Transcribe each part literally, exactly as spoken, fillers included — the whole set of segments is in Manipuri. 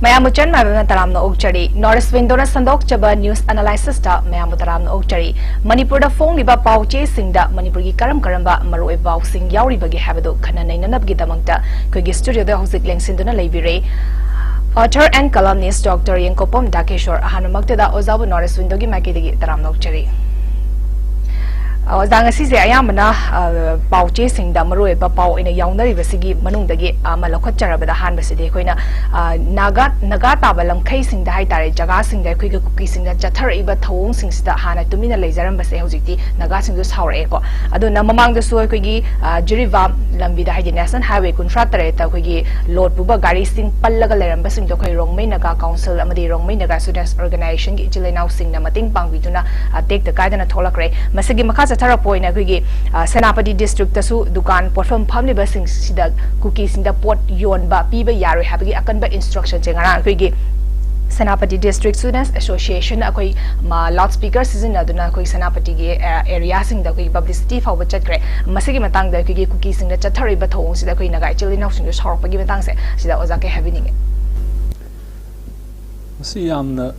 ꯃꯌꯥꯝꯕꯨ ꯆꯟ ꯃꯥꯏꯕꯅ ꯇꯔꯥꯝꯅ ꯑꯣꯛꯆꯔꯤ꯫ North East Windowꯅ ꯁꯟꯗꯣꯛꯆꯕ news analysisꯇ ꯃꯌꯥꯝꯕꯨ ꯇꯔꯥꯝꯅ ꯑꯣꯛꯆꯔꯤ꯫ ꯃꯅꯤꯄꯨꯔꯗ ꯐꯣꯡꯂꯤꯕ ꯄꯥꯎ ꯆꯦꯁꯤꯡꯗ ꯃꯅꯤꯄꯨꯔꯒꯤ ꯀꯔꯝ ꯀꯔꯝꯕ ꯃꯔꯨꯑꯣꯏꯕ ꯄꯥꯎꯁꯤꯡ ꯌꯥꯎꯔꯤꯕꯒꯦ ꯍꯥꯏꯕꯗꯨ ꯈꯟꯅ ꯅꯩꯅꯅꯕꯒꯤꯗꯃꯛꯇ ꯑꯩꯈꯣꯏꯒꯤ studioꯗ ꯍꯧꯖꯤꯛ ꯂꯦꯡꯁꯤꯟꯗꯨꯅ ꯂꯩꯕꯤꯔꯦ꯫ Author and columnist Doctor ꯌꯦꯡꯀꯣꯄꯝ ꯗꯥꯀꯦꯁꯣꯔ꯫ ꯑꯍꯥꯟꯕꯃꯛꯇꯗ ꯑꯣꯖꯥꯕꯨ North East Windowꯒꯤ ꯃꯥꯏꯀꯩꯗꯒꯤ ꯇꯔꯥꯝꯅ ꯑꯣꯛꯆꯔꯤ꯫ ꯑꯣꯖꯥ, ꯉꯁꯤꯁꯦ ꯑꯌꯥꯝꯕꯅ, ꯑ, ꯄꯥꯎ ꯆꯦꯁꯤꯡꯗ ꯃꯔꯨꯑꯣꯏꯕ ꯄꯥꯎ ꯑꯣꯏꯅ ꯌꯥꯎꯅꯔꯤꯕꯁꯤꯒꯤ ꯃꯅꯨꯡꯗꯒꯤ ꯑꯃ ꯂꯧꯈꯠꯆꯔꯕꯗ, ꯑꯍꯥꯟꯕꯁꯤꯗꯤ ꯑꯩꯈꯣꯏꯅ, ꯑ, ꯅꯥꯒꯥ, ꯅꯥꯒꯥ ꯇꯥꯕ ꯂꯝꯈꯩꯁꯤꯡꯗ ꯍꯥꯏꯇꯥꯔꯦ, ꯖꯒꯥꯁꯤꯡꯗ ꯑꯩꯈꯣꯏꯒꯤ ꯀꯨꯀꯤꯁꯤꯡꯅ ꯆꯠꯊꯔꯛꯏꯕ ꯊꯧꯑꯣꯡꯁꯤꯡꯁꯤꯗ ꯍꯥꯟꯅ ꯇꯨꯃꯤꯟꯅ ꯂꯩꯖꯔꯝꯕꯁꯦ ꯍꯧꯖꯤꯛꯇꯤ ꯅꯥꯒꯥꯁꯤꯡꯁꯨ ꯁꯥꯎꯔꯛꯑꯦꯀꯣ꯫ ꯑꯗꯨꯅ ꯃꯃꯥꯡꯗꯁꯨ ꯑꯩꯈꯣꯏꯒꯤ, ꯑ, ꯖꯤꯔꯤꯕꯥꯝ ꯂꯝꯕꯤꯗ, ꯍꯥꯏꯗꯤ National Highway ꯀꯨꯟꯊ꯭ꯔꯥ ꯇꯔꯦꯠꯇ ꯑꯩꯈꯣꯏꯒꯤ load ꯄꯨꯕ ꯒꯥꯔꯤꯁꯤꯡ ꯄꯜꯂꯒ ꯂꯩꯔꯝꯕꯁꯤꯡꯗꯣ ꯑꯩꯈꯣꯏ ꯔꯣꯡꯃꯩ ꯅꯥꯒꯥ Council ꯑꯃꯗꯤ ꯔꯣꯡꯃꯩ ꯅꯥꯒꯥ Students Organisationꯒꯤ ꯏꯆꯤꯜ ꯏꯅꯥꯎꯁꯤꯡꯅ ꯃꯇꯦꯡ ꯄꯥꯡꯕꯤꯗꯨꯅ, ꯑ, ꯇꯦꯛꯇ ꯀꯥꯏꯗꯅ ꯊꯣꯛꯂꯛꯈ꯭ꯔꯦ꯫ ꯃꯁꯤꯒꯤ ꯃꯈꯥ ꯆꯠꯊꯔꯛꯄ ꯑꯣꯏꯅ ꯑꯩꯈꯣꯏꯒꯤ, ꯑ, ꯁꯦꯅꯥꯄꯇꯤ districtꯇꯁꯨ ꯗꯨꯀꯥꯟ ꯄꯣꯠꯐꯝ ꯐꯝꯂꯤꯕꯁꯤꯡꯁꯤꯗ ꯀꯨꯀꯤꯁꯤꯡꯗ ꯄꯣꯠ ꯌꯣꯟꯕ ꯄꯤꯕ ꯌꯥꯔꯣꯏ ꯍꯥꯏꯕꯒꯤ ꯑꯀꯟꯕ instructionꯁꯦ ꯉꯔꯥꯡ ꯑꯩꯈꯣꯏꯒꯤ ꯁꯦꯅꯥꯄꯇꯤ District Students Association ꯑꯩꯈꯣꯏ ꯃ-, loudspeaker ꯁꯤꯖꯤꯟꯅꯗꯨꯅ ꯑꯩꯈꯣꯏ ꯁꯦꯅꯥꯄꯇꯤꯒꯤ, ꯑ, areaꯁꯤꯡꯗ ꯑꯩꯈꯣꯏꯒꯤ publicity ꯐꯥꯎꯕ ꯆꯠꯈ꯭ꯔꯦ꯫ ꯃꯁꯤꯒꯤ ꯃꯇꯥꯡꯗ ꯑꯩꯈꯣꯏꯒꯤ ꯀꯨꯀꯤꯁꯤꯡꯅ ꯆꯠꯊꯔꯛꯏꯕ ꯊꯧꯑꯣꯡꯁꯤꯗ ꯑꯩꯈꯣꯏ ꯅꯥꯒꯥ ꯏꯆꯤꯜ ꯏꯅꯥꯎꯁꯤꯡꯁꯨ ꯁꯥꯎꯔꯛꯄꯒꯤ ꯃꯇꯥꯡꯁꯦ ꯁꯤꯗ ꯑꯣꯖꯥ ꯀꯩ ꯍꯥꯏꯕꯤꯅꯤꯡꯉꯤ? ꯃꯁꯤ ꯌꯥꯝꯅ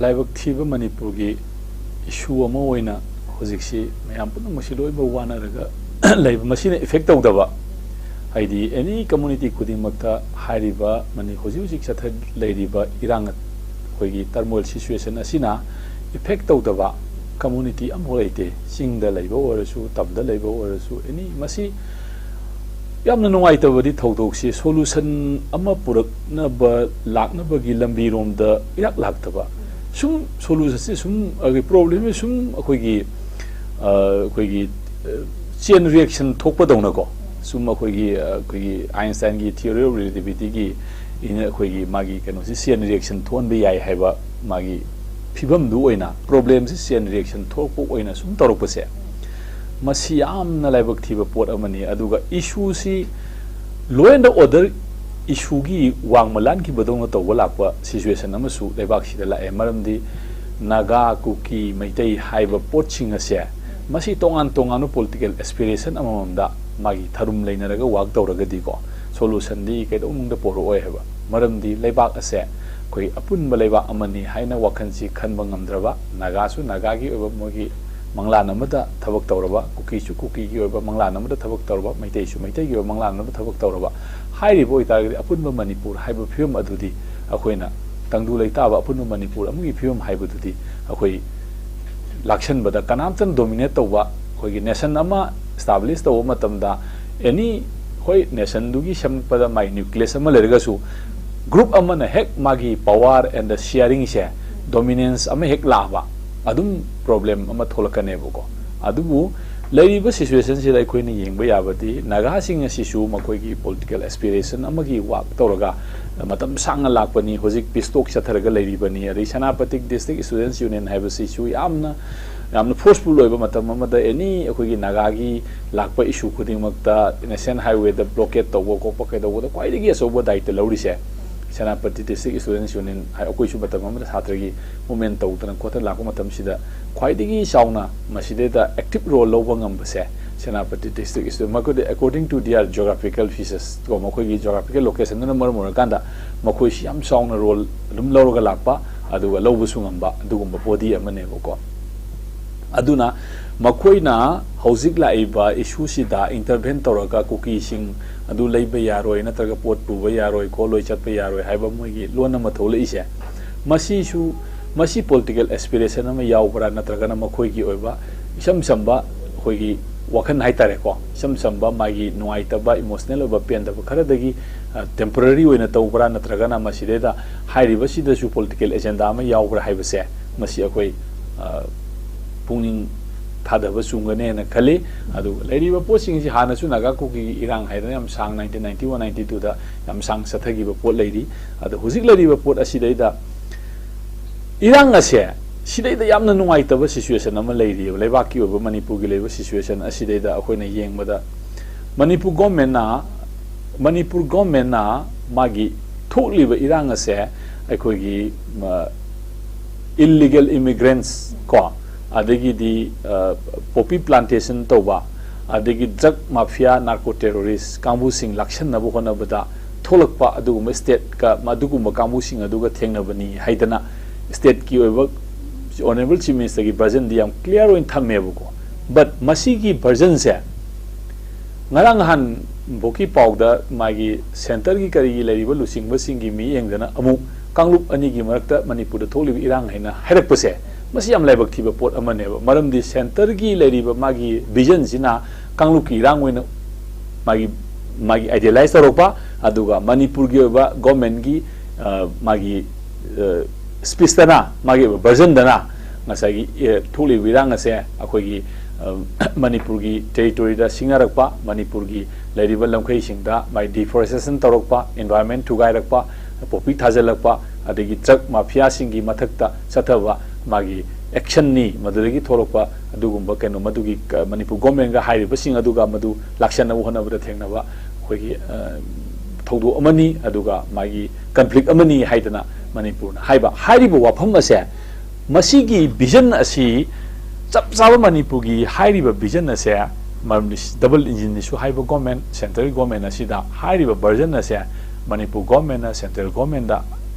ꯂꯥꯏꯕꯛ ꯊꯤꯕ ꯃꯅꯤꯄꯨꯔꯒꯤ issue ꯑꯃ ꯑꯣꯏꯅ ꯍꯧꯖꯤꯛꯁꯤ ꯃꯌꯥꯝ ꯄꯨꯝꯅꯃꯛꯁꯤ ꯂꯣꯏꯅꯃꯛ ꯋꯥꯅꯔꯒ ꯂꯩꯕ, ꯃꯁꯤꯅ effect ꯇꯧꯗꯕ, ꯍꯥꯏꯗꯤ any community ꯈꯨꯗꯤꯡꯃꯛꯇ ꯍꯥꯏꯔꯤꯕ ꯃꯅꯤ-, ꯍꯧꯖꯤꯛ ꯍꯧꯖꯤꯛ ꯆꯠꯊ-, ꯂꯩꯔꯤꯕ ꯏꯔꯥꯡ, ꯑꯩꯈꯣꯏꯒꯤ turmoil situation ꯑꯁꯤꯅ effect ꯇꯧꯗꯕ community ꯑꯃꯐꯥꯎ ꯂꯩꯇꯦ꯫ ꯆꯤꯡꯗ ꯂꯩꯕ ꯑꯣꯏꯔꯁꯨ, ꯇꯝꯗ ꯂꯩꯕ ꯑꯣꯏꯔꯁꯨ, any, ꯃꯁꯤ ꯌꯥꯝꯅ ꯅꯨꯡꯉꯥꯏꯇꯕꯗꯤ ꯊꯧꯗꯣꯛꯁꯤ solution ꯑꯃ ꯄꯨꯔꯛꯅꯕ, ꯂꯥꯛꯅꯕꯒꯤ ꯂꯝꯕꯤꯔꯣꯝꯗ ꯏꯔꯥꯛ ꯂꯥꯛꯇꯕ꯫ ꯁꯨꯝ solutionꯁꯤ ꯁꯨꯝ, ꯑꯩꯈꯣꯏ problemꯁꯤ ꯁꯨꯝ ꯑꯩꯈꯣꯏꯒꯤ, ꯑ, ꯑꯩꯈꯣꯏꯒꯤ, ꯑ, chain reaction ꯊꯣꯛꯄꯗꯧꯅꯀꯣ꯫ ꯁꯨꯝ ꯑꯩꯈꯣꯏꯒꯤ, ꯑ, ꯑꯩꯈꯣꯏꯒꯤ Einsteinꯒꯤ theory of relativityꯒꯤ ꯏꯅ ꯑꯩꯈꯣꯏꯒꯤ ꯃꯥꯒꯤ ꯀꯩꯅꯣꯁꯤ chain reaction ꯊꯣꯛꯍꯟꯕ ꯌꯥꯏ ꯍꯥꯏꯕ ꯃꯥꯒꯤ ꯐꯤꯕꯝꯗꯨ ꯑꯣꯏꯅ problemꯁꯤ chain reaction ꯊꯣꯛꯂꯛꯄ ꯑꯣꯏꯅ ꯁꯨꯝ ꯇꯧꯔꯛꯄꯁꯦ, ꯃꯁꯤ ꯌꯥꯝꯅ ꯂꯥꯏꯕꯛ ꯊꯤꯕ ꯄꯣꯠ ꯑꯃꯅꯤ꯫ ꯑꯗꯨꯒ issueꯁꯤ law and order issueꯒꯤ ꯋꯥꯡꯃ ꯂꯥꯟꯈꯤꯕꯗꯧꯅ ꯇꯧꯕ ꯂꯥꯛꯄ situation ꯑꯃꯁꯨ ꯂꯩꯕꯥꯛꯁꯤꯗ ꯂꯥꯛꯑꯦ꯫ ꯃꯔꯝꯗꯤ ꯅꯥꯒꯥ, ꯀꯨꯀꯤ, ꯃꯩꯇꯩ ꯍꯥꯏꯕ ꯄꯣꯠꯁꯤꯡ ꯑꯁꯦ ꯃꯁꯤ ꯇꯣꯉꯥꯟ ꯇꯣꯉꯥꯟꯕ political aspiration ꯑꯃꯃꯝꯗ ꯃꯥꯒꯤ ꯊꯔꯨꯝ ꯂꯩꯅꯔꯒ work ꯇꯧꯔꯒꯗꯤꯀꯣ, ꯁꯣꯂꯨꯁꯟꯗꯤ ꯀꯩꯗꯧꯅꯨꯡꯗ ꯄꯨꯔꯛꯑꯣꯏ ꯍꯥꯏꯕ꯫ ꯃꯔꯝꯗꯤ ꯂꯩꯕꯥꯛ ꯑꯁꯦ ꯑꯩꯈꯣꯏ ꯑꯄꯨꯟꯕ ꯂꯩꯕꯥꯛ ꯑꯃꯅꯤ ꯍꯥꯏꯅ ꯋꯥꯈꯜꯁꯤ ꯈꯟꯕ ꯉꯝꯗ꯭ꯔꯕ, ꯅꯥꯒꯥꯁꯨ ꯅꯥꯒꯥꯒꯤ ꯑꯣꯏꯕ ꯃꯣꯏꯒꯤ ꯃꯪꯂꯥꯟ ꯑꯃꯗ ꯊꯕꯛ ꯇꯧꯔꯕ, ꯀꯨꯀꯤꯁꯨ ꯀꯨꯀꯤꯒꯤ ꯑꯣꯏꯕ ꯃꯪꯂꯥꯟ ꯑꯃꯗ ꯊꯕꯛ ꯇꯧꯔꯕ, ꯃꯩꯇꯩꯁꯨ ꯃꯩꯇꯩꯒꯤ ꯑꯣꯏꯕ ꯃꯪꯂꯥꯟ ꯑꯃꯗ ꯊꯕꯛ ꯇꯧꯔꯕ ꯍꯥꯏꯔꯤꯕ ꯑꯣꯏꯇꯥꯔꯒꯗꯤ, ꯑꯄꯨꯟꯕ ꯃꯅꯤꯄꯨꯔ ꯍꯥꯏꯕ ꯐꯤꯕꯝ ꯑꯗꯨꯗꯤ ꯑꯩꯈꯣꯏꯅ ꯇꯪꯗꯨ ꯂꯩꯇꯥꯕ ꯑꯄꯨꯟꯕ ꯃꯅꯤꯄꯨꯔ ꯑꯃꯒꯤ ꯐꯤꯕꯝ ꯍꯥꯏꯕꯗꯨꯗꯤ ꯑꯩꯈꯣꯏ ꯂꯥꯛꯁꯟꯕꯗ ꯀꯅꯥꯝꯇꯅ ꯗꯣꯃꯤꯅꯦꯠ ꯇꯧꯕ, ꯑꯩꯈꯣꯏꯒꯤ ꯅꯦꯁꯟ ꯑꯃ ꯏꯁꯇꯥꯕ꯭ꯂꯤꯁ ꯇꯧꯕ ꯃꯇꯝꯗ ꯑꯦꯅꯤ, ꯍꯣꯏ, ꯅꯦꯁꯟꯗꯨꯒꯤ ꯁꯦꯝꯃꯛꯄꯗ ꯃꯥꯒꯤ ꯅ꯭ꯌꯨꯀ꯭ꯂꯤꯌꯁ ꯑꯃ ꯂꯩꯔꯒꯁꯨ, ꯒ꯭ꯔꯨꯞ ꯑꯃꯅ ꯍꯦꯛ ꯃꯥꯒꯤ ꯄꯋꯥꯔ ꯑꯦꯟ ꯗ ꯁꯤꯌꯥꯔꯤꯡꯁꯦ, ꯗꯣꯃꯤꯅꯦꯟꯁ ꯑꯃ ꯍꯦꯛ ꯂꯥꯛꯑꯕ, ꯑꯗꯨꯝ ꯄ꯭ꯔꯣꯕ꯭ꯂꯦꯝ ꯑꯃ ꯊꯣꯛꯂꯛꯀꯅꯦꯕꯀꯣ꯫ ꯑꯗꯨꯕꯨ ꯂꯩꯔꯤꯕ ꯁꯤꯆꯨꯋꯦꯁꯟꯁꯤꯗ ꯑꯩꯈꯣꯏꯅ ꯌꯦꯡꯕ ꯌꯥꯕꯗꯤ, ꯅꯥꯒꯥꯁꯤꯡ ꯑꯁꯤꯁꯨ ꯃꯈꯣꯏꯒꯤ ꯄꯣꯂꯤꯇꯤꯀꯦꯜ ꯑꯦꯁꯄꯤꯔꯦꯁꯟ ꯑꯃꯒꯤ ꯋꯥꯛ ꯇꯧꯔꯒ ꯃꯇꯝ ꯁꯥꯡꯅ ꯂꯥꯛꯄꯅꯤ꯫ ꯍꯧꯖꯤꯛ ꯄꯤꯁ ꯇꯣꯛ ꯆꯠꯊꯔꯒ ꯂꯩꯔꯤꯕꯅꯤ꯫ ꯑꯗꯩ ꯁꯦꯅꯥꯄꯇꯤ ꯗꯤꯁꯇ꯭ꯔꯤꯛ ꯏꯁꯇꯨꯗꯦꯟꯁ ꯌꯨꯅꯤꯌꯟ ꯍꯥꯏꯕꯁꯤꯁꯨ ꯌꯥꯝꯅ, ꯌꯥꯝꯅ ꯐꯣꯔꯁꯐꯨꯜ ꯑꯣꯏꯕ ꯃꯇꯝ ꯑꯃꯗ ꯑꯦꯅꯤ ꯑꯩꯈꯣꯏꯒꯤ ꯅꯥꯒꯥꯒꯤ ꯂꯥꯛꯄ ꯏꯁꯨ ꯈꯨꯗꯤꯡꯃꯛꯇ ꯅꯦꯁꯅꯦꯜ ꯍꯥꯏꯋꯦꯗ ꯕ꯭ꯂꯣꯀꯦꯠ ꯇꯧꯕ ꯈꯣꯠꯄ ꯀꯩꯗꯧꯕꯗ ꯈ꯭ꯋꯥꯏꯗꯒꯤ ꯑꯆꯧꯕ ꯗꯥꯌꯤꯠꯇ ꯂꯧꯔꯤꯁꯦ ꯁꯦꯅꯥꯄꯇꯤ ꯗꯤꯁꯇ꯭ꯔꯤꯛ ꯏꯁꯇꯨꯗꯦꯟꯁ ꯌꯨꯅꯤꯌꯟ ꯍꯥꯏ, ꯑꯩꯈꯣꯏꯁꯨ ꯃꯇꯝ ꯑꯃꯗ ꯁꯥꯇ꯭ꯔꯒꯤ ꯃꯨꯞꯃꯦꯟ ꯇꯧꯗꯅ ꯈꯣꯠꯇꯅ ꯂꯥꯛꯄ ꯃꯇꯝꯁꯤꯗ ꯈ꯭ꯋꯥꯏꯗꯒꯤ ꯆꯥꯎꯅ ꯃꯁꯤꯗꯩꯗ ꯑꯦꯛꯇꯤꯞ ꯔꯣꯜ ꯂꯧꯕ ꯉꯝꯕꯁꯦ ꯁꯦꯅꯥꯄꯇꯤ ꯗꯤꯁꯇ꯭ꯔꯤꯛ ꯏꯁꯇꯨꯗꯦꯟ, ꯃꯈꯣꯏꯗꯤ according to their geographical features ꯀꯣ, ꯃꯈꯣꯏꯒꯤ ꯖꯣꯒ꯭ꯔꯥꯐꯤꯀꯦꯜ ꯂꯣꯀꯦꯁꯟꯗꯨꯅ ꯃꯔꯝ ꯑꯣꯏꯔꯀꯥꯟꯗ ꯃꯈꯣꯏꯁꯤ ꯌꯥꯝ ꯆꯥꯎꯅ ꯔꯣꯜ ꯑꯗꯨꯝ ꯂꯧꯔꯒ ꯂꯥꯛꯄ, ꯑꯗꯨꯒ ꯂꯧꯕꯁꯨ ꯉꯝꯕ ꯑꯗꯨꯒꯨꯝꯕ ꯕꯣꯗꯤ ꯑꯃꯅꯦꯕꯀꯣ꯫ ꯑꯗꯨꯅ ꯃꯈꯣꯏꯅ ꯍꯧꯖꯤꯛ ꯂꯥꯛꯏꯕ ꯏꯁꯨꯁꯤꯗ ꯏꯟꯇꯔꯚꯦꯟ ꯇꯧꯔꯒ ꯀꯨꯀꯤꯁꯤꯡ ꯑꯗꯨ ꯂꯩꯕ ꯌꯥꯔꯣꯏ, ꯅꯠꯇ꯭ꯔꯒ ꯄꯣꯠ ꯄꯨꯕ ꯌꯥꯔꯣꯏ, ꯈꯣꯠꯂꯣꯏ, ꯆꯠꯄ ꯌꯥꯔꯣꯏ ꯍꯥꯏꯕ ꯃꯣꯏꯒꯤ ꯂꯣꯟ ꯑꯃ ꯊꯣꯛꯂꯛꯏꯁꯦ, ꯃꯁꯤꯁꯨ, ꯃꯁꯤ ꯄꯣꯂꯤꯇꯤꯀꯦꯜ ꯑꯦꯁꯄꯤꯔꯦꯁꯟ ꯑꯃ ꯌꯥꯎꯕ꯭ꯔꯥ, ꯅꯠꯇ꯭ꯔꯒꯅ ꯃꯈꯣꯏꯒꯤ ꯑꯣꯏꯕ ꯏꯆꯝ ꯆꯝꯕ ꯑꯩꯈꯣꯏꯒꯤ ꯋꯥꯈꯜ ꯍꯥꯏꯇꯥꯔꯦꯀꯣ, ꯏꯆꯝ ꯆꯝꯕ ꯃꯥꯒꯤ ꯅꯨꯡꯉꯥꯏꯇꯕ, ꯏꯃꯣꯁꯅꯦꯜ ꯑꯣꯏꯕ ꯄꯦꯟꯗꯕ ꯈꯔꯗꯒꯤ ꯇꯦꯝꯄꯔꯔꯤ ꯑꯣꯏꯅ ꯇꯧꯕ꯭ꯔꯥ, ꯅꯠꯇ꯭ꯔꯒꯅ ꯃꯁꯤꯗꯩꯗ ꯍꯥꯏꯔꯤꯕꯁꯤꯗꯁꯨ ꯄꯣꯂꯤꯇꯤꯀꯦꯜ ꯑꯦꯖꯦꯟꯗꯥ ꯑꯃ ꯌꯥꯎꯕ꯭ꯔꯥ ꯍꯥꯏꯕꯁꯦ, ꯃꯁꯤ ꯑꯩꯈꯣꯏ ꯄꯨꯛꯅꯤꯡ ꯊꯥꯗꯕ ꯆꯨꯝꯒꯅꯦꯅ ꯈꯜꯂꯤ꯫ ꯑꯗꯨꯒ ꯂꯩꯔꯤꯕ ꯄꯣꯠꯁꯤꯡꯁꯤ ꯍꯥꯟꯅꯁꯨ ꯅꯥꯒꯥ ꯀꯨꯀꯤꯒꯤ ꯏꯔꯥꯡ ꯍꯥꯏꯗꯅ ꯌꯥꯝ ꯁꯥꯡ, ꯅꯥꯏꯟꯇꯤꯟ ꯅꯥꯏꯟꯇꯤ ꯋꯥꯟ ꯅꯥꯏꯟꯇꯤ ꯇꯨꯗ ꯌꯥꯝ ꯁꯥꯡ ꯆꯠꯊꯈꯤꯕ ꯄꯣꯠ ꯂꯩꯔꯤ꯫ ꯑꯗꯣ ꯍꯧꯖꯤꯛ ꯂꯩꯔꯤꯕ ꯄꯣꯠ ꯑꯁꯤꯗꯩꯗ ꯏꯔꯥꯡ ꯑꯁꯦ, ꯁꯤꯗꯩꯗ ꯌꯥꯝꯅ ꯅꯨꯡꯉꯥꯏꯇꯕ ꯁꯤꯆꯨꯋꯦꯁꯟ ꯑꯃ ꯂꯩꯔꯤꯑꯕ, ꯂꯩꯕꯥꯛꯀꯤ ꯑꯣꯏꯕ, ꯃꯅꯤꯄꯨꯔꯒꯤ ꯂꯩꯕ ꯁꯤꯆꯨꯋꯦꯁꯟ ꯑꯁꯤꯗꯩꯗ ꯑꯩꯈꯣꯏꯅ ꯌꯦꯡꯕꯗ, ꯃꯅꯤꯄꯨꯔ ꯒꯣꯔꯃꯦꯟꯅ, ꯃꯅꯤꯄꯨꯔ ꯒꯣꯔꯃꯦꯟꯅ ꯃꯥꯒꯤ ꯊꯣꯛꯂꯤꯕ ꯏꯔꯥꯡ ꯑꯁꯦ ꯑꯩꯈꯣꯏꯒꯤ ꯏꯜꯂꯤꯒꯦꯜ ꯏꯃꯤꯒ꯭ꯔꯦꯟꯁ ꯀꯣ, ꯑꯗꯒꯤꯗꯤ ꯄꯣꯄꯤ ꯄ꯭ꯂꯥꯟꯇꯦꯁꯟ ꯇꯧꯕ, ꯑꯗꯒꯤ drug mafia, narco terrorist ꯀꯥꯡꯕꯨꯁꯤꯡ ꯂꯥꯛꯁꯟꯅꯕ ꯍꯣꯠꯅꯕꯗ ꯊꯣꯛꯂꯛꯄ ꯑꯗꯨꯒꯨꯝꯕ stateꯀ ꯑꯗꯨꯒꯨꯝꯕ ꯀꯥꯡꯕꯨꯁꯤꯡ ꯑꯗꯨꯒ ꯊꯦꯡꯅꯕꯅꯤ ꯍꯥꯏꯗꯅ stateꯀꯤ ꯑꯣꯏꯕ Honourable Chief Ministerꯒꯤ versionꯗꯤ ꯌꯥꯝ clear ꯑꯣꯏꯅ ꯊꯝꯃꯦꯕꯀꯣ꯫ But ꯃꯁꯤꯒꯤ versionꯁꯦ ꯉꯔꯥꯡ ꯅꯍꯥꯟ ꯐꯥꯎꯒꯤ ꯄꯥꯎꯗ ꯃꯥꯒꯤ centreꯒꯤ ꯀꯔꯤꯒꯤ ꯂꯩꯔꯤꯕ ꯂꯨꯆꯤꯡꯕꯁꯤꯡꯒꯤ ꯃꯤꯠꯌꯦꯡꯗꯅ ꯑꯃꯨꯛ ꯀꯥꯡꯂꯨꯞ ꯑꯅꯤꯒꯤ ꯃꯔꯛꯇ ꯃꯅꯤꯄꯨꯔꯗ ꯊꯣꯛꯂꯤꯕ ꯏꯔꯥꯡ ꯍꯥꯏꯅ ꯍꯥꯏꯔꯛꯄꯁꯦ, ꯃꯁꯤ ꯌꯥꯝ ꯂꯥꯏꯕꯛ ꯊꯤꯕ ꯄꯣꯠ ꯑꯃꯅꯦꯕ꯫ ꯃꯔꯝꯗꯤ centreꯒꯤ ꯂꯩꯔꯤꯕ ꯃꯥꯒꯤ visionꯁꯤꯅ ꯀꯥꯡꯂꯨꯞꯀꯤ ꯏꯔꯥꯡ ꯑꯣꯏꯅ ꯃꯥꯒꯤ ꯃꯥꯒꯤ idealize ꯇꯧꯔꯛꯄ, ꯑꯗꯨꯒ ꯃꯅꯤꯄꯨꯔꯒꯤ ꯑꯣꯏꯕ governmentꯀꯤ, ꯑ, ꯃꯥꯒꯤ, ꯑ, speechꯇꯅ, ꯃꯥꯒꯤ ꯑꯣꯏꯕ versionꯗꯅ ꯉꯁꯥꯏꯒꯤ, ꯑ, ꯊꯣꯛꯂꯤꯕ ꯏꯔꯥꯡ ꯑꯁꯦ ꯑꯩꯈꯣꯏꯒꯤ, ꯑ, ꯃꯅꯤꯄꯨꯔꯒꯤ territoryꯗ ꯁꯤꯡꯅꯔꯛꯄ, ꯃꯅꯤꯄꯨꯔꯒꯤ ꯂꯩꯔꯤꯕ ꯂꯝꯈꯩꯁꯤꯡꯗ ꯃꯥꯒꯤ deforestation ꯇꯧꯔꯛꯄ, environment ꯊꯨꯒꯥꯏꯔꯛꯄ, ꯄꯣꯄꯤ ꯊꯥꯖꯤꯜꯂꯛꯄ, ꯑꯗꯒꯤ drug mafiaꯁꯤꯡꯒꯤ ꯃꯊꯛꯇ ꯆꯠꯊꯕ ꯃꯥꯒꯤ actionꯅꯤ꯫ ꯃꯗꯨꯗꯒꯤ ꯊꯣꯛꯂꯛꯄ ꯑꯗꯨꯒꯨꯝꯕ ꯀꯩꯅꯣ, ꯃꯗꯨꯒꯤ ꯀ-, ꯃꯅꯤꯄꯨꯔ governmentꯒ ꯍꯥꯏꯔꯤꯕꯁꯤꯡ ꯑꯗꯨꯒ ꯃꯗꯨ ꯂꯥꯛꯁꯟꯅꯕ ꯍꯣꯠꯅꯕꯗ ꯊꯦꯡꯅꯕ ꯑꯩꯈꯣꯏꯒꯤ, ꯑ, ꯊꯧꯗꯣꯛ ꯑꯃꯅꯤ, ꯑꯗꯨꯒ ꯃꯥꯒꯤ conflict ꯑꯃꯅꯤ ꯍꯥꯏꯗꯅ ꯃꯅꯤꯄꯨꯔꯅ ꯍꯥꯏꯕ꯫ ꯍꯥꯏꯔꯤꯕ ꯋꯥꯐꯝ ꯑꯁꯦ, ꯃꯁꯤꯒꯤ vision ꯑꯁꯤ ꯆꯞ ꯆꯥꯕ ꯃꯅꯤꯄꯨꯔꯒꯤ ꯍꯥꯏꯔꯤꯕ vision ꯑꯁꯦ, ꯃꯔꯝꯗꯤ double engine issue ꯍꯥꯏꯕ government, central government ꯑꯁꯤꯗ ꯍꯥꯏꯔꯤꯕ version ꯑꯁꯦ ꯃꯅꯤꯄꯨꯔ governmentꯅ central governmentꯗ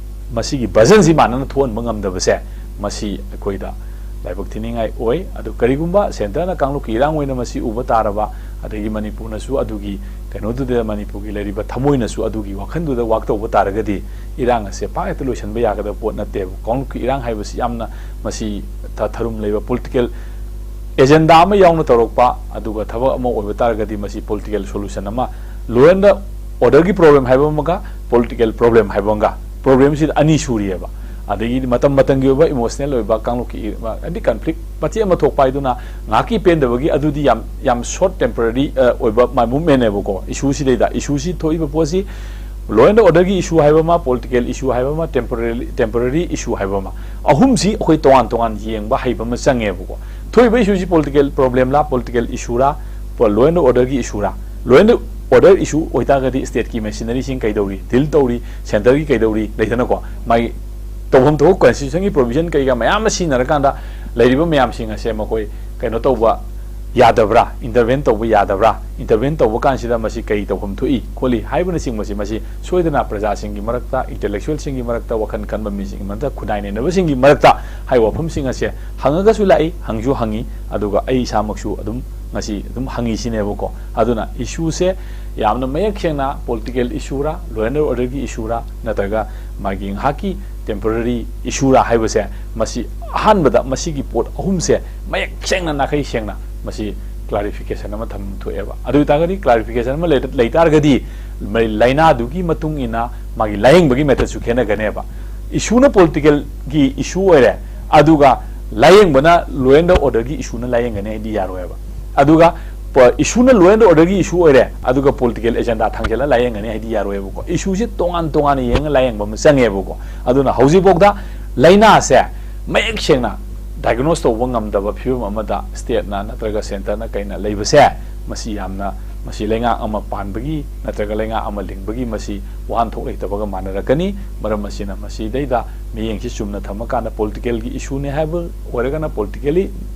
ꯃꯁꯤꯒꯤ versionꯁꯤ ꯃꯥꯟꯅꯅ ꯊꯣꯛꯍꯟꯕ ꯉꯝꯗꯕꯁꯦ, ꯃꯁꯤ ꯑꯩꯈꯣꯏꯗ ꯂꯥꯏꯕꯛ ꯊꯤꯅꯤꯡꯉꯥꯏ ꯑꯣꯏ꯫ ꯑꯗꯨ ꯀꯔꯤꯒꯨꯝꯕ centreꯅ ꯀꯥꯡꯂꯨꯞꯀꯤ ꯏꯔꯥꯡ ꯑꯣꯏꯅ ꯃꯁꯤ ꯎꯕ ꯇꯥꯔꯕ, ꯑꯗꯒꯤ ꯃꯅꯤꯄꯨꯔꯅꯁꯨ ꯑꯗꯨꯒꯤ ꯀꯩꯅꯣꯗꯨꯗ, ꯃꯅꯤꯄꯨꯔꯒꯤ ꯂꯩꯔꯤꯕ ꯊꯃꯣꯏꯅꯁꯨ ꯑꯗꯨꯒꯤ ꯋꯥꯈꯜꯗꯨꯗ work ꯇꯧꯕ ꯇꯥꯔꯒꯗꯤ, ꯏꯔꯥꯡ ꯑꯁꯦ ꯄꯥꯛ ꯍꯦꯛꯇ ꯂꯣꯏꯁꯤꯟꯕ ꯌꯥꯒꯗꯕ ꯄꯣꯠ ꯅꯠꯇꯦꯕ꯫ ꯀꯥꯡꯂꯨꯞꯀꯤ ꯏꯔꯥꯡ ꯍꯥꯏꯕꯁꯤ ꯌꯥꯝꯅ ꯃꯁꯤ ꯊ-, ꯊꯔꯨꯝ ꯂꯩꯕ political agenda ꯑꯃ ꯌꯥꯎꯅ ꯇꯧꯔꯛꯄ, ꯑꯗꯨꯒ ꯊꯕꯛ ꯑꯃ ꯑꯣꯏꯕ ꯇꯥꯔꯒꯗꯤ ꯃꯁꯤ political solution ꯑꯃ, law and orderꯒꯤ problem ꯍꯥꯏꯕ ꯑꯃꯒ political problem ꯍꯥꯏꯕ ꯑꯃꯒ, problemꯁꯤꯗ ꯑꯅꯤ ꯁꯨꯔꯤꯑꯕ꯫ ꯑꯗꯒꯤꯗꯤ ꯃꯇꯝ ꯃꯇꯝꯒꯤ ꯑꯣꯏꯕ emotional ꯑꯣꯏꯕ ꯀꯥꯡꯂꯨꯞꯀꯤ ꯏ-, ꯍꯥꯏꯗꯤ conflict ꯃꯆꯦꯠ ꯑꯃ ꯊꯣꯛꯄ ꯍꯥꯏꯗꯨꯅ ꯉꯥꯏꯍꯥꯛꯀꯤ ꯄꯦꯟꯗꯕꯒꯤ ꯑꯗꯨꯗꯤ ꯌꯥꯝ, ꯌꯥꯝ short temporary, ꯑ, ꯑꯣꯏꯕ ꯃꯥ-, movementꯅꯦꯕꯀꯣ꯫ Issueꯁꯤꯗꯩꯗ, issueꯁꯤ ꯊꯣꯛꯏꯕ ꯄꯣꯠꯁꯤ law and orderꯒꯤ issue ꯍꯥꯏꯕ ꯑꯃ, political issue ꯍꯥꯏꯕ ꯑꯃ, temporary, temporary issue ꯍꯥꯏꯕ ꯑꯃ, ꯑꯍꯨꯝꯁꯤ ꯑꯩꯈꯣꯏ ꯇꯣꯉꯥꯟ ꯇꯣꯉꯥꯟ ꯌꯦꯡꯕ ꯍꯩꯕ ꯑꯃ ꯆꯪꯉꯦꯕꯀꯣ꯫ ꯊꯣꯛꯏꯕ issueꯁꯤ political problemꯂꯥ, political issueꯔꯥ, ꯄ-, law and orderꯒꯤ issueꯔꯥ? Law and order issue ꯑꯣꯏꯇꯥꯔꯒꯗꯤ stateꯀꯤ machineryꯁꯤꯡ ꯀꯩꯗꯧꯔꯤ, deal ꯇꯧꯔꯤ, centreꯒꯤ ꯀꯩꯗꯧꯔꯤ, ꯂꯩꯗꯅꯀꯣ꯫ ꯃꯥꯒꯤ ꯇꯧꯐꯝ ꯊꯣꯛꯄ constitutionꯒꯤ provision ꯀꯩꯀꯥ ꯃꯌꯥꯝ ꯑꯃ ꯁꯤꯖꯤꯟꯅꯔꯀꯥꯟꯗ ꯂꯩꯔꯤꯕ ꯃꯌꯥꯝꯁꯤꯡ ꯑꯁꯦ ꯃꯈꯣꯏ ꯀꯩꯅꯣ ꯇꯧꯕ, ꯌꯥꯗꯕ꯭ꯔꯥ, ꯏꯟꯇꯔꯚꯦꯟ ꯇꯧꯕ ꯌꯥꯗꯕ꯭ꯔꯥ, ꯏꯟꯇꯔꯚꯦꯟ ꯇꯧꯕ ꯀꯥꯟꯁꯤꯗ ꯃꯁꯤ ꯀꯔꯤ ꯇꯧꯐꯝ ꯊꯣꯛꯏ ꯈꯣꯠꯂꯤ ꯍꯥꯏꯕꯅꯆꯤꯡꯕꯁꯤ, ꯃꯁꯤ ꯁꯣꯏꯗꯅ ꯄ꯭ꯔꯖꯥꯁꯤꯡꯒꯤ ꯃꯔꯛꯇ, ꯏꯟꯇꯦꯂꯦꯛꯆꯨꯋꯦꯜꯁꯤꯡꯒꯤ ꯃꯔꯛꯇ, ꯋꯥꯈꯜ ꯈꯟꯕ ꯃꯤꯁꯤꯡꯒꯤ ꯃꯔꯛꯇ, ꯈꯨꯟꯅꯥꯏ ꯅꯩꯅꯕꯁꯤꯡꯒꯤ ꯃꯔꯛꯇ ꯍꯥꯏꯕ ꯋꯥꯐꯝꯁꯤꯡ ꯑꯁꯦ ꯍꯪꯉꯒꯁꯨ ꯂꯥꯛꯏ, ꯍꯪꯁꯨ ꯍꯪꯉꯤ, ꯑꯗꯨꯒ ꯑꯩ ꯏꯁꯥꯃꯛꯁꯨ ꯑꯗꯨꯝ ꯉꯁꯤ ꯑꯗꯨꯝ ꯍꯪꯉꯤꯁꯤꯅꯦꯕꯀꯣ꯫ ꯑꯗꯨꯅ ꯏꯁꯨꯁꯦ ꯌꯥꯝꯅ ꯃꯌꯦꯛ ꯁꯦꯡꯅ ꯄꯣꯂꯤꯇꯤꯀꯦꯜ ꯏꯁꯨꯔꯥ, ꯂꯣ ꯑꯦꯟ ꯑꯣꯔꯗꯔꯒꯤ ꯏꯁꯨꯔꯥ, ꯅꯠꯇ꯭ꯔꯒ ꯃꯥꯒꯤ ꯉꯥꯏꯍꯥꯛꯀꯤ ꯇꯦꯝꯄꯔꯔꯤ ꯏꯁꯨꯔꯥ ꯍꯥꯏꯕꯁꯦ, ꯃꯁꯤ ꯑꯍꯥꯟꯕꯗ ꯃꯁꯤꯒꯤ ꯄꯣꯠ ꯑꯍꯨꯝꯁꯦ ꯃꯌꯦꯛ ꯁꯦꯡꯅ, ꯅꯥꯈꯩ ꯁꯦꯡꯅ ꯃꯁꯤ ꯀ꯭ꯂꯥꯔꯤꯐꯤꯀꯦꯁꯟ ꯑꯃ ꯊꯝ ꯊꯣꯛꯑꯦꯕ꯫ ꯑꯗꯨ ꯑꯣꯏꯇꯥꯔꯒꯗꯤ, ꯀ꯭ꯂꯥꯔꯤꯐꯤꯀꯦꯁꯟ ꯑꯃ ꯂꯩ-, ꯂꯩ ꯇꯥꯔꯒꯗꯤ ꯂꯥꯏꯅꯥꯗꯨꯒꯤ ꯃꯇꯨꯡ ꯏꯟꯅ ꯃꯥꯒꯤ ꯂꯥꯌꯦꯡꯕꯒꯤ ꯃꯦꯊꯠꯁꯨ ꯈꯦꯠꯅꯒꯅꯦꯕ꯫ ꯏꯁꯨꯅ ꯄꯣꯂꯤꯇꯤꯀꯦꯜꯒꯤ ꯏꯁꯨ ꯑꯣꯏꯔꯦ, ꯑꯗꯨꯒ ꯂꯥꯌꯦꯡꯕꯅ ꯂꯣ ꯑꯦꯟ ꯑꯣꯔꯗꯔꯒꯤ ꯏꯁꯨꯅ ꯂꯥꯌꯦꯡꯒꯅꯤ ꯍꯥꯏꯗꯤ ꯌꯥꯔꯣꯏꯕ꯫ ꯑꯗꯨꯒ ꯄ-, ꯏꯁꯨꯅ ꯂꯣ ꯑꯦꯟ ꯑꯣꯔꯗꯔꯒꯤ ꯏꯁꯨ ꯑꯣꯏꯔꯦ, ꯑꯗꯨꯒ ꯄꯣꯂꯤꯇꯤꯀꯦꯜ ꯑꯦꯖꯦꯟꯗꯥ ꯊꯥꯡꯖꯜꯂ ꯂꯥꯌꯦꯡꯒꯅꯤ ꯍꯥꯏꯗꯤ ꯌꯥꯔꯣꯏꯕꯀꯣ꯫ ꯏꯁꯨꯁꯦ ꯇꯣꯉꯥꯟ ꯇꯣꯉꯥꯟꯅ ꯌꯦꯡꯉ ꯂꯥꯌꯦꯡꯕ ꯑꯃ ꯆꯪꯉꯦꯕꯀꯣ꯫ ꯑꯗꯨꯅ ꯍꯧꯖꯤꯛꯐꯥꯎꯗ ꯂꯥꯏꯅꯥꯁꯦ ꯃꯌꯦꯛ ꯁꯦꯡꯅ ꯗꯥꯏꯒꯅꯣꯁ ꯇꯧꯕ ꯉꯝꯗꯕ ꯐꯤꯕꯝ ꯑꯃꯗ ꯁ꯭ꯇꯦꯠꯅ ꯅꯠꯇ꯭ꯔꯒ ꯁꯦꯟꯇꯔꯅ ꯀꯩꯅ ꯂꯩꯕꯁꯦ, ꯃꯁꯤ ꯌꯥꯝꯅ, ꯃꯁꯤ ꯂꯩꯉꯥꯛ ꯑꯃ ꯄꯥꯟꯕꯒꯤ ꯅꯠꯇ꯭ꯔꯒ ꯂꯩꯉꯥꯛ ꯑꯃ ꯂꯤꯡꯕꯒꯤ ꯃꯁꯤ ꯋꯥꯍꯟꯊꯣꯛ ꯂꯩꯇꯕꯒ ꯃꯥꯟꯅꯔꯛꯀꯅꯤ꯫ ꯃꯔꯝ ꯑꯁꯤꯅ ꯃꯁꯤꯗꯩꯗ ꯃꯤꯠꯌꯦꯡꯁꯤ ꯆꯨꯝꯅ ꯊꯝꯃꯀꯥꯟꯗ ꯄꯣꯂꯤꯇꯤꯀꯦꯜꯒꯤ ꯏꯁꯨꯅꯦ ꯍꯥꯏꯕ ꯑꯣꯏꯔꯒꯅ ꯄꯣꯂꯤꯇꯤꯀꯦꯜꯂꯤ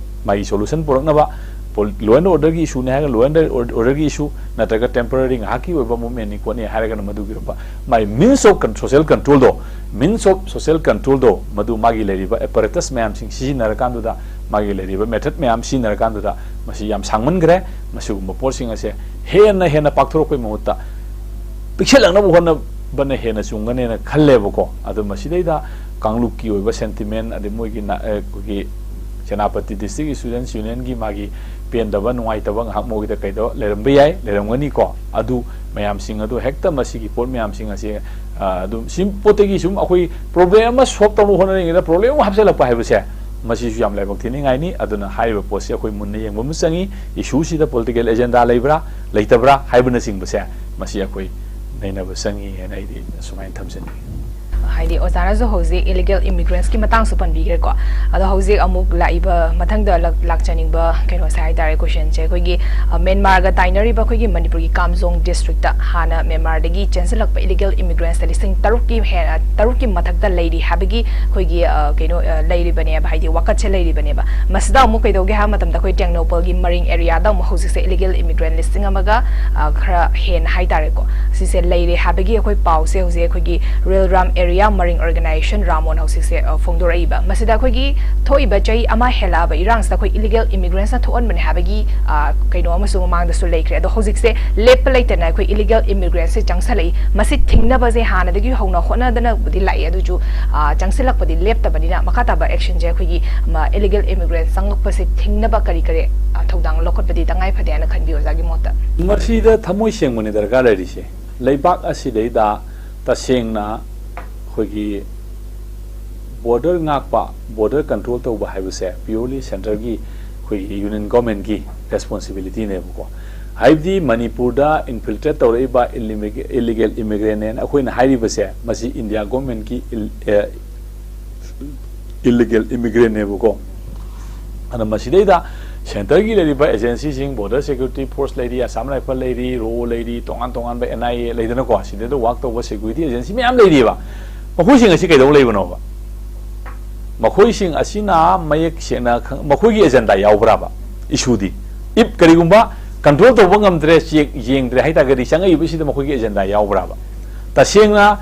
ꯃꯥꯒꯤ ꯁꯣꯂꯨꯁꯟ ꯄꯨꯔꯛꯅꯕ, ꯄꯣꯜ-, ꯂꯣ ꯑꯦꯟ ꯑꯣꯔꯗꯔꯒꯤ ꯏꯁꯨꯅꯦ ꯍꯥꯏꯔꯒ ꯂꯣ ꯑꯦꯟ ꯑꯣꯔꯗꯔꯒꯤ ꯏꯁꯨ, ꯅꯠꯇ꯭ꯔꯒ ꯇꯦꯝꯄꯔꯔꯤ ꯉꯥꯏꯍꯥꯛꯀꯤ ꯑꯣꯏꯕ ꯃꯨꯞꯃꯦꯟꯅꯤ ꯈꯣꯠꯅꯤ ꯍꯥꯏꯔꯒꯅ ꯃꯗꯨꯒꯤ ꯑꯣꯏꯕ ꯃꯥꯒꯤ means of con-, social controlꯗꯣ, means of social controlꯗꯣ, ꯃꯗꯨ ꯃꯥꯒꯤ ꯂꯩꯔꯤꯕ apparatus ꯃꯌꯥꯝꯁꯤꯡ ꯁꯤꯖꯤꯟꯅꯔꯀꯥꯟꯗꯨꯗ, ꯃꯥꯒꯤ ꯂꯩꯔꯤꯕ method ꯃꯌꯥꯝ ꯁꯤꯖꯤꯟꯅꯔꯀꯥꯟꯗꯨꯗ ꯃꯁꯤ ꯌꯥꯝ ꯁꯥꯡꯃꯟꯈ꯭ꯔꯦ꯫ ꯃꯁꯤꯒꯨꯝꯕ ꯄꯣꯠꯁꯤꯡ ꯑꯁꯦ ꯍꯦꯟꯅ ꯍꯦꯟꯅ ꯄꯥꯛꯊꯣꯔꯛꯄꯩ ꯃꯍꯨꯠꯇ ꯄꯤꯛꯁꯜꯂꯛꯅꯕ ꯍꯣꯠꯅꯕꯅ ꯍꯦꯟꯅ ꯆꯨꯝꯒꯅꯦꯅ ꯈꯜꯂꯦꯕꯀꯣ꯫ ꯑꯗꯣ ꯃꯁꯤꯗꯩꯗ ꯀꯥꯡꯂꯨꯞꯀꯤ ꯑꯣꯏꯕ sentiment, ꯑꯗꯩ ꯃꯣꯏꯒꯤ ꯅ-, ꯑ, ꯑꯩꯈꯣꯏꯒꯤ ꯁꯦꯅꯥꯄꯇꯤ District Students Unionꯒꯤ ꯃꯥꯒꯤ ꯄꯦꯟꯗꯕ, ꯅꯨꯡꯉꯥꯏꯇꯕ ꯉꯥꯏꯍꯥꯛ ꯃꯣꯏꯒꯤꯗ ꯀꯩꯗꯧ ꯂꯩꯔꯝꯕ ꯌꯥꯏ, ꯂꯩꯔꯝꯒꯅꯤꯀꯣ꯫ ꯑꯗꯨ ꯃꯌꯥꯝꯁꯤꯡ ꯑꯗꯨ ꯍꯦꯛꯇ ꯃꯁꯤꯒꯤ ꯄꯣꯠ ꯃꯌꯥꯝꯁꯤꯡ ꯑꯁꯤ, ꯑ, ꯑꯗꯨꯝ ꯁꯤ ꯄꯣꯠꯇꯒꯤ ꯁꯨꯝ ꯑꯩꯈꯣꯏ problem ꯑꯃ solve ꯇꯧꯅꯕ ꯍꯣꯠꯅꯔꯤꯉꯩꯗ problem ꯑꯃ ꯍꯥꯞꯆꯤꯜꯂꯛꯄ ꯍꯥꯏꯕꯁꯦ, ꯃꯁꯤꯁꯨ ꯌꯥꯝ ꯂꯥꯏꯕꯛ ꯊꯤꯅꯤꯡꯉꯥꯏꯅꯤ꯫ ꯑꯗꯨꯅ ꯍꯥꯏꯔꯤꯕ ꯄꯣꯠꯁꯤ ꯑꯩꯈꯣꯏ ꯃꯨꯟꯅ ꯌꯦꯡꯕ ꯑꯃ ꯆꯪꯉꯤ꯫ Issueꯁꯤꯗ political agenda ꯂꯩꯕ꯭ꯔꯥ, ꯂꯩꯇꯕ꯭ꯔꯥ ꯍꯥꯏꯕꯅꯆꯤꯡꯕꯁꯦ, ꯃꯁꯤ ꯑꯩꯈꯣꯏ ꯅꯩꯅꯕ ꯆꯪꯉꯤ ꯍꯥꯏꯅ ꯑꯩꯗꯤ ꯑꯁꯨꯃꯥꯏꯅ ꯊꯝꯖꯅꯤꯡꯉꯤ꯫ ꯍꯥꯏꯗꯤ ꯑꯣꯖꯥꯅꯁꯨ ꯍꯧꯖꯤꯛ ꯏꯂꯤꯒꯦꯜ ꯏꯃꯤꯒ꯭ꯔꯦꯟꯁꯀꯤ ꯃꯇꯥꯡꯁꯨ ꯄꯟꯕꯤꯈ꯭ꯔꯦꯀꯣ꯫ ꯑꯗꯣ ꯍꯧꯖꯤꯛ ꯑꯃꯨꯛ ꯂꯥꯛꯏꯕ, ꯃꯊꯪꯗ ꯂꯥꯛ-, ꯂꯥꯛꯆꯅꯤꯡꯕ ꯀꯩꯅꯣꯁꯦ ꯍꯥꯏ ꯇꯥꯔꯦ, ꯀꯣꯏꯁꯟꯁꯦ ꯑꯩꯈꯣꯏꯒꯤ, ꯑ, ꯃꯦꯟꯃꯥꯔꯒ ꯇꯥꯏꯅꯔꯤꯕ ꯑꯩꯈꯣꯏꯒꯤ ꯃꯅꯤꯄꯨꯔꯒꯤ ꯀꯥꯝꯖꯣꯡ ꯗꯤꯁꯇ꯭ꯔꯤꯛꯇ ꯍꯥꯟꯅ ꯃꯦꯟꯃꯥꯔꯗꯒꯤ ꯆꯦꯟꯁꯤꯜꯂꯛꯄ ꯏꯂꯤꯒꯦꯜ ꯏꯃꯤꯒ꯭ꯔꯦꯟꯁꯇ ꯂꯤꯁꯤꯡ ꯇꯔꯨꯛꯀꯤ ꯍꯦꯟꯅ, ꯇꯔꯨꯛꯀꯤ ꯃꯊꯛꯇ ꯂꯩꯔꯤ ꯍꯥꯏꯕꯒꯤ ꯑꯩꯈꯣꯏꯒꯤ, ꯑ, ꯀꯩꯅꯣ, ꯑ, ꯂꯩꯔꯤꯕꯅꯦꯕ, ꯍꯥꯏꯗꯤ ꯋꯥꯀꯠꯁꯦ ꯂꯩꯔꯤꯕꯅꯦꯕ꯫ ꯃꯁꯤꯗ ꯑꯃꯨꯛ ꯀꯩꯗꯧꯒꯦ ꯍꯥꯏꯕ ꯃꯇꯝꯗ ꯑꯩꯈꯣꯏ ꯇꯦꯡꯅꯧꯄꯜꯒꯤ ꯃꯔꯤꯡ ꯑꯦꯔꯤꯌꯥꯗ ꯑꯃꯨꯛ ꯍꯧꯖꯤꯛꯁꯦ ꯏꯂꯤꯒꯦꯜ ꯏꯃꯤꯒ꯭ꯔꯦꯟ ꯂꯤꯁꯤꯡ ꯑꯃꯒ, ꯑ, ꯈꯔ ꯍꯦꯟꯅ ꯍꯥꯏ ꯇꯥꯔꯦꯀꯣ, ꯁꯤꯁꯦ ꯂꯩꯔꯦ ꯍꯥꯏꯕꯒꯤ ꯑꯩꯈꯣꯏ ꯄꯥꯎꯁꯦ ꯍꯧꯖꯤꯛ ꯑꯩꯈꯣꯏꯒꯤ ꯔꯤꯜꯔꯥꯝ ꯑꯦꯔꯤꯌꯥ ꯃꯔꯤꯡ ꯑꯣꯔꯒꯅꯥꯏꯖꯦꯁꯟ ꯔꯥꯃꯣꯟ ꯍꯧꯖꯤꯛꯁꯦ, ꯑ, ꯐꯣꯡꯗꯣꯔꯛꯏꯕ꯫ ꯃꯁꯤꯗ ꯑꯩꯈꯣꯏꯒꯤ ꯊꯣꯛꯏꯕ ꯆꯍꯤ ꯑꯃ ꯍꯦꯜꯂꯛꯑꯕ ꯏꯔꯥꯡꯁꯤꯗ ꯑꯩꯈꯣꯏ ꯏꯂꯤꯒꯦꯜ ꯏꯃꯤꯒ꯭ꯔꯦꯟꯁꯅ ꯊꯣꯛꯍꯟꯕꯅꯦ ꯍꯥꯏꯕꯒꯤ, ꯑ, ꯀꯩꯅꯣ ꯑꯃꯁꯨ ꯃꯃꯥꯡꯗꯁꯨ ꯂꯩꯈ꯭ꯔꯦ꯫ ꯑꯗꯣ ꯍꯧꯖꯤꯛꯁꯦ ꯂꯦꯞꯄ ꯂꯩꯇꯅ ꯑꯩꯈꯣꯏ ꯏꯂꯤꯒꯦꯜ ꯏꯃꯤꯒ꯭ꯔꯦꯟꯁꯁꯦ ꯆꯪꯁꯜꯂꯛꯏ꯫ ꯃꯁꯤ ꯊꯤꯡꯅꯕꯁꯦ ꯍꯥꯟꯅꯗꯒꯤ ꯍꯧꯅ ꯍꯣꯠꯅꯗꯅꯕꯨꯗꯤ ꯂꯥꯛꯏ, ꯑꯗꯨꯁꯨ, ꯑ, ꯆꯪꯁꯤꯜꯂꯛꯄꯗꯤ ꯂꯦꯞꯇꯕꯅꯤꯅ ꯃꯈꯥ ꯇꯥꯕ ꯑꯦꯛꯁꯟꯁꯦ ꯑꯩꯈꯣꯏꯒꯤ, ꯃ, ꯏꯂꯤꯒꯦꯜ ꯏꯃꯤꯒ꯭ꯔꯦꯟ ꯆꯪꯉꯛꯄꯁꯦ ꯊꯤꯡꯅꯕ ꯀꯔꯤ ꯀꯔꯤ, ꯑ, ꯊꯧꯗꯥꯡ ꯂꯧꯈꯠꯄꯗꯤ ꯇꯉꯥꯏ ꯐꯗꯦ ꯍꯥꯏꯅ ꯈꯟꯕꯤ ꯑꯣꯖꯥꯒꯤ ꯃꯣꯠꯇ? ꯃꯁꯤꯗ ꯊꯃꯣꯏ ꯁꯦꯡꯕꯅꯤ ꯗꯔꯀꯥꯔ ꯂꯩꯔꯤꯁꯦ꯫ ꯂꯩꯕꯥꯛ ꯑꯁꯤꯗꯩꯗ ꯇꯁꯦꯡꯅ ꯑꯩꯈꯣꯏꯒꯤ ꯕꯣꯔꯗꯔ ꯉꯥꯛꯄ, ꯕꯣꯔꯗꯔ ꯀꯟꯇ꯭ꯔꯣꯜ ꯇꯧꯕ ꯍꯥꯏꯕꯁꯦ purely centreꯒꯤ, ꯑꯩꯈꯣꯏꯒꯤ ꯌꯨꯅꯤꯌꯟ ꯒꯣꯔꯃꯦꯟꯒꯤ ꯔꯦꯁꯄꯣꯟꯁꯤꯕꯤꯂꯤꯇꯤꯅꯦꯕꯀꯣ꯫ ꯍꯥꯏꯕꯗꯤ ꯃꯅꯤꯄꯨꯔꯗ ꯏꯟꯐꯤꯜꯇ꯭ꯔꯦꯠ ꯇꯧꯔꯛꯏꯕ ꯏꯂꯤꯃꯤꯒ-, ꯏꯂꯤꯒꯦꯜ ꯏꯃꯤꯒ꯭ꯔꯦꯟꯅꯦꯅ ꯑꯩꯈꯣꯏꯅ ꯍꯥꯏꯔꯤꯕꯁꯦ, ꯃꯁꯤ ꯏꯟꯗꯤꯌꯥ ꯒꯣꯔꯃꯦꯟꯒꯤ ꯏꯜ-, ꯑꯦ, ꯏꯂꯤꯒꯦꯜ ꯏꯃꯤꯒ꯭ꯔꯦꯟꯅꯦꯕꯀꯣ꯫ ꯑꯗ ꯃꯁꯤꯗꯩꯗ ꯁꯦꯟꯇꯔꯒꯤ ꯂꯩꯔꯤꯕ ꯑꯦꯖꯦꯟꯁꯤꯁꯤꯡ, ꯕꯣꯔꯗꯔ ꯁꯦꯀ꯭ꯌꯨꯔꯤꯇꯤ ꯐꯣꯔꯁ ꯂꯩꯔꯤ, ꯑꯁꯥꯝ ꯔꯥꯏꯐꯜ ꯂꯩꯔꯤ, ꯔꯣ ꯂꯩꯔꯤ, ꯇꯣꯉꯥꯟ ꯇꯣꯉꯥꯟꯕ NIA ꯂꯩꯗꯅꯀꯣ, ꯁꯤꯗꯩꯗ ꯋꯥꯛ ꯇꯧꯕ ꯁꯦꯀ꯭ꯌꯨꯔꯤꯇꯤ ꯑꯦꯖꯦꯟꯁꯤ ꯃꯌꯥꯝ ꯂꯩꯔꯤꯑꯕ꯫ ꯃꯈꯣꯏꯁꯤꯡ ꯑꯁꯤ ꯀꯩꯗꯧ ꯂꯩꯕꯅꯣꯕ? ꯃꯈꯣꯏꯁꯤꯡ ꯑꯁꯤꯅ ꯃꯌꯦꯛ ꯁꯦꯡꯅ ꯈꯪ-, ꯃꯈꯣꯏꯒꯤ ꯑꯦꯖꯦꯟꯗꯥ ꯌꯥꯎꯕ꯭ꯔꯥꯕ? ꯏꯁꯨꯗꯤ, if ꯀꯔꯤꯒꯨꯝꯕ ꯀꯟꯇ꯭ꯔꯣꯜ ꯇꯧꯕ ꯉꯝꯗ꯭ꯔꯦ, ꯆꯦꯛ ꯌꯦꯡꯗ꯭ꯔꯦ ꯍꯥꯏꯇꯥꯔꯒꯗꯤ, ꯆꯪꯉꯛꯏꯕꯁꯤꯗ ꯃꯈꯣꯏꯒꯤ ꯑꯦꯖꯦꯟꯗꯥ ꯌꯥꯎꯕ꯭ꯔꯥꯕ? ꯇꯁꯦꯡꯅ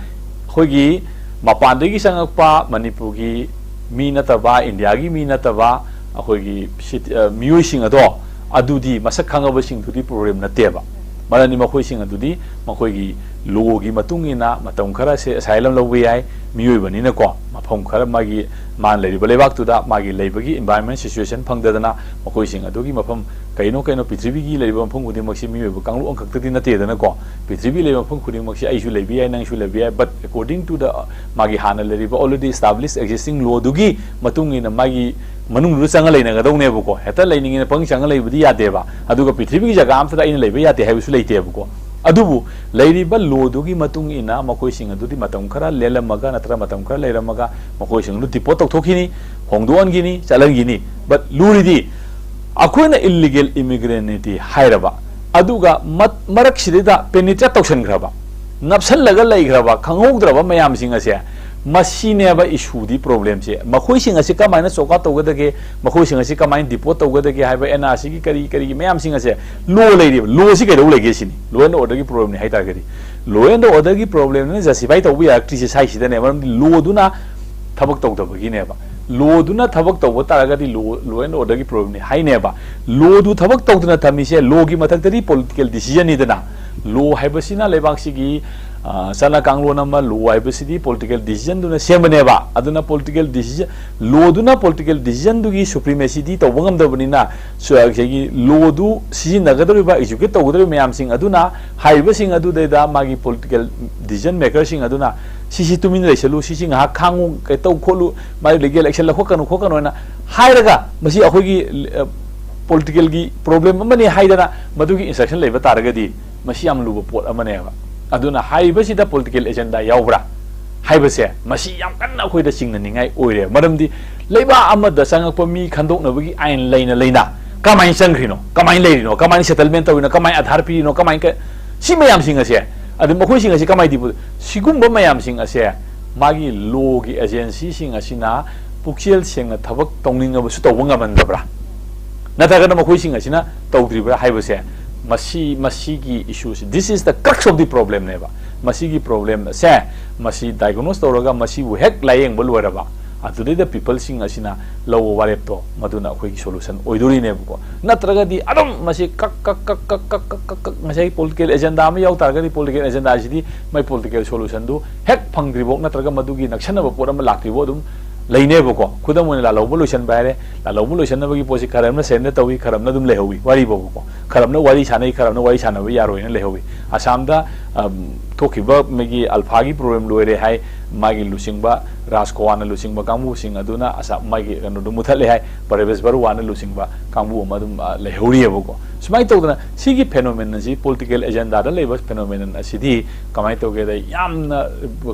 ꯑꯩꯈꯣꯏꯒꯤ ꯃꯄꯥꯟꯗꯒꯤ ꯆꯪꯉꯛꯄ ꯃꯅꯤꯄꯨꯔꯒꯤ ꯃꯤ ꯅꯠꯇꯕ, ꯏꯟꯗꯤꯌꯥꯒꯤ ꯃꯤ ꯅꯠꯇꯕ, ꯑꯩꯈꯣꯏꯒꯤ ꯁꯤꯇꯤ-, ꯑ, ꯃꯤꯑꯣꯏꯁꯤꯡ ꯑꯗꯣ, ꯑꯗꯨꯗꯤ ꯃꯁꯛ ꯈꯪꯉꯕꯁꯤꯡꯗꯨꯗꯤ ꯄ꯭ꯔꯣꯕ꯭ꯂꯦꯝ ꯅꯠꯇꯦꯕ꯫ ꯃꯔꯝꯗꯤ ꯃꯈꯣꯏꯁꯤꯡ ꯑꯗꯨꯗꯤ ꯃꯈꯣꯏꯒꯤ ꯂꯣꯒꯤ ꯃꯇꯨꯡ ꯏꯟꯅ ꯃꯇꯝ ꯈꯔꯁꯦ ꯑꯁꯥꯏꯂꯝ ꯂꯧꯕ ꯌꯥꯏ, ꯃꯤꯑꯣꯏꯕꯅꯤꯅꯀꯣ, ꯃꯐꯝ ꯈꯔ ꯃꯥꯒꯤ, ꯃꯥꯅ ꯂꯩꯔꯤꯕ ꯂꯩꯕꯥꯛꯇꯨꯗ ꯃꯥꯒꯤ ꯂꯩꯕꯒꯤ environment situation ꯐꯪꯗꯗꯅ ꯃꯈꯣꯏꯁꯤꯡ ꯑꯗꯨꯒꯤ ꯃꯐꯝ ꯀꯩꯅꯣ ꯀꯩꯅꯣ ꯄ꯭ꯔꯤꯊꯤꯕꯤꯒꯤ ꯂꯩꯔꯤꯕ ꯃꯐꯝ ꯈꯨꯗꯤꯡꯃꯛꯁꯤ ꯃꯤꯑꯣꯏꯕ ꯀꯥꯡꯂꯨꯞ ꯑꯃꯈꯛꯇꯗꯤ ꯅꯠꯇꯦꯗꯅꯀꯣ꯫ ꯄ꯭ꯔꯤꯊꯤꯕꯤ ꯂꯩꯕ ꯃꯐꯝ ꯈꯨꯗꯤꯡꯃꯛꯁꯤ ꯑꯩꯁꯨ ꯂꯩꯕ ꯌꯥꯏ, ꯅꯪꯁꯨ ꯂꯩꯕ ꯌꯥꯏ, but according to the ꯃꯥꯒꯤ ꯍꯥꯟꯅ ꯂꯩꯔꯤꯕ already established existing ꯂꯣꯗꯨꯒꯤ ꯃꯇꯨꯡ ꯏꯟꯅ ꯃꯥꯒꯤ ꯃꯅꯨꯡꯗꯨꯗ ꯆꯪꯉ ꯂꯩꯅꯒꯗꯧꯅꯦꯕꯀꯣ꯫ ꯍꯦꯛꯇ ꯂꯩꯅꯤꯡꯉꯦꯅ ꯄꯪ ꯆꯪꯉ ꯂꯩꯕꯗꯤ ꯌꯥꯗꯦꯕ꯫ ꯑꯗꯨꯒ ꯄ꯭ꯔꯤꯊꯤꯕꯤꯒꯤ ꯖꯒꯥ ꯑꯝꯇꯗ ꯑꯩꯅ ꯂꯩꯕ ꯌꯥꯗꯦ ꯍꯥꯏꯕꯁꯨ ꯂꯩꯇꯦꯕꯀꯣ꯫ ꯑꯗꯨꯕꯨ ꯂꯩꯔꯤꯕ ꯂꯣꯗꯨꯒꯤ ꯃꯇꯨꯡ ꯏꯟꯅ ꯃꯈꯣꯏꯁꯤꯡ ꯑꯗꯨꯗꯤ ꯃꯇꯝ ꯈꯔ ꯂꯦꯜꯂꯝꯃꯒ ꯅꯠꯇ꯭ꯔꯒ ꯃꯇꯝ ꯈꯔ ꯂꯩꯔꯝꯃꯒ ꯃꯈꯣꯏꯁꯤꯡ ꯑꯗꯨ ꯗꯤꯄꯣꯔꯠ ꯇꯧꯊꯣꯛꯈꯤꯅꯤ, ꯍꯣꯡꯗꯣꯛꯍꯟꯈꯤꯅꯤ, ꯆꯠꯍꯟꯈꯤꯅꯤ꯫ ꯕꯠ ꯂꯨꯔꯤꯗꯤ ꯑꯩꯈꯣꯏꯅ ꯏꯜꯂꯤꯒꯦꯜ ꯏꯃꯤꯒ꯭ꯔꯦꯟꯅꯤꯇꯤ ꯍꯥꯏꯔꯕ, ꯑꯗꯨꯒ ꯃ-, ꯃꯔꯛꯁꯤꯗꯩꯗ ꯄꯦꯅꯤꯇ꯭ꯔꯦꯠ ꯇꯧꯁꯟꯈ꯭ꯔꯕ, ꯅꯞꯁꯜꯂꯒ ꯂꯩꯈ꯭ꯔꯕ, ꯈꯪꯍꯧꯗ꯭ꯔꯕ ꯃꯌꯥꯝꯁꯤꯡ ꯑꯁꯦ ꯃꯁꯤꯅꯦꯕ ꯏꯁꯨꯗꯤ, ꯄ꯭ꯔꯣꯕ꯭ꯂꯦꯝꯁꯦ꯫ ꯃꯈꯣꯏꯁꯤꯡ ꯑꯁꯤ ꯀꯃꯥꯏꯅ ꯆꯣꯛ ꯑꯥꯎꯠ ꯇꯧꯒꯗꯒꯦ, ꯃꯈꯣꯏꯁꯤꯡ ꯑꯁꯤ ꯀꯃꯥꯏꯅ ꯗꯤꯄꯣꯔꯠ ꯇꯧꯒꯗꯒꯦ ꯍꯥꯏꯕ ꯑꯦꯟ ꯑꯥꯔ ꯁꯤꯒꯤ ꯀꯔꯤ ꯀꯔꯤꯒꯤ ꯃꯌꯥꯝꯁꯤꯡ ꯑꯁꯦ ꯂꯣ ꯂꯩꯔꯤꯕ, ꯂꯣꯁꯤ ꯀꯩꯗꯧ ꯂꯩꯒꯦ ꯁꯤꯅꯤ꯫ ꯂꯣ ꯑꯦꯟ ꯑꯣꯔꯗꯔꯒꯤ ꯄ꯭ꯔꯣꯕ꯭ꯂꯦꯝꯅꯤ ꯍꯥꯏ ꯇꯥꯔꯒꯗꯤ, ꯂꯣ ꯑꯦꯟ ꯑꯣꯔꯗꯔꯒꯤ ꯄ꯭ꯔꯣꯕ꯭ꯂꯦꯝꯅꯤꯅ ꯖꯁꯇꯤꯐꯥꯏ ꯇꯧꯕ ꯌꯥꯔꯛꯇ꯭ꯔꯤꯁꯦ ꯁꯥꯏꯁꯤꯗꯅꯦ, ꯃꯔꯝꯗꯤ ꯂꯣꯗꯨꯅ ꯊꯕꯛ ꯇꯧꯗꯕꯒꯤꯅꯦꯕ꯫ ꯂꯣꯗꯨꯅ ꯊꯕꯛ ꯇꯧꯕ ꯇꯥꯔꯒꯗꯤ ꯂꯣ, ꯂꯣ ꯑꯦꯟ ꯑꯣꯔꯗꯔꯒꯤ ꯄ꯭ꯔꯣꯕ꯭ꯂꯦꯝꯅꯤ ꯍꯥꯏꯅꯦꯕ꯫ ꯂꯣꯗꯨ ꯊꯕꯛ ꯇꯧꯗꯅ ꯊꯝꯃꯤꯁꯦ ꯂꯣꯒꯤ ꯃꯊꯛꯇꯗꯤ ꯄꯣꯂꯤꯇꯤꯀꯦꯜ ꯗꯤꯁꯤꯖꯟꯅꯤꯗꯅ꯫ ꯂꯣ ꯍꯥꯏꯕꯁꯤꯅ ꯂꯩꯕꯥꯛꯁꯤꯒꯤ, ꯑ, ꯆꯠꯅ ꯀꯥꯡꯂꯣꯟ ꯑꯃ, ꯂꯣ ꯍꯥꯏꯕꯁꯤꯗꯤ ꯄꯣꯂꯤꯇꯤꯀꯦꯜ ꯗꯤꯁꯤꯖꯟꯗꯨꯅ ꯁꯦꯝꯕꯅꯦꯕ꯫ ꯑꯗꯨꯅ ꯄꯣꯂꯤꯇꯤꯀꯦꯜ ꯗꯤꯁꯤꯖꯟ, ꯂꯣꯗꯨꯅ ꯄꯣꯂꯤꯇꯤꯀꯦꯜ ꯗꯤꯁꯤꯖꯟꯗꯨꯒꯤ ꯁꯨꯄ꯭ꯔꯤꯃꯦꯁꯤꯗꯤ ꯇꯧꯕ ꯉꯝꯗꯕꯅꯤꯅ, ꯁ-, ꯉꯁꯥꯏꯒꯤ ꯂꯣꯗꯨ ꯁꯤꯖꯤꯟꯅꯒꯗꯧꯔꯤꯕ, ꯑꯦꯛꯖꯤꯀ꯭ꯌꯨꯠ ꯇꯧꯒꯗꯧꯔꯤꯕ ꯃꯌꯥꯝꯁꯤꯡ ꯑꯗꯨꯅ, ꯍꯥꯏꯔꯤꯕꯁꯤꯡ ꯑꯗꯨꯗꯩꯗ ꯃꯥꯒꯤ ꯄꯣꯂꯤꯇꯤꯀꯦꯜ ꯗꯤꯁꯤꯖꯟ ꯃꯦꯀꯔꯁꯤꯡ ꯑꯗꯨꯅ ꯁꯤꯁꯤ ꯇꯨꯃꯤꯟꯅ ꯂꯩꯁꯜꯂꯨ, ꯁꯤꯁꯤ ꯉꯥꯏꯍꯥꯛ ꯈꯥꯡꯉꯨ, ꯀꯩ ꯇꯧ ꯈꯣꯠꯂꯨ, ꯃꯥꯒꯤ ꯂꯤꯒꯦꯜ ꯑꯦꯛꯁꯟ ꯂꯧꯈꯠꯀꯅꯨ ꯈꯣꯠꯀꯅꯨ ꯍꯥꯏꯅ ꯍꯥꯏꯔꯒ, ꯃꯁꯤ ꯑꯩꯈꯣꯏꯒꯤ, ꯑ, ꯄꯣꯂꯤꯇꯤꯀꯦꯜꯒꯤ ꯄ꯭ꯔꯣꯕ꯭ꯂꯦꯝ ꯑꯃꯅꯤ ꯍꯥꯏꯗꯅ ꯃꯗꯨꯒꯤ ꯏꯟꯁꯇ꯭ꯔꯛꯁꯟ ꯂꯩꯕ ꯇꯥꯔꯒꯗꯤ, ꯃꯁꯤ ꯌꯥꯝ ꯂꯨꯕ ꯄꯣꯠ ꯑꯃꯅꯦꯕ꯫ ꯑꯗꯨꯅ ꯍꯥꯏꯔꯤꯕꯁꯤꯗ ꯄꯣꯂꯤꯇꯤꯀꯦꯜ ꯑꯦꯖꯦꯟꯗꯥ ꯌꯥꯎꯕ꯭ꯔꯥ ꯍꯥꯏꯕꯁꯦ ꯃꯁꯤ ꯌꯥꯝ ꯀꯟꯅ ꯑꯩꯈꯣꯏꯗ ꯆꯤꯡꯅꯅꯤꯡꯉꯥꯏ ꯑꯣꯏꯔꯦ꯫ ꯃꯔꯝꯗꯤ ꯂꯩꯕꯥꯛ ꯑꯃꯗ ꯆꯪꯉꯛꯄ ꯃꯤ ꯈꯟꯗꯣꯛꯅꯕꯒꯤ ꯑꯥꯏꯟ ꯂꯩꯅ ꯂꯩꯅ ꯀꯃꯥꯏꯅ ꯆꯪꯈ꯭ꯔꯤꯅꯣ, ꯀꯃꯥꯏꯅ ꯂꯩꯔꯤꯅꯣ, ꯀꯃꯥꯏꯅ ꯁꯦꯇꯜꯃꯦꯟ ꯇꯧꯔꯤꯅꯣ, ꯀꯃꯥꯏꯅ ꯑꯙꯥꯔ ꯄꯤꯔꯤꯅꯣ, ꯀꯃꯥꯏꯅ ꯀ-, ꯁꯤ ꯃꯌꯥꯝꯁꯤꯡ ꯑꯁꯦ, ꯑꯗꯨ ꯃꯈꯣꯏꯁꯤꯡ ꯑꯁꯤ ꯀꯃꯥꯏꯅ ꯗꯤꯄꯣ-, ꯁꯤꯒꯨꯝꯕ ꯃꯌꯥꯝꯁꯤꯡ ꯑꯁꯦ ꯃꯥꯒꯤ ꯂꯣꯒꯤ ꯑꯦꯖꯦꯟꯁꯤꯁꯤꯡ ꯑꯁꯤꯅ ꯄꯨꯛꯆꯦꯜ ꯁꯦꯡꯅ ꯊꯕꯛ ꯇꯧꯅꯤꯡꯉꯕꯁꯨ ꯇꯧꯕ ꯉꯝꯍꯟꯗꯕ꯭ꯔꯥ? ꯅꯠꯇ꯭ꯔꯒꯅ ꯃꯈꯣꯏꯁꯤꯡ ꯑꯁꯤꯅ ꯇꯧꯗ꯭ꯔꯤꯕ꯭ꯔꯥ ꯍꯥꯏꯕꯁꯦ, ꯃꯁꯤ, ꯃꯁꯤꯒꯤ ꯏꯁꯨꯁꯤ, this is the crux of the problemꯅꯦꯕ꯫ ꯃꯁꯤꯒꯤ ꯄ꯭ꯔꯣꯕ꯭ꯂꯦꯝ ꯑꯁꯦ, ꯃꯁꯤ ꯗꯥꯏꯒꯅꯣꯁ ꯇꯧꯔꯒ ꯃꯁꯤꯕꯨ ꯍꯦꯛ ꯂꯥꯌꯦꯡꯕ ꯂꯣꯏꯔꯕ, ꯑꯗꯨꯗꯩꯗ ꯄꯤꯄꯜꯁꯤꯡ ꯑꯁꯤꯅ ꯂꯧꯕ ꯋꯥꯔꯦꯞꯇꯣ, ꯃꯗꯨꯅ ꯑꯩꯈꯣꯏꯒꯤ ꯁꯣꯂꯨꯁꯟ ꯑꯣꯏꯗꯣꯔꯤꯅꯦꯕꯀꯣ꯫ ꯅꯠꯇ꯭ꯔꯒꯗꯤ ꯑꯗꯨꯝ ꯃꯁꯤ ꯀꯛ, ꯀꯛ, ꯀꯛ, ꯉꯁꯥꯏꯒꯤ ꯄꯣꯂꯤꯇꯤꯀꯦꯜ ꯑꯦꯖꯦꯟꯗꯥ ꯑꯃ ꯌꯥꯎ ꯇꯥꯔꯒꯗꯤ, ꯄꯣꯂꯤꯇꯤꯀꯦꯜ ꯑꯦꯖꯦꯟꯗꯥꯁꯤꯗꯤ ꯃꯥꯏ ꯄꯣꯂꯤꯇꯤꯀꯦꯜ ꯁꯣꯂꯨꯁꯟꯗꯨ ꯍꯦꯛ ꯐꯪꯗ꯭ꯔꯤꯐꯥꯎ ꯅꯠꯇ꯭ꯔꯒ ꯃꯗꯨꯒꯤ ꯅꯛꯁꯟꯅꯕ ꯄꯣꯠ ꯑꯃ ꯂꯥꯛꯇ꯭ꯔꯤꯐꯥꯎ ꯑꯗꯨꯝ ꯂꯩꯅꯦꯕꯀꯣ꯫ ꯈꯨꯗꯝ ꯑꯣꯏꯅ ꯂꯥꯜꯍꯧꯕ ꯂꯣꯏꯁꯟꯕ ꯍꯥꯏꯔꯦ꯫ ꯂꯥꯜꯍꯧꯕ ꯂꯣꯏꯁꯟꯅꯕꯒꯤ ꯄꯣꯠꯁꯤ ꯈꯔ ꯑꯃꯅ ꯁꯔꯦꯟꯗꯔ ꯇꯧꯏ, ꯈꯔ ꯑꯃꯅ ꯑꯗꯨꯝ ꯂꯩꯍꯧꯏ, ꯋꯥꯔꯤ ꯐꯥꯎꯕꯀꯣ꯫ ꯈꯔ ꯑꯃꯅ ꯋꯥꯔꯤ ꯁꯥꯟꯅꯩ, ꯈꯔ ꯑꯃꯅ ꯋꯥꯔꯤ ꯁꯥꯟꯅꯕ ꯌꯥꯔꯣꯏꯅ ꯂꯩꯍꯧꯏ꯫ ꯑꯁꯥꯝꯗ, ꯑꯝ, ꯊꯣꯛꯈꯤꯕ ꯃꯥꯒꯤ ꯑꯜꯐꯥꯒꯤ ꯄ꯭ꯔꯣꯕ꯭ꯂꯦꯝ ꯂꯣꯏꯔꯦ ꯍꯥꯏ, ꯃꯥꯒꯤ ꯂꯨꯆꯤꯡꯕ ꯔꯥꯖꯀꯣꯋꯥꯅ ꯂꯨꯆꯤꯡꯕ ꯀꯥꯡꯕꯨꯁꯤꯡ ꯑꯗꯨꯅ ꯑꯁꯥ ꯃꯥꯒꯤ ꯀꯩꯅꯣꯗꯨ ꯃꯨꯊꯠꯂꯦ ꯍꯥꯏ, ꯄꯔꯦꯕꯦꯁ ꯕꯔꯨꯋꯥꯅ ꯂꯨꯆꯤꯡꯕ ꯀꯥꯡꯕꯨ ꯑꯃ ꯑꯗꯨꯝ ꯑ, ꯂꯩꯍꯧꯔꯤꯑꯕꯀꯣ꯫ ꯁꯨꯃꯥꯏꯅ ꯇꯧꯗꯅ ꯁꯤꯒꯤ ꯐꯦꯅꯣꯃꯦꯅꯟꯁꯤ, ꯄꯣꯂꯤꯇꯤꯀꯦꯜ ꯑꯦꯖꯦꯟꯗꯥꯗ ꯂꯩꯕ ꯐꯦꯅꯣꯃꯦꯅꯟ ꯑꯁꯤꯗꯤ ꯀꯃꯥꯏꯅ ꯇꯧꯒꯦꯗ, ꯌꯥꯝꯅ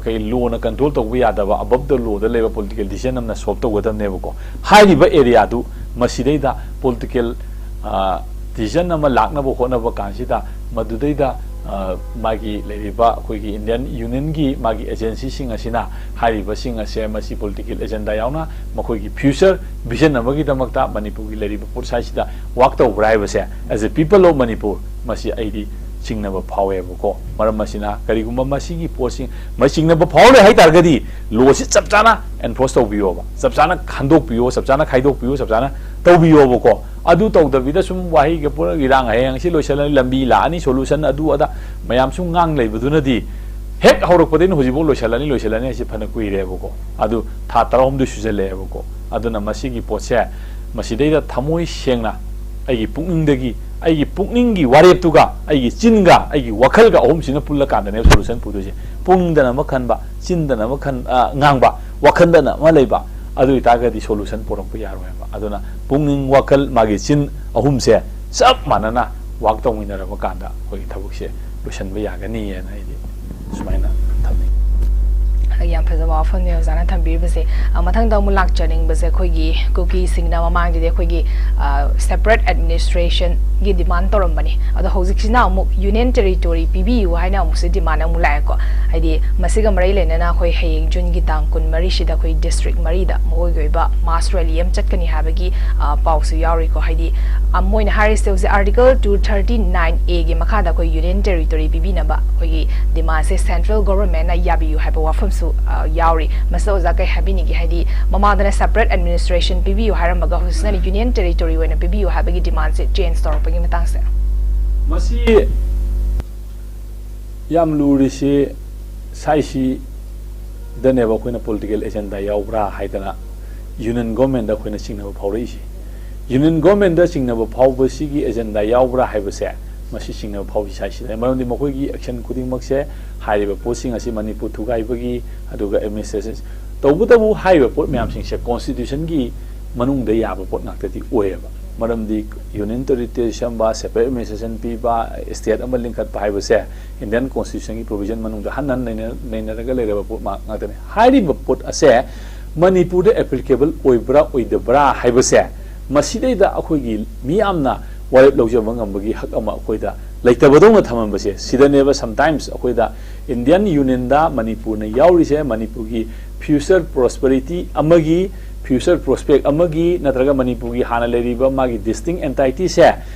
ꯀꯩ ꯂꯣꯅ ꯀꯟꯇ꯭ꯔꯣꯜ ꯇꯧꯕ ꯌꯥꯗꯕ, ꯑꯕꯞ ꯗ ꯂꯣꯗ ꯂꯩꯕ ꯄꯣꯂꯤꯇꯤꯀꯦꯜ ꯗꯤꯁꯤꯖꯟ ꯑꯃꯅ ꯁꯣꯜꯕ ꯇꯧꯒꯗꯕꯅꯦꯕꯀꯣ꯫ ꯍꯥꯏꯔꯤꯕ ꯑꯦꯔꯤꯌꯥꯗꯨ ꯃꯁꯤꯗꯩꯗ ꯄꯣꯂꯤꯇꯤꯀꯦꯜ ꯗꯤꯁꯤꯖꯟ ꯑꯃ ꯂꯥꯛꯅꯕ ꯍꯣꯠꯅꯕ ꯀꯥꯟꯁꯤꯗ ꯃꯗꯨꯗꯩꯗ ꯑ, ꯃꯥꯒꯤ ꯂꯩꯔꯤꯕ ꯑꯩꯈꯣꯏꯒꯤ ꯏꯟꯗꯤꯌꯟ ꯌꯨꯅꯤꯌꯟꯒꯤ ꯃꯥꯒꯤ ꯑꯦꯖꯦꯟꯁꯤꯁꯤꯡ ꯑꯁꯤꯅ ꯍꯥꯏꯔꯤꯕꯁꯤꯡ ꯑꯁꯦ ꯃꯁꯤ ꯄꯣꯂꯤꯇꯤꯀꯦꯜ ꯑꯦꯖꯦꯟꯗꯥ ꯌꯥꯎꯅ ꯃꯈꯣꯏꯒꯤ ꯐ꯭ꯌꯨꯆꯔ ꯚꯤꯖꯟ ꯑꯃꯒꯤꯗꯃꯛꯇ ꯃꯅꯤꯄꯨꯔꯒꯤ ꯂꯩꯔꯤꯕ ꯄꯣꯠꯁꯥꯏꯁꯤꯗ ꯋꯥꯛ ꯇꯧꯕ꯭ꯔꯥ ꯍꯥꯏꯕꯁꯦ, as a people of Manipur, ꯃꯁꯤ ꯑꯩꯗꯤ ꯆꯤꯡꯅꯕ ꯐꯥꯎꯋꯦꯕꯀꯣ꯫ ꯃꯔꯝ ꯑꯁꯤꯅ ꯀꯔꯤꯒꯨꯝꯕ ꯃꯁꯤꯒꯤ ꯄꯣꯠꯁꯤ ꯃꯁꯤ ꯆꯤꯡꯅꯕ ꯐꯥꯎꯔꯦ ꯍꯥꯏ ꯇꯥꯔꯒꯗꯤ ꯂꯣꯁꯤ ꯆꯞ ꯆꯥꯅ ꯑꯦꯟꯐꯣꯔꯁ ꯇꯧꯕꯤꯌꯣꯕ, ꯆꯞ ꯆꯥꯅ ꯈꯟꯗꯣꯛꯄꯤꯌꯣ, ꯆꯞ ꯆꯥꯅ ꯈꯥꯏꯗꯣꯛꯄꯤꯌꯣ, ꯆꯞ ꯆꯥꯅ ꯇꯧꯕꯤꯌꯣꯕꯀꯣ꯫ ꯑꯗꯨ ꯇꯧꯗꯕꯤꯗ ꯁꯨꯝ ꯋꯥꯍꯩꯒ ꯄꯨꯔ ꯏꯔꯥꯡ ꯍꯌꯦꯡ ꯁꯤ ꯂꯣꯏꯁꯤꯜꯂꯅꯤ, ꯂꯝꯕꯤ ꯂꯥꯛꯑꯅꯤ, ꯁꯣꯂꯨꯁꯟ ꯑꯗꯨ ꯑꯗꯥ ꯃꯌꯥꯝ ꯁꯨꯝ ꯉꯥꯡ ꯂꯩꯕꯗꯨꯅꯗꯤ ꯍꯦꯛ ꯍꯧꯔꯛꯄꯗꯩꯅ ꯍꯧꯖꯤꯛꯐꯥꯎ ꯂꯣꯏꯁꯤꯜꯂꯅꯤ, ꯂꯣꯏꯁꯤꯜꯂꯅꯤ ꯍꯥꯏꯁꯤ ꯐꯅ ꯀꯨꯏꯔꯦꯕꯀꯣ꯫ ꯑꯗꯨ ꯊꯥ ꯇꯔꯥꯍꯨꯝꯗꯣꯏ ꯁꯨꯖꯜꯂꯛꯑꯦꯕꯀꯣ꯫ ꯑꯗꯨꯅ ꯃꯁꯤꯒꯤ ꯄꯣꯠꯁꯦ ꯃꯁꯤꯗꯩꯗ ꯊꯃꯣꯏ ꯁꯦꯡꯅ ꯑꯩꯒꯤ ꯄꯨꯛꯅꯤꯡꯗꯒꯤ, ꯑꯩꯒꯤ ꯄꯨꯛꯅꯤꯡꯒꯤ ꯋꯥꯔꯦꯞꯇꯨꯒ ꯑꯩꯒꯤ ꯆꯤꯟꯒ ꯑꯩꯒꯤ ꯋꯥꯈꯜꯒ ꯑꯍꯨꯝꯁꯤꯅ ꯄꯨꯜꯂꯀꯥꯟꯗꯅꯦꯕ ꯁꯣꯂꯨꯁꯟ ꯄꯨꯗꯣꯏꯁꯦ꯫ ꯄꯨꯛꯅꯤꯡꯗꯅ ꯑꯃ ꯈꯟꯕ, ꯆꯤꯟꯗꯅ ꯑꯃ ꯈꯟ-, ꯑ, ꯉꯥꯡꯕ, ꯋꯥꯈꯜꯗꯅ ꯑꯃ ꯂꯩꯕ, ꯑꯗꯨ ꯑꯣꯏꯇꯥꯔꯒꯗꯤ ꯁꯣꯂꯨꯁꯟ ꯄꯨꯔꯛꯄ ꯌꯥꯔꯣꯏꯕ꯫ ꯑꯗꯨꯅ ꯄꯨꯛꯅꯤꯡ, ꯋꯥꯈꯜ, ꯃꯥꯒꯤ ꯆꯤꯟ ꯑꯍꯨꯝꯁꯦ ꯆꯞ ꯃꯥꯟꯅꯅ ꯋꯥꯛ ꯇꯧꯃꯤꯟꯅꯔꯕ ꯀꯥꯟꯗ ꯑꯩꯈꯣꯏꯒꯤ ꯊꯕꯛꯁꯦ ꯂꯣꯏꯁꯤꯟꯕ ꯌꯥꯒꯅꯤꯅ ꯑꯩꯗꯤ ꯁꯨꯃꯥꯏꯅ ꯊꯝꯅꯤꯡꯉꯤ꯫ ꯌꯥꯝ ꯐꯖꯕ ꯋꯥꯐꯝꯅꯦ ꯑꯣꯖꯥꯅ ꯊꯝꯕꯤꯔꯤꯕꯁꯦ꯫ ꯑ, ꯃꯊꯪꯗ ꯑꯃꯨꯛ ꯂꯥꯛꯆꯅꯤꯡꯕꯁꯦ, ꯑꯩꯈꯣꯏꯒꯤ ꯀꯨꯀꯤꯁꯤꯡꯅ ꯃꯃꯥꯡꯗꯗꯤ ꯑꯩꯈꯣꯏꯒꯤ, ꯑ, separate administrationꯒꯤ demand ꯇꯧꯔꯝꯕꯅꯤ, ꯑꯗꯣ ꯍꯧꯖꯤꯛꯁꯤꯅ ꯑꯃꯨꯛ union territory ꯄꯤꯕꯤꯌꯨ ꯍꯥꯏꯅ ꯑꯃꯨꯛꯁꯨ demand ꯑꯃꯨꯛ ꯂꯥꯛꯑꯦꯀꯣ꯫ ꯍꯥꯏꯗꯤ ꯃꯁꯤꯒ ꯃꯔꯤ ꯂꯩꯅꯅ ꯑꯩꯈꯣꯏ ꯍꯌꯦꯡ ꯖꯨꯟꯒꯤ ꯇꯥꯡ ꯀꯨꯟꯃꯔꯤꯁꯤꯗ ꯑꯩꯈꯣꯏ district ꯃꯔꯤꯗ ꯃꯈꯣꯏꯒꯤ ꯑꯣꯏꯕ mass rally ꯑꯃ ꯆꯠꯀꯅꯤ ꯍꯥꯏꯕꯒꯤ, ꯑ, ꯄꯥꯎꯁꯨ ꯌꯥꯎꯔꯤꯀꯣ꯫ ꯍꯥꯏꯗꯤ, ꯑ, ꯃꯣꯏꯅ ꯍꯥꯏꯔꯤꯁꯦ ꯍꯧꯖꯤꯛ Article two thirty nine Aꯒꯤ ꯃꯈꯥꯗ ꯑꯩꯈꯣꯏ union territory ꯄꯤꯕꯤꯅꯕ ꯑꯩꯈꯣꯏꯒꯤ demandꯁꯦ central governmentꯅ ꯌꯥꯕꯤꯌꯨ ꯍꯥꯏꯕ ꯋꯥꯐꯝꯁꯨ, ꯑ, ꯌꯥꯎꯔꯤ꯫ ꯃꯁꯤꯗ ꯑꯣꯖꯥ ꯀꯩ ꯍꯥꯏꯕꯤꯅꯤꯡꯒꯦ? ꯍꯥꯏꯗꯤ ꯃꯃꯥꯡꯗꯅ separate administration ꯄꯤꯕꯤꯌꯨ ꯍꯥꯏꯔꯝꯃꯒ ꯍꯧꯖꯤꯛꯁꯤꯅ union territory ꯑꯣꯏꯅ ꯄꯤꯕꯤꯌꯨ ꯍꯥꯏꯕꯒꯤ demandꯁꯦ change ꯇꯧꯔꯛꯄꯒꯤ ꯃꯇꯥꯡꯁꯦ꯫ ꯃꯁꯤ ꯌꯥꯝ ꯂꯨꯔꯤꯁꯤ ꯁꯥꯏꯁꯤꯗꯅꯦꯕ ꯑꯩꯈꯣꯏꯅ ꯄꯣꯂꯤꯇꯤꯀꯦꯜ ꯑꯦꯖꯦꯟꯗꯥ ꯌꯥꯎꯕ꯭ꯔꯥ ꯍꯥꯏꯗꯅ ꯌꯨꯅꯤꯌꯟ ꯒꯣꯔꯃꯦꯟꯗ ꯑꯩꯈꯣꯏꯅ ꯆꯤꯡꯅꯕ ꯐꯥꯎꯔꯛꯏꯁꯤ꯫ ꯌꯨꯅꯤꯌꯟ ꯒꯣꯔꯃꯦꯟꯗ ꯆꯤꯡꯅꯕ ꯐꯥꯎꯕꯁꯤꯒꯤ ꯑꯦꯖꯦꯟꯗꯥ ꯌꯥꯎꯕ꯭ꯔꯥ ꯍꯥꯏꯕꯁꯦ ꯃꯁꯤ ꯆꯤꯡꯅꯕ ꯐꯥꯎꯏ ꯁ꯭ꯋꯥꯏꯁꯤꯗ꯫ ꯃꯔꯝꯗꯤ ꯃꯈꯣꯏꯒꯤ action ꯈꯨꯗꯤꯡꯃꯛꯁꯦ ꯍꯥꯏꯔꯤꯕ ꯄꯣꯠꯁꯤꯡ ꯑꯁꯤ ꯃꯅꯤꯄꯨꯔ ꯊꯨꯒꯥꯏꯕꯒꯤ, ꯑꯗꯨꯒ administration, ꯇꯧꯕꯇꯕꯨ ꯍꯥꯏꯔꯤꯕ ꯄꯣꯠ ꯃꯌꯥꯝꯁꯤꯡꯁꯦ constitutionꯒꯤ ꯃꯅꯨꯡꯗ ꯌꯥꯕ ꯄꯣꯠ ꯉꯥꯛꯇꯗꯤ ꯑꯣꯏꯌꯦꯕ꯫ ꯃꯔꯝꯗꯤ union territory ꯁꯦꯝꯕ, separate administration ꯄꯤꯕ, state ꯑꯃ ꯂꯤꯡꯈꯠꯄ ꯍꯥꯏꯕꯁꯦ Indian constitutionꯒꯤ provision ꯃꯅꯨꯡꯗ ꯍꯟꯅ ꯍꯟꯅ ꯅꯩꯅ-, ꯅꯩꯅꯔꯒ ꯂꯩꯔꯕ ꯄꯣꯠ ꯃꯥ-, ꯉꯥꯛꯇꯅꯤ꯫ ꯍꯥꯏꯔꯤꯕ ꯄꯣꯠ ꯑꯁꯦ ꯃꯅꯤꯄꯨꯔꯗ applicable ꯑꯣꯏꯕ꯭ꯔꯥ ꯑꯣꯏꯗꯕ꯭ꯔꯥ ꯍꯥꯏꯕꯁꯦ ꯃꯁꯤꯗꯩꯗ ꯑꯩꯈꯣꯏꯒꯤ ꯃꯤꯌꯥꯝꯅ ꯋꯥꯔꯦꯞ ꯂꯧꯖꯕ ꯉꯝꯕꯒꯤ ꯍꯛ ꯑꯃ ꯑꯩꯈꯣꯏꯗ ꯂꯩꯇꯕꯗꯧꯅ ꯊꯝꯃꯝꯕꯁꯦ ꯁꯤꯗꯅꯦꯕ sometimes ꯑꯩꯈꯣꯏꯗ Indian Unionꯗ ꯃꯅꯤꯄꯨꯔꯅ ꯌꯥꯎꯔꯤꯁꯦ ꯃꯅꯤꯄꯨꯔꯒꯤ future prosperity ꯑꯃꯒꯤ, future prospect ꯑꯃꯒꯤ, ꯅꯠꯇ꯭ꯔꯒ ꯃꯅꯤꯄꯨꯔꯒꯤ ꯍꯥꯟꯅ ꯂꯩꯔꯤꯕ ꯃꯥꯒꯤ distinct entityꯁꯦ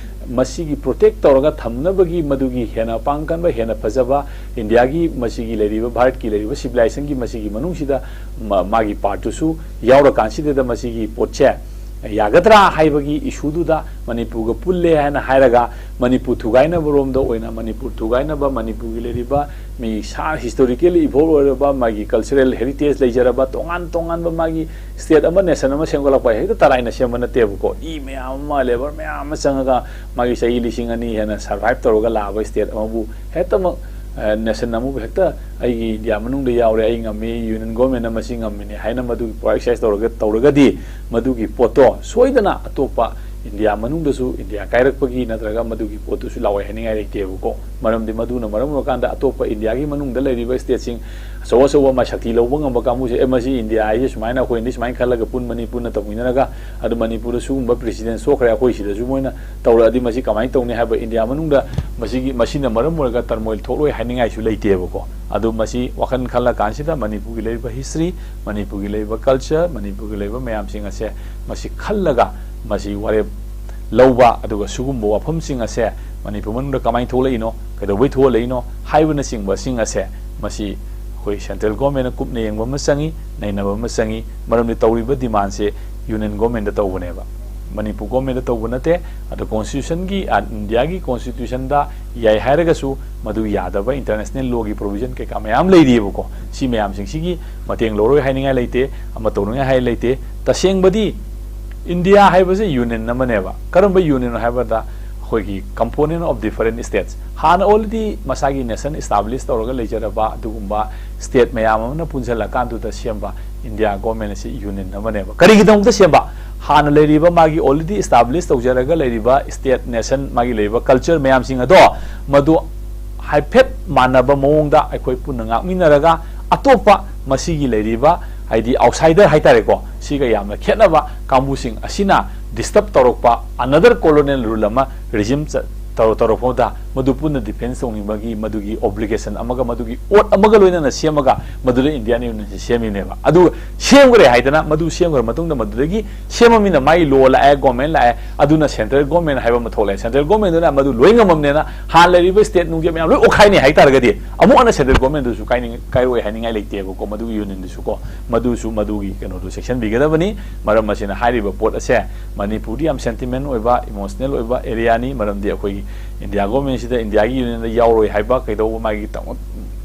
ꯃꯁꯤꯒꯤ protect ꯇꯧꯔꯒ ꯊꯝꯅꯕꯒꯤ, ꯃꯗꯨꯒꯤ ꯍꯦꯟꯅ ꯄꯥꯡꯒꯟꯕ, ꯍꯦꯟꯅ ꯐꯖꯕ, ꯏꯟꯗꯤꯌꯥꯒꯤ ꯃꯁꯤꯒꯤ ꯂꯩꯔꯤꯕ, ꯚꯥꯔꯠꯀꯤ ꯂꯩꯔꯤꯕ civilizationꯒꯤ ꯃꯁꯤꯒꯤ ꯃꯅꯨꯡꯁꯤꯗ ꯃ-, ꯃꯥꯒꯤ partꯇꯨꯁꯨ ꯌꯥꯎꯔꯀꯥꯟꯁꯤꯗ ꯃꯁꯤꯒꯤ ꯄꯣꯠꯁꯦ ꯌꯥꯒꯗ꯭ꯔꯥ ꯍꯥꯏꯕꯒꯤ issueꯗꯨꯗ ꯃꯅꯤꯄꯨꯔꯒ ꯄꯨꯜꯂꯦ ꯍꯥꯏꯅ ꯍꯥꯏꯔꯒ ꯃꯅꯤꯄꯨꯔ ꯊꯨꯒꯥꯏꯅꯕꯔꯣꯝꯗ ꯑꯣꯏꯅ ꯃꯅꯤꯄꯨꯔ ꯊꯨꯒꯥꯏꯅꯕ, ꯃꯅꯤꯄꯨꯔꯒꯤ ꯂꯩꯔꯤꯕ ꯃꯤ ꯁꯥ-, historically evolve ꯑꯣꯏꯔꯕ ꯃꯥꯒꯤ cultural heritage ꯂꯩꯖꯔꯕ ꯇꯣꯉꯥꯟ ꯇꯣꯉꯥꯟꯕ ꯃꯥꯒꯤ state ꯑꯃ, nation ꯑꯃ ꯁꯦꯝꯒꯠꯂꯛꯄ ꯍꯦꯛꯇ ꯇꯔꯥꯏꯅ ꯁꯦꯝꯕ ꯅꯠꯇꯦꯕꯀꯣ꯫ ꯃꯤ ꯃꯌꯥꯝ ꯑꯃ, labour ꯃꯌꯥꯝ ꯑꯃ ꯆꯪꯉꯒ ꯃꯥꯒꯤ ꯆꯍꯤ ꯂꯤꯁꯤꯡ ꯑꯅꯤ ꯍꯦꯟꯅ survive ꯇꯧꯔꯒ ꯂꯥꯛꯑꯕ state ꯑꯃꯕꯨ ꯍꯦꯛꯇꯃꯛ, ꯑ, nation ꯑꯃꯕꯨ ꯍꯦꯛꯇ ꯑꯩꯒꯤ ꯏꯟꯗꯤꯌꯥ ꯃꯅꯨꯡꯗ ꯌꯥꯎꯔꯦ, ꯑꯩ ꯉꯝꯃꯤ, union governmentꯅ ꯃꯁꯤ ꯉꯝꯃꯤꯅꯤ ꯍꯥꯏꯅ ꯃꯗꯨꯒꯤ power exercise ꯇꯧꯔꯒ, ꯇꯧꯔꯒꯗꯤ ꯃꯗꯨꯒꯤ ꯄꯣꯠꯇꯣ ꯁꯣꯏꯗꯅ ꯑꯇꯣꯞꯄ ꯏꯟꯗꯤꯌꯥ ꯃꯅꯨꯡꯗꯁꯨ ꯏꯟꯗꯤꯌꯥ ꯀꯥꯏꯔꯛꯄꯒꯤ ꯅꯠꯇ꯭ꯔꯒ ꯃꯗꯨꯒꯤ ꯄꯣꯠꯇꯨꯁꯨ ꯂꯥꯎꯋꯦ ꯍꯥꯏꯅꯤꯡꯉꯥꯏ ꯂꯩꯇꯦꯕꯀꯣ꯫ ꯃꯔꯝꯗꯤ ꯃꯗꯨꯅ ꯃꯔꯝ ꯑꯣꯏꯔꯀꯥꯟꯗ ꯑꯇꯣꯞꯄ ꯏꯟꯗꯤꯌꯥꯒꯤ ꯃꯅꯨꯡꯗ ꯂꯩꯔꯤꯕ stateꯁꯤꯡ ꯑꯆꯧ ꯑꯆꯧꯕ ꯃꯥ ꯁꯛꯇꯤ ꯂꯧꯕ ꯉꯝꯕ ꯀꯥꯡꯕꯨꯁꯦ, "ꯑꯦ, ꯃꯁꯤ ꯏꯟꯗꯤꯌꯥ ꯍꯥꯏꯁꯦ ꯁꯨꯃꯥꯏꯅ ꯑꯩꯈꯣꯏꯅꯗꯤ ꯁꯨꯃꯥꯏꯅ ꯈꯜꯂꯒ ꯄꯨꯟꯕꯅꯤ, ꯄꯨꯟꯅ ꯇꯧꯃꯤꯟꯅꯔꯒ ꯑꯗꯨ ꯃꯅꯤꯄꯨꯔꯗ ꯁꯤꯒꯨꯝꯕ precedent ꯊꯣꯛꯈ꯭ꯔꯦ, ꯑꯩꯈꯣꯏ ꯁꯤꯗꯁꯨ ꯃꯣꯏꯅ ꯇꯧꯔꯛꯑꯗꯤ ꯃꯁꯤ ꯀꯃꯥꯏꯅ ꯇꯧꯅꯤ?" ꯍꯥꯏꯕ ꯏꯟꯗꯤꯌꯥ ꯃꯅꯨꯡꯗ ꯃꯁꯤꯒꯤ, ꯃꯁꯤꯅ ꯃꯔꯝ ꯑꯣꯏꯔꯒ turmoil ꯊꯣꯛꯂꯣꯏ ꯍꯥꯏꯅꯤꯡꯉꯥꯏꯁꯨ ꯂꯩꯇꯦꯕꯀꯣ꯫ ꯑꯗꯨ ꯃꯁꯤ ꯋꯥꯈꯜ ꯈꯜꯂ ꯀꯥꯟꯁꯤꯗ ꯃꯅꯤꯄꯨꯔꯒꯤ ꯂꯩꯔꯤꯕ history, ꯃꯅꯤꯄꯨꯔꯒꯤ ꯂꯩꯔꯤꯕ culture, ꯃꯅꯤꯄꯨꯔꯒꯤ ꯂꯩꯔꯤꯕ ꯃꯌꯥꯝꯁꯤꯡ ꯑꯁꯦ ꯃꯁꯤ ꯈꯜꯂꯒ ꯃꯁꯤ ꯋꯥꯔꯦꯞ ꯂꯧꯕ, ꯑꯗꯨꯒ ꯁꯤꯒꯨꯝꯕ ꯋꯥꯐꯝꯁꯤꯡ ꯑꯁꯦ ꯃꯅꯤꯄꯨꯔ ꯃꯅꯨꯡꯗ ꯀꯃꯥꯏꯅ ꯊꯣꯛꯂꯛꯏꯅꯣ, ꯀꯩꯗꯧꯕꯩ ꯊꯣꯛꯍꯜꯂꯛꯏꯅꯣ ꯍꯥꯏꯕꯅꯆꯤꯡꯕꯁꯤꯡ ꯑꯁꯦ ꯃꯁꯤ ꯑꯩꯈꯣꯏ central governmentꯅ ꯀꯨꯞꯅ ꯌꯦꯡꯕ ꯑꯃ ꯆꯪꯉꯤ, ꯅꯩꯅꯕ ꯑꯃ ꯆꯪꯉꯤ꯫ ꯃꯔꯝꯗꯤ ꯇꯧꯔꯤꯕ demandꯁꯦ union governmentꯇ ꯇꯧꯕꯅꯦꯕ, ꯃꯅꯤꯄꯨꯔ governmentꯇ ꯇꯧꯕ ꯅꯠꯇꯦ꯫ ꯑꯗꯣ constitutionꯒꯤ, ꯑ, ꯏꯟꯗꯤꯌꯥꯒꯤ constitutionꯗ ꯌꯥꯏ ꯍꯥꯏꯔꯒꯁꯨ ꯃꯗꯨ ꯌꯥꯗꯕ international lawꯒꯤ provision ꯀꯩꯀꯥ ꯃꯌꯥꯝ ꯂꯩꯔꯤꯑꯕꯀꯣ꯫ ꯁꯤ ꯃꯌꯥꯝꯁꯤꯡꯁꯤꯒꯤ ꯃꯇꯦꯡ ꯂꯧꯔꯣꯏ ꯍꯥꯏꯅꯤꯡꯉꯥꯏ ꯂꯩꯇꯦ, ꯑꯃ ꯇꯧꯅꯤꯡꯉꯥꯏ ꯍꯥꯏ ꯂꯩꯇꯦ꯫ ꯇꯁꯦꯡꯕꯗꯤ ꯏꯟꯗꯤꯌꯥ ꯍꯥꯏꯕꯁꯦ union ꯑꯃꯅꯦꯕ꯫ ꯀꯔꯝꯕ unionꯅꯣ ꯍꯥꯏꯕꯗ ꯑꯩꯈꯣꯏꯒꯤ component of different states, ꯍꯥꯟꯅ already ꯃꯁꯥꯒꯤ nation establish ꯇꯧꯔꯒ ꯂꯩꯖꯔꯕ ꯑꯗꯨꯒꯨꯝꯕ state ꯃꯌꯥꯝ ꯑꯃꯅ ꯄꯨꯟꯁꯤꯜꯂꯀꯥꯟꯗꯨꯗ ꯁꯦꯝꯕ India government ꯑꯁꯤ union ꯑꯃꯅꯦꯕ꯫ ꯀꯔꯤꯒꯤꯗꯃꯛꯇ ꯁꯦꯝꯕ? ꯍꯥꯟꯅ ꯂꯩꯔꯤꯕ ꯃꯥꯒꯤ already establish ꯇꯧꯖꯔꯒ ꯂꯩꯔꯤꯕ state, nation, ꯃꯥꯒꯤ ꯂꯩꯔꯤꯕ culture ꯃꯌꯥꯝꯁꯤꯡ ꯑꯗꯣ ꯃꯗꯨ ꯍꯥꯏꯐꯦꯠ ꯃꯥꯟꯅꯕ ꯃꯑꯣꯡꯗ ꯑꯩꯈꯣꯏ ꯄꯨꯟꯅ ꯉꯥꯛꯃꯤꯟꯅꯔꯒ, ꯑꯇꯣꯞꯄ ꯃꯁꯤꯒꯤ ꯂꯩꯔꯤꯕ, ꯍꯥꯏꯗꯤ outsider ꯍꯥꯏꯇꯥꯔꯦꯀꯣ, ꯁꯤꯒ ꯌꯥꯝꯅ ꯈꯦꯠꯅꯕ ꯀꯥꯡꯕꯨꯁꯤꯡ ꯑꯁꯤꯅ disturb ꯇꯧꯔꯛꯄ another colonial rule ꯑꯃ regime ꯆ-, ꯇꯧ-, ꯇꯧꯔꯛꯄꯗ ꯃꯗꯨ ꯄꯨꯟꯅ defence ꯇꯧꯅꯤꯡꯕꯒꯤ ꯃꯗꯨꯒꯤ obligation ꯑꯃꯒ ꯃꯗꯨꯒꯤ oath ꯑꯃꯒ ꯂꯣꯏꯅꯅ ꯁꯦꯝꯃꯒ ꯃꯗꯨꯗ Indian Union ꯁꯤ ꯁꯦꯝꯃꯤꯕꯅꯦꯕ꯫ ꯑꯗꯨ ꯁꯦꯝꯈ꯭ꯔꯦ ꯍꯥꯏꯗꯅ, ꯃꯗꯨ ꯁꯦꯝꯈ꯭ꯔ ꯃꯇꯨꯡꯗ ꯃꯗꯨꯗꯒꯤ ꯁꯦꯝꯃꯃꯤꯅ ꯃꯥꯒꯤ law ꯂꯥꯛꯑꯦ, government ꯂꯥꯛꯑꯦ, ꯑꯗꯨꯅ central government ꯍꯥꯏꯕ ꯑꯃ ꯊꯣꯛꯂꯛꯑꯦ꯫ Central government ꯗꯨꯅ ꯃꯗꯨ ꯂꯣꯏ ꯉꯝꯃꯝꯅꯦꯅ ꯍꯥꯟꯅ ꯂꯩꯔꯤꯕ state ꯅꯨꯡꯁꯦ ꯃꯌꯥꯝ ꯂꯣꯏ ꯑꯣꯠꯈꯥꯏꯅꯤ ꯍꯥꯏꯇꯥꯔꯒꯗꯤ, ꯑꯃꯨꯛ ꯍꯟꯅ central government ꯗꯨꯁꯨ ꯀꯥꯏꯅꯤꯡ-, ꯀꯥꯏꯔꯣꯏ ꯍꯥꯏꯅꯤꯡꯉꯥꯏ ꯂꯩꯇꯦꯕꯀꯣ, ꯃꯗꯨꯒꯤ union ꯗꯨꯁꯨ ꯀꯣ, ꯃꯗꯨꯁꯨ ꯃꯗꯨꯒꯤ ꯀꯩꯅꯣꯗꯨ ꯆꯦꯛꯁꯤꯟꯕꯤꯒꯗꯕꯅꯤ꯫ ꯃꯔꯝ ꯑꯁꯤꯅ ꯍꯥꯏꯔꯤꯕ ꯄꯣꯠ ꯑꯁꯦ ꯃꯅꯤꯄꯨꯔꯗꯤ ꯌꯥꯝ sentiment ꯑꯣꯏꯕ, emotional ꯑꯣꯏꯕ area ꯅꯤ꯫ ꯃꯔꯝꯗꯤ ꯑꯩꯈꯣꯏꯒꯤ India government ꯁꯤꯗ India ꯒꯤ union ꯗ ꯌꯥꯎꯔꯣꯏ ꯍꯥꯏꯕ ꯀꯩꯗꯧꯕ ꯃꯥꯒꯤ ꯇ-,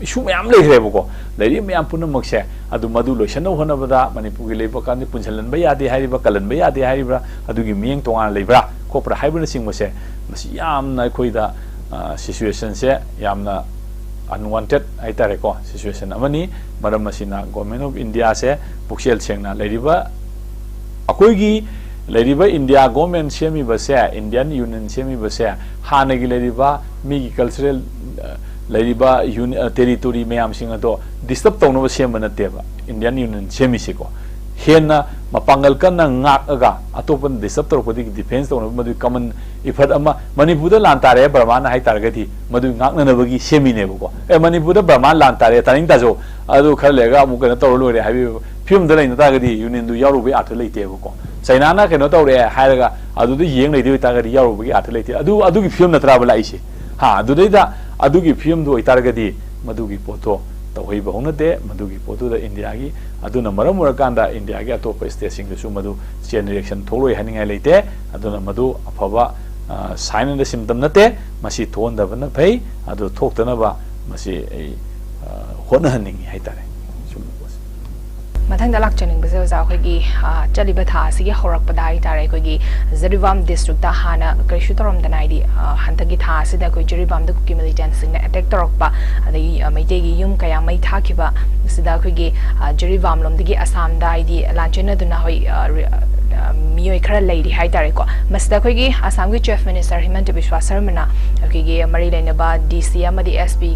issue ꯃꯌꯥꯝ ꯂꯩꯈ꯭ꯔꯦꯕꯀꯣ꯫ ꯂꯩꯔꯤꯕ ꯃꯌꯥꯝ ꯄꯨꯝꯅꯃꯛꯁꯦ ꯑꯗꯨ ꯃꯗꯨ ꯂꯣꯏꯁꯤꯟꯅꯕ ꯍꯣꯠꯅꯕꯗ ꯃꯅꯤꯄꯨꯔꯒꯤ ꯂꯩꯕꯥꯛ ꯀꯥꯡꯗꯤ ꯄꯨꯟꯁꯤꯜꯍꯟꯕ ꯌꯥꯗꯦ ꯍꯥꯏꯔꯤꯕ, ꯀꯜꯍꯟꯕ ꯌꯥꯗꯦ ꯍꯥꯏꯔꯤꯕ꯭ꯔꯥ, ꯑꯗꯨꯒꯤ ꯃꯤꯠꯌꯦꯡ ꯇꯣꯉꯥꯟꯅ ꯂꯩꯕ꯭ꯔꯥ ꯈꯣꯠꯄ꯭ꯔꯥ ꯍꯥꯏꯕꯅꯆꯤꯡꯕꯁꯦ, ꯃꯁꯤ ꯌꯥꯝꯅ ꯑꯩꯈꯣꯏꯗ, ꯑ, situation ꯁꯦ ꯌꯥꯝꯅ unwanted ꯍꯥꯏꯇꯥꯔꯦꯀꯣ, situation ꯑꯃꯅꯤ꯫ ꯃꯔꯝ ꯑꯁꯤꯅ Government of India ꯁꯦ ꯄꯨꯛꯆꯦꯜ ꯁꯦꯡꯅ ꯂꯩꯔꯤꯕ, ꯑꯩꯈꯣꯏꯒꯤ ꯂꯩꯔꯤꯕ India government ꯁꯦꯝꯃꯤꯕꯁꯦ, Indian Union ꯁꯦꯝꯃꯤꯕꯁꯦ, ꯍꯥꯟꯅꯒꯤ ꯂꯩꯔꯤꯕ ꯃꯤꯒꯤ cultural, ꯑ, ꯂꯩꯔꯤꯕ uni-, ꯑ, territory ꯃꯌꯥꯝꯁꯤꯡ ꯑꯗꯣ disturb ꯇꯧꯅꯕ ꯁꯦꯝꯕ ꯅꯠꯇꯦꯕ Indian Union ꯁꯦꯝꯃꯤꯁꯤꯀꯣ꯫ ꯍꯦꯟꯅ ꯃꯄꯥꯡꯒꯜ ꯀꯟꯅ ꯉꯥꯛꯑꯒ ꯑꯇꯣꯞꯄꯅ disturb ꯇꯧꯔꯛꯄꯗꯒꯤ defence ꯇꯧꯅꯕ ꯃꯗꯨꯒꯤ common effort ꯑꯃ, ꯃꯅꯤꯄꯨꯔꯗ ꯂꯥꯟ ꯇꯥꯔꯦ ꯕꯔꯃꯥꯅ ꯍꯥꯏꯇꯥꯔꯒꯗꯤ ꯃꯗꯨ ꯉꯥꯛꯅꯅꯕꯒꯤ ꯁꯦꯝꯃꯤꯅꯦꯕꯀꯣ꯫ ꯑꯦ, ꯃꯅꯤꯄꯨꯔꯗ ꯕꯔꯃꯥ ꯂꯥꯟ ꯇꯥꯔꯦ, ꯇꯥꯅꯤꯡ ꯇꯥꯖꯧ, ꯑꯗꯨ ꯈꯔ ꯂꯩꯔꯒ ꯑꯃꯨꯛ ꯀꯩꯅꯣ ꯇꯧꯔ ꯂꯣꯏꯔꯦ ꯍꯥꯏꯕꯒꯤ ꯐꯤꯕꯝꯗ ꯂꯩꯅ ꯇꯥꯔꯒꯗꯤ union ꯗꯨ ꯌꯥꯎꯔꯨꯕꯒꯤ ꯑꯥꯔꯊ ꯂꯩꯇꯦꯕꯀꯣ꯫ ꯆꯩꯅꯥꯅ ꯀꯩꯅꯣ ꯇꯧꯔꯦ ꯍꯥꯏꯔꯒ ꯑꯗꯨꯗ ꯌꯦꯡ ꯂꯩꯗꯣꯏ ꯑꯣꯏꯇꯥꯔꯒꯗꯤ ꯌꯥꯎꯔꯨꯕꯒꯤ ꯑꯥꯔꯊ ꯂꯩꯇꯦ꯫ ꯑꯗꯨ, ꯑꯗꯨꯒꯤ ꯐꯤꯕꯝ ꯅꯠꯇ꯭ꯔꯥꯕ ꯂꯥꯛꯏꯁꯦ? ꯍꯥ, ꯑꯗꯨꯗꯩꯗ ꯑꯗꯨꯒꯤ ꯐꯤꯕꯝꯗꯨ ꯑꯣꯏꯇꯥꯔꯒꯗꯤ ꯃꯗꯨꯒꯤ ꯄꯣꯠꯇꯣ ꯇꯧꯍꯩꯕ ꯍꯧꯅꯗꯦ꯫ ꯃꯗꯨꯒꯤ ꯄꯣꯠꯇꯨꯗ India ꯒꯤ, ꯑꯗꯨꯅ ꯃꯔꯝ ꯑꯣꯏꯔꯀꯥꯟꯗ India ꯒꯤ ꯑꯇꯣꯞꯄ state ꯁꯤꯡꯗꯁꯨ ꯃꯗꯨ chain reaction ꯊꯣꯛꯂꯣꯏ ꯍꯥꯏꯅꯤꯡꯉꯥꯏ ꯂꯩꯇꯦ꯫ ꯑꯗꯨꯅ ꯃꯗꯨ ꯑꯐꯕ, ꯑ, sign and symptom ꯅꯠꯇꯦ꯫ ꯃꯁꯤ ꯊꯣꯛꯍꯟꯗꯕꯅ ꯐꯩ꯫ ꯑꯗꯨ ꯊꯣꯛꯇꯅꯕ ꯃꯁꯤ ꯑꯩ, ꯑ, ꯍꯣꯠꯅꯍꯟꯅꯤꯡꯉꯤ ꯍꯥꯏꯇꯥꯔꯦ꯫ ꯁꯨꯝꯕ ꯄꯣꯠꯁꯦ꯫ ꯃꯊꯪꯗ ꯂꯥꯛꯆꯅꯤꯡꯕꯁꯦ ꯑꯣꯖꯥ, ꯑꯩꯈꯣꯏꯒꯤ, ꯑ, ꯆꯠꯂꯤꯕ ꯊꯥ ꯑꯁꯤꯒꯤ ꯍꯧꯔꯛꯄꯗ ꯍꯥꯏꯇꯥꯔꯦ, ꯑꯩꯈꯣꯏꯒꯤ ꯖꯤꯔꯤꯕꯥꯝ ꯗꯤꯁꯇ꯭ꯔꯤꯛꯇ ꯍꯥꯟꯅ ꯀꯔꯤꯁꯨ ꯇꯧꯔꯝꯗꯅ, ꯍꯥꯏꯗꯤ, ꯑ, ꯍꯟꯗꯛꯀꯤ ꯊꯥ ꯑꯁꯤꯗ ꯑꯩꯈꯣꯏ ꯖꯤꯔꯤꯕꯥꯝꯗ ꯀꯨꯀꯤ ꯃꯤꯂꯤꯇꯦꯟꯁꯤꯡꯅ ꯑꯦꯇꯦꯛ ꯇꯧꯔꯛꯄ, ꯑꯗꯒꯤ, ꯑ, ꯃꯩꯇꯩꯒꯤ ꯌꯨꯝ ꯀꯌꯥ ꯃꯩ ꯊꯥꯈꯤꯕ, ꯁꯤꯗ ꯑꯩꯈꯣꯏꯒꯤ, ꯑ, ꯖꯤꯔꯤꯕꯥꯝ ꯂꯣꯝꯗꯒꯤ ꯑꯁꯥꯝꯗ, ꯍꯥꯏꯗꯤ, ꯂꯥꯟꯆꯦꯟꯅꯗꯨꯅ ꯍꯣꯏ, ꯑ, ꯔꯤ-, ꯑ, ꯃꯤꯑꯣꯏ ꯈꯔ ꯂꯩꯔꯤ ꯍꯥꯏꯇꯥꯔꯦꯀꯣ꯫ ꯃꯁꯤꯗ ꯑꯩꯈꯣꯏꯒꯤ ꯑꯁꯥꯝꯒꯤ ꯆꯤꯐ ꯃꯤꯅꯤꯁꯇꯔ ꯍꯤꯃꯟꯇ ꯕꯤꯁ꯭ꯋꯥ ꯁꯔꯃꯅ ꯑꯩꯈꯣꯏꯒꯤ ꯃꯔꯤ ꯂꯩꯅꯕ ꯗꯤ ꯁꯤ ꯑꯃꯗꯤ ꯑꯦꯁ ꯄꯤ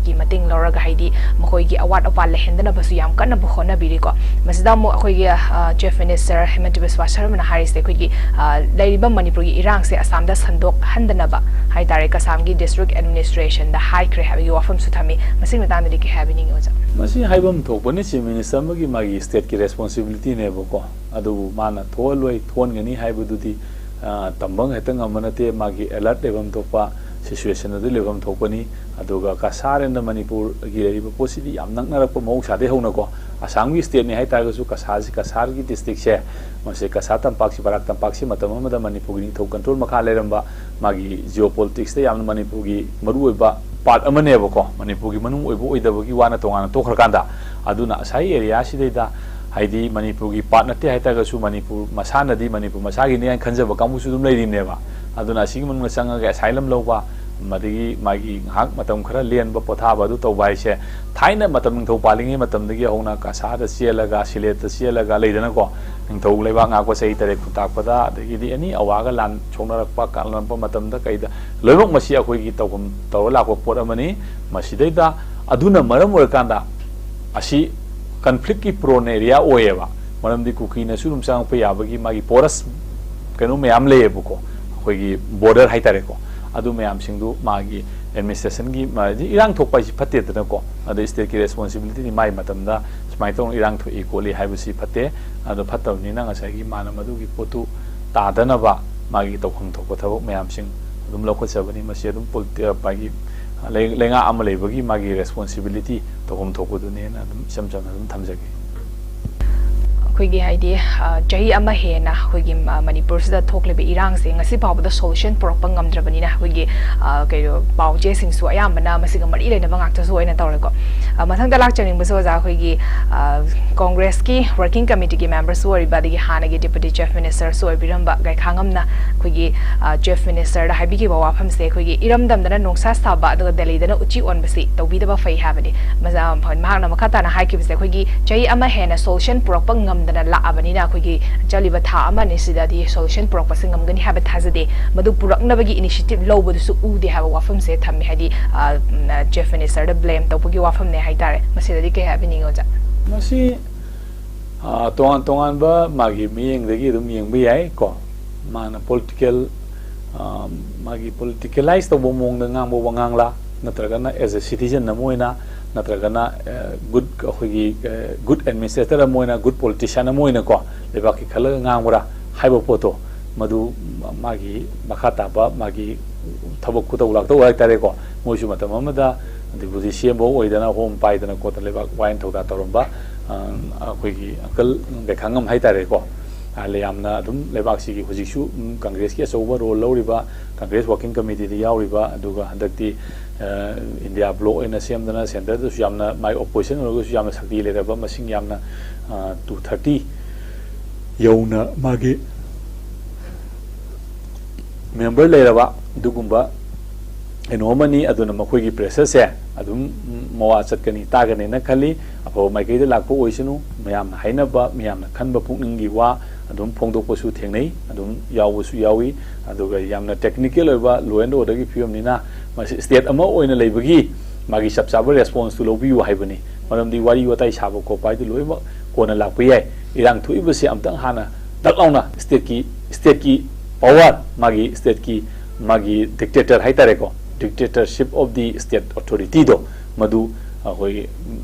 ꯒꯤ ꯃꯇꯦꯡ ꯂꯧꯔꯒ, ꯍꯥꯏꯗꯤ, ꯃꯈꯣꯏꯒꯤ ꯑꯋꯥꯠ ꯑꯄꯥ ꯂꯩꯍꯟꯗꯅꯕꯁꯨ ꯌꯥꯝ ꯀꯟꯅ ꯍꯣꯠꯅꯕꯤꯔꯤꯀꯣ꯫ ꯃꯁꯤꯗ ꯑꯃꯨꯛ ꯑꯩꯈꯣꯏꯒꯤ, ꯑ, ꯆꯤꯐ ꯃꯤꯅꯤꯁꯇꯔ ꯍꯤꯃꯟꯇ ꯕꯤꯁ꯭ꯋꯥ ꯁꯔꯃꯅ ꯍꯥꯏꯔꯤꯁꯦ, ꯑꯩꯈꯣꯏꯒꯤ, ꯑ, ꯂꯩꯔꯤꯕ ꯃꯅꯤꯄꯨꯔꯒꯤ ꯏꯔꯥꯡꯁꯦ ꯑꯁꯥꯝꯗ ꯁꯟꯗꯣꯛꯍꯟꯗꯅꯕ ꯍꯥꯏꯇꯥꯔꯦ, ꯀꯁꯥꯝꯒꯤ ꯗꯤꯁꯇ꯭ꯔꯤꯛ ꯑꯦꯗꯃꯤꯅꯤꯁꯇ꯭ꯔꯦꯁꯟꯗ ꯍꯥꯏꯈ꯭ꯔꯦ ꯍꯥꯏꯕꯒꯤ ꯋꯥꯐꯝꯁꯨ ꯊꯝꯃꯤ꯫ ꯃꯁꯤꯒꯤ ꯃꯇꯥꯡꯗꯗꯤ ꯀꯩ ꯍꯥꯏꯕꯤꯅꯤꯡꯉꯤ, ꯑꯣꯖꯥ? ꯃꯁꯤ ꯍꯥꯏꯐꯝ ꯊꯣꯛꯄꯅꯤ, ꯆꯤꯐ ꯃꯤꯅꯤꯁꯇꯔ ꯑꯃꯒꯤ ꯃꯥꯒꯤ ꯁ꯭ꯇꯦꯠꯀꯤ ꯔꯦꯁꯄꯣꯟꯁꯤꯕꯤꯂꯤꯇꯤꯅꯦꯕꯀꯣ꯫ ꯑꯗꯨꯕꯨ ꯃꯥꯅ ꯊꯣꯛꯍꯜꯂꯣꯏ, ꯊꯣꯛꯍꯟꯒꯅꯤ ꯍꯥꯏꯕꯗꯨꯗꯤ, ꯑ, ꯇꯝꯕ ꯍꯦꯛꯇ ꯉꯝꯕ ꯅꯠꯇꯦ꯫ ꯃꯥꯒꯤ ꯑꯦꯂꯔꯠ ꯂꯩꯐꯝ ꯊꯣꯛꯄ, ꯁꯤꯆꯨꯋꯦꯁꯟ ꯑꯗꯨ ꯂꯩꯐꯝ ꯊꯣꯛꯄꯅꯤ꯫ ꯑꯗꯨꯒ ꯀꯁꯥꯔ ꯑꯦꯟꯗ ꯃꯅꯤꯄꯨꯔꯒꯤ ꯂꯩꯔꯤꯕ ꯄꯣꯠꯁꯤꯗꯤ ꯌꯥꯝ ꯅꯛꯅꯔꯛꯄ ꯃꯍꯧꯁꯥꯗꯒꯤ ꯍꯧꯅꯀꯣ, ꯑꯁꯥꯝꯒꯤ ꯁ꯭ꯇꯦꯠꯅꯤ ꯍꯥꯏꯇꯥꯔꯒꯁꯨ, ꯀꯁꯥꯔꯁꯤ, ꯀꯁꯥꯔꯒꯤ ꯗꯤꯁꯇ꯭ꯔꯤꯛꯁꯦ, ꯃꯁꯤ ꯀꯁꯥꯔ ꯇꯝꯄꯥꯛꯁꯤ, ꯕꯔꯥꯛ ꯇꯝꯄꯥꯛꯁꯤ ꯃꯇꯝ ꯑꯃꯗ ꯃꯅꯤꯄꯨꯔꯒꯤ ꯅꯤꯡꯊꯧ ꯀꯟꯇ꯭ꯔꯣꯜ ꯃꯈꯥ ꯂꯩꯔꯝꯕ, ꯃꯥꯒꯤ ꯖꯤꯑꯣ ꯄꯣꯂꯤꯇꯤꯛꯁꯇ ꯌꯥꯝꯅ ꯃꯅꯤꯄꯨꯔꯒꯤ ꯃꯔꯨꯑꯣꯏꯕ ꯄꯥꯔꯠ ꯑꯃꯅꯦꯕꯀꯣ, ꯃꯅꯤꯄꯨꯔꯒꯤ ꯃꯅꯨꯡ ꯑꯣꯏꯕ ꯑꯣꯏꯗꯕꯒꯤ ꯋꯥꯅ ꯇꯣꯉꯥꯟꯅ ꯇꯣꯛꯈ꯭ꯔꯀꯥꯟꯗ꯫ ꯑꯗꯨꯅ ꯉꯁꯥꯏ ꯑꯦꯔꯤꯌꯥꯁꯤꯗꯩꯗ, ꯍꯥꯏꯗꯤ, ꯃꯅꯤꯄꯨꯔꯒꯤ ꯄꯥꯔꯠ ꯅꯠꯇꯦ ꯍꯥꯏꯇꯥꯔꯒꯁꯨ, ꯃꯅꯤꯄꯨꯔ ꯃꯁꯥꯅꯗꯤ ꯃꯅꯤꯄꯨꯔ ꯃꯁꯥꯒꯤꯅꯤ ꯍꯥꯏꯅ ꯈꯟꯖꯕ ꯀꯥꯡꯕꯨꯁꯨ ꯑꯗꯨꯝ ꯂꯩꯔꯤꯅꯦꯕ꯫ ꯑꯗꯨꯅ ꯑꯁꯤꯒꯤ ꯃꯅꯨꯡꯗ ꯆꯪꯉꯒ ꯑꯦꯁꯥꯏꯂꯝ ꯂꯧꯕ, ꯃꯗꯒꯤ ꯃꯥꯒꯤ ꯉꯥꯏꯍꯥꯛ ꯃꯇꯝ ꯈꯔ ꯂꯦꯟꯕ, ꯄꯣꯊꯥꯕ ꯑꯗꯨ ꯇꯧꯕ ꯍꯥꯏꯁꯦ, ꯊꯥꯏꯅ ꯃꯇꯝ ꯅꯤꯡꯊꯧ ꯄꯥꯜꯂꯤꯉꯩ ꯃꯇꯝꯗꯒꯤ ꯍꯧꯅ ꯀꯁꯥꯗ ꯆꯦꯜꯂꯒ, ꯁꯤꯂꯦꯠꯇ ꯆꯦꯜꯂꯒ ꯂꯩꯗꯅꯀꯣ, ꯅꯤꯡꯊꯧ ꯂꯩꯕꯥꯛ ꯉꯥꯛꯄ ꯆꯍꯤ ꯇꯔꯦꯠ ꯈꯨꯟꯇꯥꯛꯄꯗ, ꯑꯗꯒꯤꯗꯤ ꯑꯦꯅꯤ ꯑꯋꯥꯒ ꯂꯥꯟ ꯁꯣꯛꯅꯔꯛꯄ, ꯀꯥꯟꯅꯔꯛꯄ ꯃꯇꯝꯗ ꯀꯩꯗ, ꯂꯣꯏꯅꯃꯛ ꯃꯁꯤ ꯑꯩꯈꯣꯏꯒꯤ ꯇꯧꯐꯝ ꯇꯧꯔ ꯂꯥꯛꯄ ꯄꯣꯠ ꯑꯃꯅꯤ꯫ ꯃꯁꯤꯗꯩꯗ ꯑꯗꯨꯅ ꯃꯔꯝ ꯑꯣꯏꯔꯀꯥꯟꯗ ꯑꯁꯤ ꯀꯟꯐ꯭ꯂꯤꯛꯀꯤ ꯄ꯭ꯔꯣꯟ ꯑꯦꯔꯤꯌꯥ ꯑꯣꯏꯌꯦꯕ꯫ ꯃꯔꯝꯗꯤ ꯀꯨꯀꯤꯅꯁꯨ ꯑꯗꯨꯝ ꯆꯪꯉꯛꯄ ꯌꯥꯕꯒꯤ ꯃꯥꯒꯤ ꯄꯣꯔꯁ ꯀꯩꯅꯣ ꯃꯌꯥꯝ ꯂꯩꯌꯦꯕꯀꯣ, ꯑꯩꯈꯣꯏꯒꯤ ꯕꯣꯔꯗꯔ ꯍꯥꯏꯇꯥꯔꯦꯀꯣ꯫ ꯑꯗꯨ ꯃꯌꯥꯝꯁꯤꯡꯗꯨ ꯃꯥꯒꯤ ꯑꯦꯗꯃꯤꯅꯤꯁꯇ꯭ꯔꯦꯁꯟꯒꯤ, ꯃꯥꯒꯤ ꯏꯔꯥꯡ ꯊꯣꯛꯄ ꯍꯥꯏꯁꯤ ꯐꯠꯇꯦꯗꯅꯀꯣ꯫ ꯑꯗ ꯁ꯭ꯇꯦꯠꯀꯤ ꯔꯦꯁꯄꯣꯟꯁꯤꯕꯤꯂꯤꯇꯤꯗꯤ ꯃꯥꯏ ꯃꯇꯝꯗ ꯁꯨꯃꯥꯏꯅ ꯇꯧꯅ ꯏꯔꯥꯡ ꯊꯣꯛꯏ ꯈꯣꯠꯂꯤ ꯍꯥꯏꯕꯁꯤ ꯐꯠꯇꯦ꯫ ꯑꯗꯣ ꯐꯠꯇꯕꯅꯤꯅ ꯉꯁꯥꯏꯒꯤ ꯃꯥꯅ ꯃꯗꯨꯒꯤ ꯄꯣꯠꯇꯨ ꯇꯥꯗꯅꯕ ꯃꯥꯒꯤ ꯇꯧꯐꯝ ꯊꯣꯛꯄ ꯊꯕꯛ ꯃꯌꯥꯝꯁꯤꯡ ꯑꯗꯨꯝ ꯂꯧꯈꯠꯆꯕꯅꯤ꯫ ꯃꯁꯤ ꯑꯗꯨꯝ ꯄꯣꯂꯤꯇꯤ-, ꯃꯥꯒꯤ ꯂꯩ-, ꯂꯩꯉꯥꯛ ꯑꯃ ꯂꯩꯕꯒꯤ ꯃꯥꯒꯤ ꯔꯦꯁꯄꯣꯟꯁꯤꯕꯤꯂꯤꯇꯤ ꯇꯧꯐꯝ ꯊꯣꯛꯄꯗꯨꯅꯦꯅ ꯑꯗꯨꯝ ꯏꯆꯝ ꯆꯝꯅ ꯑꯗꯨꯝ ꯊꯝꯖꯒꯦ꯫ ꯑꯩꯈꯣꯏꯒꯤ ꯍꯥꯏꯗꯤ, ꯑ, ꯆꯍꯤ ꯑꯃ ꯍꯦꯟꯅ ꯑꯩꯈꯣꯏꯒꯤ, ꯑ, ꯃꯅꯤꯄꯨꯔꯁꯤꯗ ꯊꯣꯛꯂꯤꯕ ꯏꯔꯥꯡꯁꯦ ꯉꯁꯤ ꯐꯥꯎꯕꯗ solution ꯄꯨꯔꯛꯄ ꯉꯝꯗ꯭ꯔꯕꯅꯤꯅ, ꯑꯩꯈꯣꯏꯒꯤ, ꯑ, ꯀꯩꯅꯣ, ꯄꯥꯎ ꯆꯦꯁꯤꯡꯁꯨ ꯑꯌꯥꯝꯕꯅ ꯃꯁꯤꯒ ꯃꯔꯤ ꯂꯩꯅꯕ ꯉꯥꯛꯇꯁꯨ ꯑꯣꯏꯅ ꯇꯧꯔꯦꯀꯣ꯫ ꯑ, ꯃꯊꯪꯗ ꯂꯥꯛꯆꯅꯤꯡꯕꯁꯨ ꯑꯣꯖꯥ, ꯑꯩꯈꯣꯏꯒꯤ, ꯑ, Congressꯀꯤ working committeeꯒꯤ memberꯁꯨ ꯑꯣꯏꯔꯤꯕ, ꯑꯗꯒꯤ ꯍꯥꯟꯅꯒꯤ Deputy Chief Ministerꯁꯨ ꯑꯣꯏꯕꯤꯔꯝꯕ ꯒꯥꯏꯈꯥꯉꯝꯅ ꯑꯩꯈꯣꯏꯒꯤ, ꯑ, Chief Ministerꯗ ꯍꯥꯏꯕꯤꯈꯤꯕ ꯋꯥꯐꯝꯁꯦ, ꯑꯩꯈꯣꯏꯒꯤ ꯏꯔꯝꯗꯝꯗꯅ ꯅꯣꯡꯁꯥ ꯁꯥꯕ ꯑꯗꯨꯒ ꯗꯦꯜꯂꯤꯗꯅ ꯎꯆꯤ ꯑꯣꯟꯕꯁꯤ ꯇꯧꯕꯤꯗꯕ ꯐꯩ ꯍꯥꯏꯕꯅꯤ꯫ ꯃꯖꯥ-, ꯃꯍꯥꯛꯅ ꯃꯈꯥ ꯇꯥꯅ ꯍꯥꯏꯈꯤꯕꯁꯦ, ꯑꯩꯈꯣꯏꯒꯤ ꯆꯍꯤ ꯑꯃ ꯍꯦꯟꯅ solution ꯄꯨꯔꯛꯄ ꯉꯝꯗꯅ ꯂꯥꯛꯑꯕꯅꯤꯅ, ꯑꯩꯈꯣꯏꯒꯤ ꯆꯠꯂꯤꯕ ꯊꯥ ꯑꯃ ꯑꯅꯤꯁꯤꯗꯗꯤ solution ꯄꯨꯔꯛꯄꯁꯦ ꯉꯝꯒꯅꯤ ꯍꯥꯏꯕ ꯊꯥꯖꯗꯦ꯫ ꯃꯗꯨ ꯄꯨꯔꯛꯅꯕꯒꯤ initiative ꯂꯧꯕꯗꯨꯁꯨ ꯎꯗꯦ ꯍꯥꯏꯕ ꯋꯥꯐꯝꯁꯦ ꯊꯝꯃꯤ꯫ ꯍꯥꯏꯗꯤ, ꯑ, ꯎꯝ, Chief Ministerꯗ blame ꯇꯧꯕꯒꯤ ꯋꯥꯐꯝꯅꯦ ꯍꯥꯏꯇꯥꯔꯦ꯫ ꯃꯁꯤꯗꯗꯤ ꯀꯩ ꯍꯥꯏꯕꯤꯅꯤꯡꯉꯤ, ꯑꯣꯖꯥ? ꯃꯁꯤ, ꯑ, ꯇꯣꯉꯥꯟ ꯇꯣꯉꯥꯟꯕ ꯃꯥꯒꯤ ꯃꯤꯠꯌꯦꯡꯗꯒꯤ ꯑꯗꯨꯝ ꯌꯦꯡꯕ ꯌꯥꯏ ꯀꯣ꯫ ꯃꯥꯅ political, ꯑ, ꯃꯥꯒꯤ politicalize ꯇꯧꯕ ꯃꯑꯣꯡꯗ ꯉꯥꯡꯕ ꯋꯥꯉꯥꯡꯂꯥ, ꯅꯠꯇ꯭ꯔꯒꯅ as a citizen ꯑꯃ ꯑꯣꯏꯅ, ꯅꯠꯇ꯭ꯔꯒꯅ, ꯑ, good, ꯑꯩꯈꯣꯏꯒꯤ, ꯑ, good administrator ꯑꯃ ꯑꯣꯏꯅ, good politician ꯑꯃ ꯑꯣꯏꯅꯀꯣ, ꯂꯩꯕꯥꯛꯀꯤ ꯈꯜꯂꯒ ꯉꯥꯡꯕ꯭ꯔꯥ ꯍꯥꯏꯕ ꯄꯣꯠꯇꯣ, ꯃꯗꯨ ꯃꯥꯒꯤ ꯃꯈꯥ ꯇꯥꯕ ꯃꯥꯒꯤ ꯊꯕꯛ ꯈꯨꯇꯧ ꯂꯥꯛꯇꯧ ꯍꯥꯏꯇꯥꯔꯦꯀꯣ꯫ ꯃꯣꯏꯁꯨ ꯃꯇꯝ ꯑꯃꯗ deputy CM ꯐꯥꯎ ꯑꯣꯏꯗꯅ, ꯍꯣꯝ ꯄꯥꯏꯗꯅ ꯈꯣꯠꯇꯅ ꯂꯩꯕꯥꯛ ꯋꯥꯌꯦꯜ ꯊꯧꯗꯥ ꯇꯧꯔꯝꯕ, ꯑ, ꯑꯩꯈꯣꯏꯒꯤ uncle ꯒꯩꯈꯥꯉꯝ ꯍꯥꯏꯇꯥꯔꯦꯀꯣ꯫ ꯑ, ꯌꯥꯝꯅ ꯑꯗꯨꯝ ꯂꯩꯕꯥꯛꯁꯤꯒꯤ ꯍꯧꯖꯤꯛꯁꯨ, ꯎꯝ, Congressꯀꯤ ꯑꯆꯧꯕ role ꯂꯧꯔꯤꯕ, Congress working committeeꯗ ꯌꯥꯎꯔꯤꯕ, ꯑꯗꯨꯒ ꯍꯟꯗꯛꯇꯤ, ꯑ, India bloc ꯑꯣꯏꯅ ꯁꯦꯝꯗꯅ centreꯗꯁꯨ ꯌꯥꯝꯅ, ꯃꯥꯏ opposition ꯑꯣꯏꯔꯒꯁꯨ ꯌꯥꯝꯅ ꯁꯛꯇꯤ ꯂꯩꯔꯕ, ꯃꯁꯤꯡ ꯌꯥꯝꯅ, ꯑ, two thirty ꯌꯧꯅ ꯃꯥꯒꯤ member ꯂꯩꯔꯕ ꯑꯗꯨꯒꯨꯝꯕ ꯀꯩꯅꯣ ꯑꯃꯅꯤ꯫ ꯑꯗꯨꯅ ꯃꯈꯣꯏꯒꯤ pressureꯁꯦ ꯑꯗꯨꯝ ꯃꯋꯥ ꯆꯠꯀꯅꯤ, ꯇꯥꯒꯅꯤꯅ ꯈꯜꯂꯤ꯫ ꯑꯐꯕ ꯃꯥꯏꯀꯩꯗ ꯂꯥꯛꯄ ꯑꯣꯏꯁꯅꯨ꯫ ꯃꯌꯥꯝꯅ ꯍꯥꯏꯅꯕ, ꯃꯌꯥꯝꯅ ꯈꯟꯕ ꯄꯨꯛꯅꯤꯡꯒꯤ ꯋꯥ ꯑꯗꯨꯝ ꯐꯣꯡꯗꯣꯛꯄꯁꯨ ꯊꯦꯡꯅꯩ, ꯑꯗꯨꯝ ꯌꯥꯎꯕꯁꯨ ꯌꯥꯎꯏ꯫ ꯑꯗꯨꯒ ꯌꯥꯝꯅ technical ꯑꯣꯏꯕ law and orderꯒꯤ ꯐꯤꯕꯝꯅꯤꯅ, ꯃꯁꯤ state ꯑꯃ ꯑꯣꯏꯅ ꯂꯩꯕꯒꯤ ꯃꯥꯒꯤ ꯆꯞ ꯆꯥꯕ responseꯇꯨ ꯂꯧꯕꯤꯌꯨ ꯍꯥꯏꯕꯅꯤ꯫ ꯃꯔꯝꯗꯤ ꯋꯥꯔꯤ ꯋꯥꯇꯥꯏ ꯁꯥꯕ ꯈꯣꯠꯄ ꯍꯥꯏꯗꯨ ꯂꯣꯏꯅꯃꯛ ꯀꯣꯟꯅ ꯂꯥꯛꯄ ꯌꯥꯏ꯫ ꯏꯔꯥꯡ ꯊꯣꯛꯏꯕꯁꯦ ꯑꯝꯇꯪ ꯍꯥꯟꯅ ꯗꯛ ꯂꯥꯎꯅ stateꯀꯤ, stateꯀꯤ power, ꯃꯥꯒꯤ stateꯀꯤ, ꯃꯥꯒꯤ dictator ꯍꯥꯏꯇꯥꯔꯦꯀꯣ, dictatorship of the state authorityꯗꯣ, ꯃꯗꯨ ꯑꯩꯈꯣꯏꯒꯤ,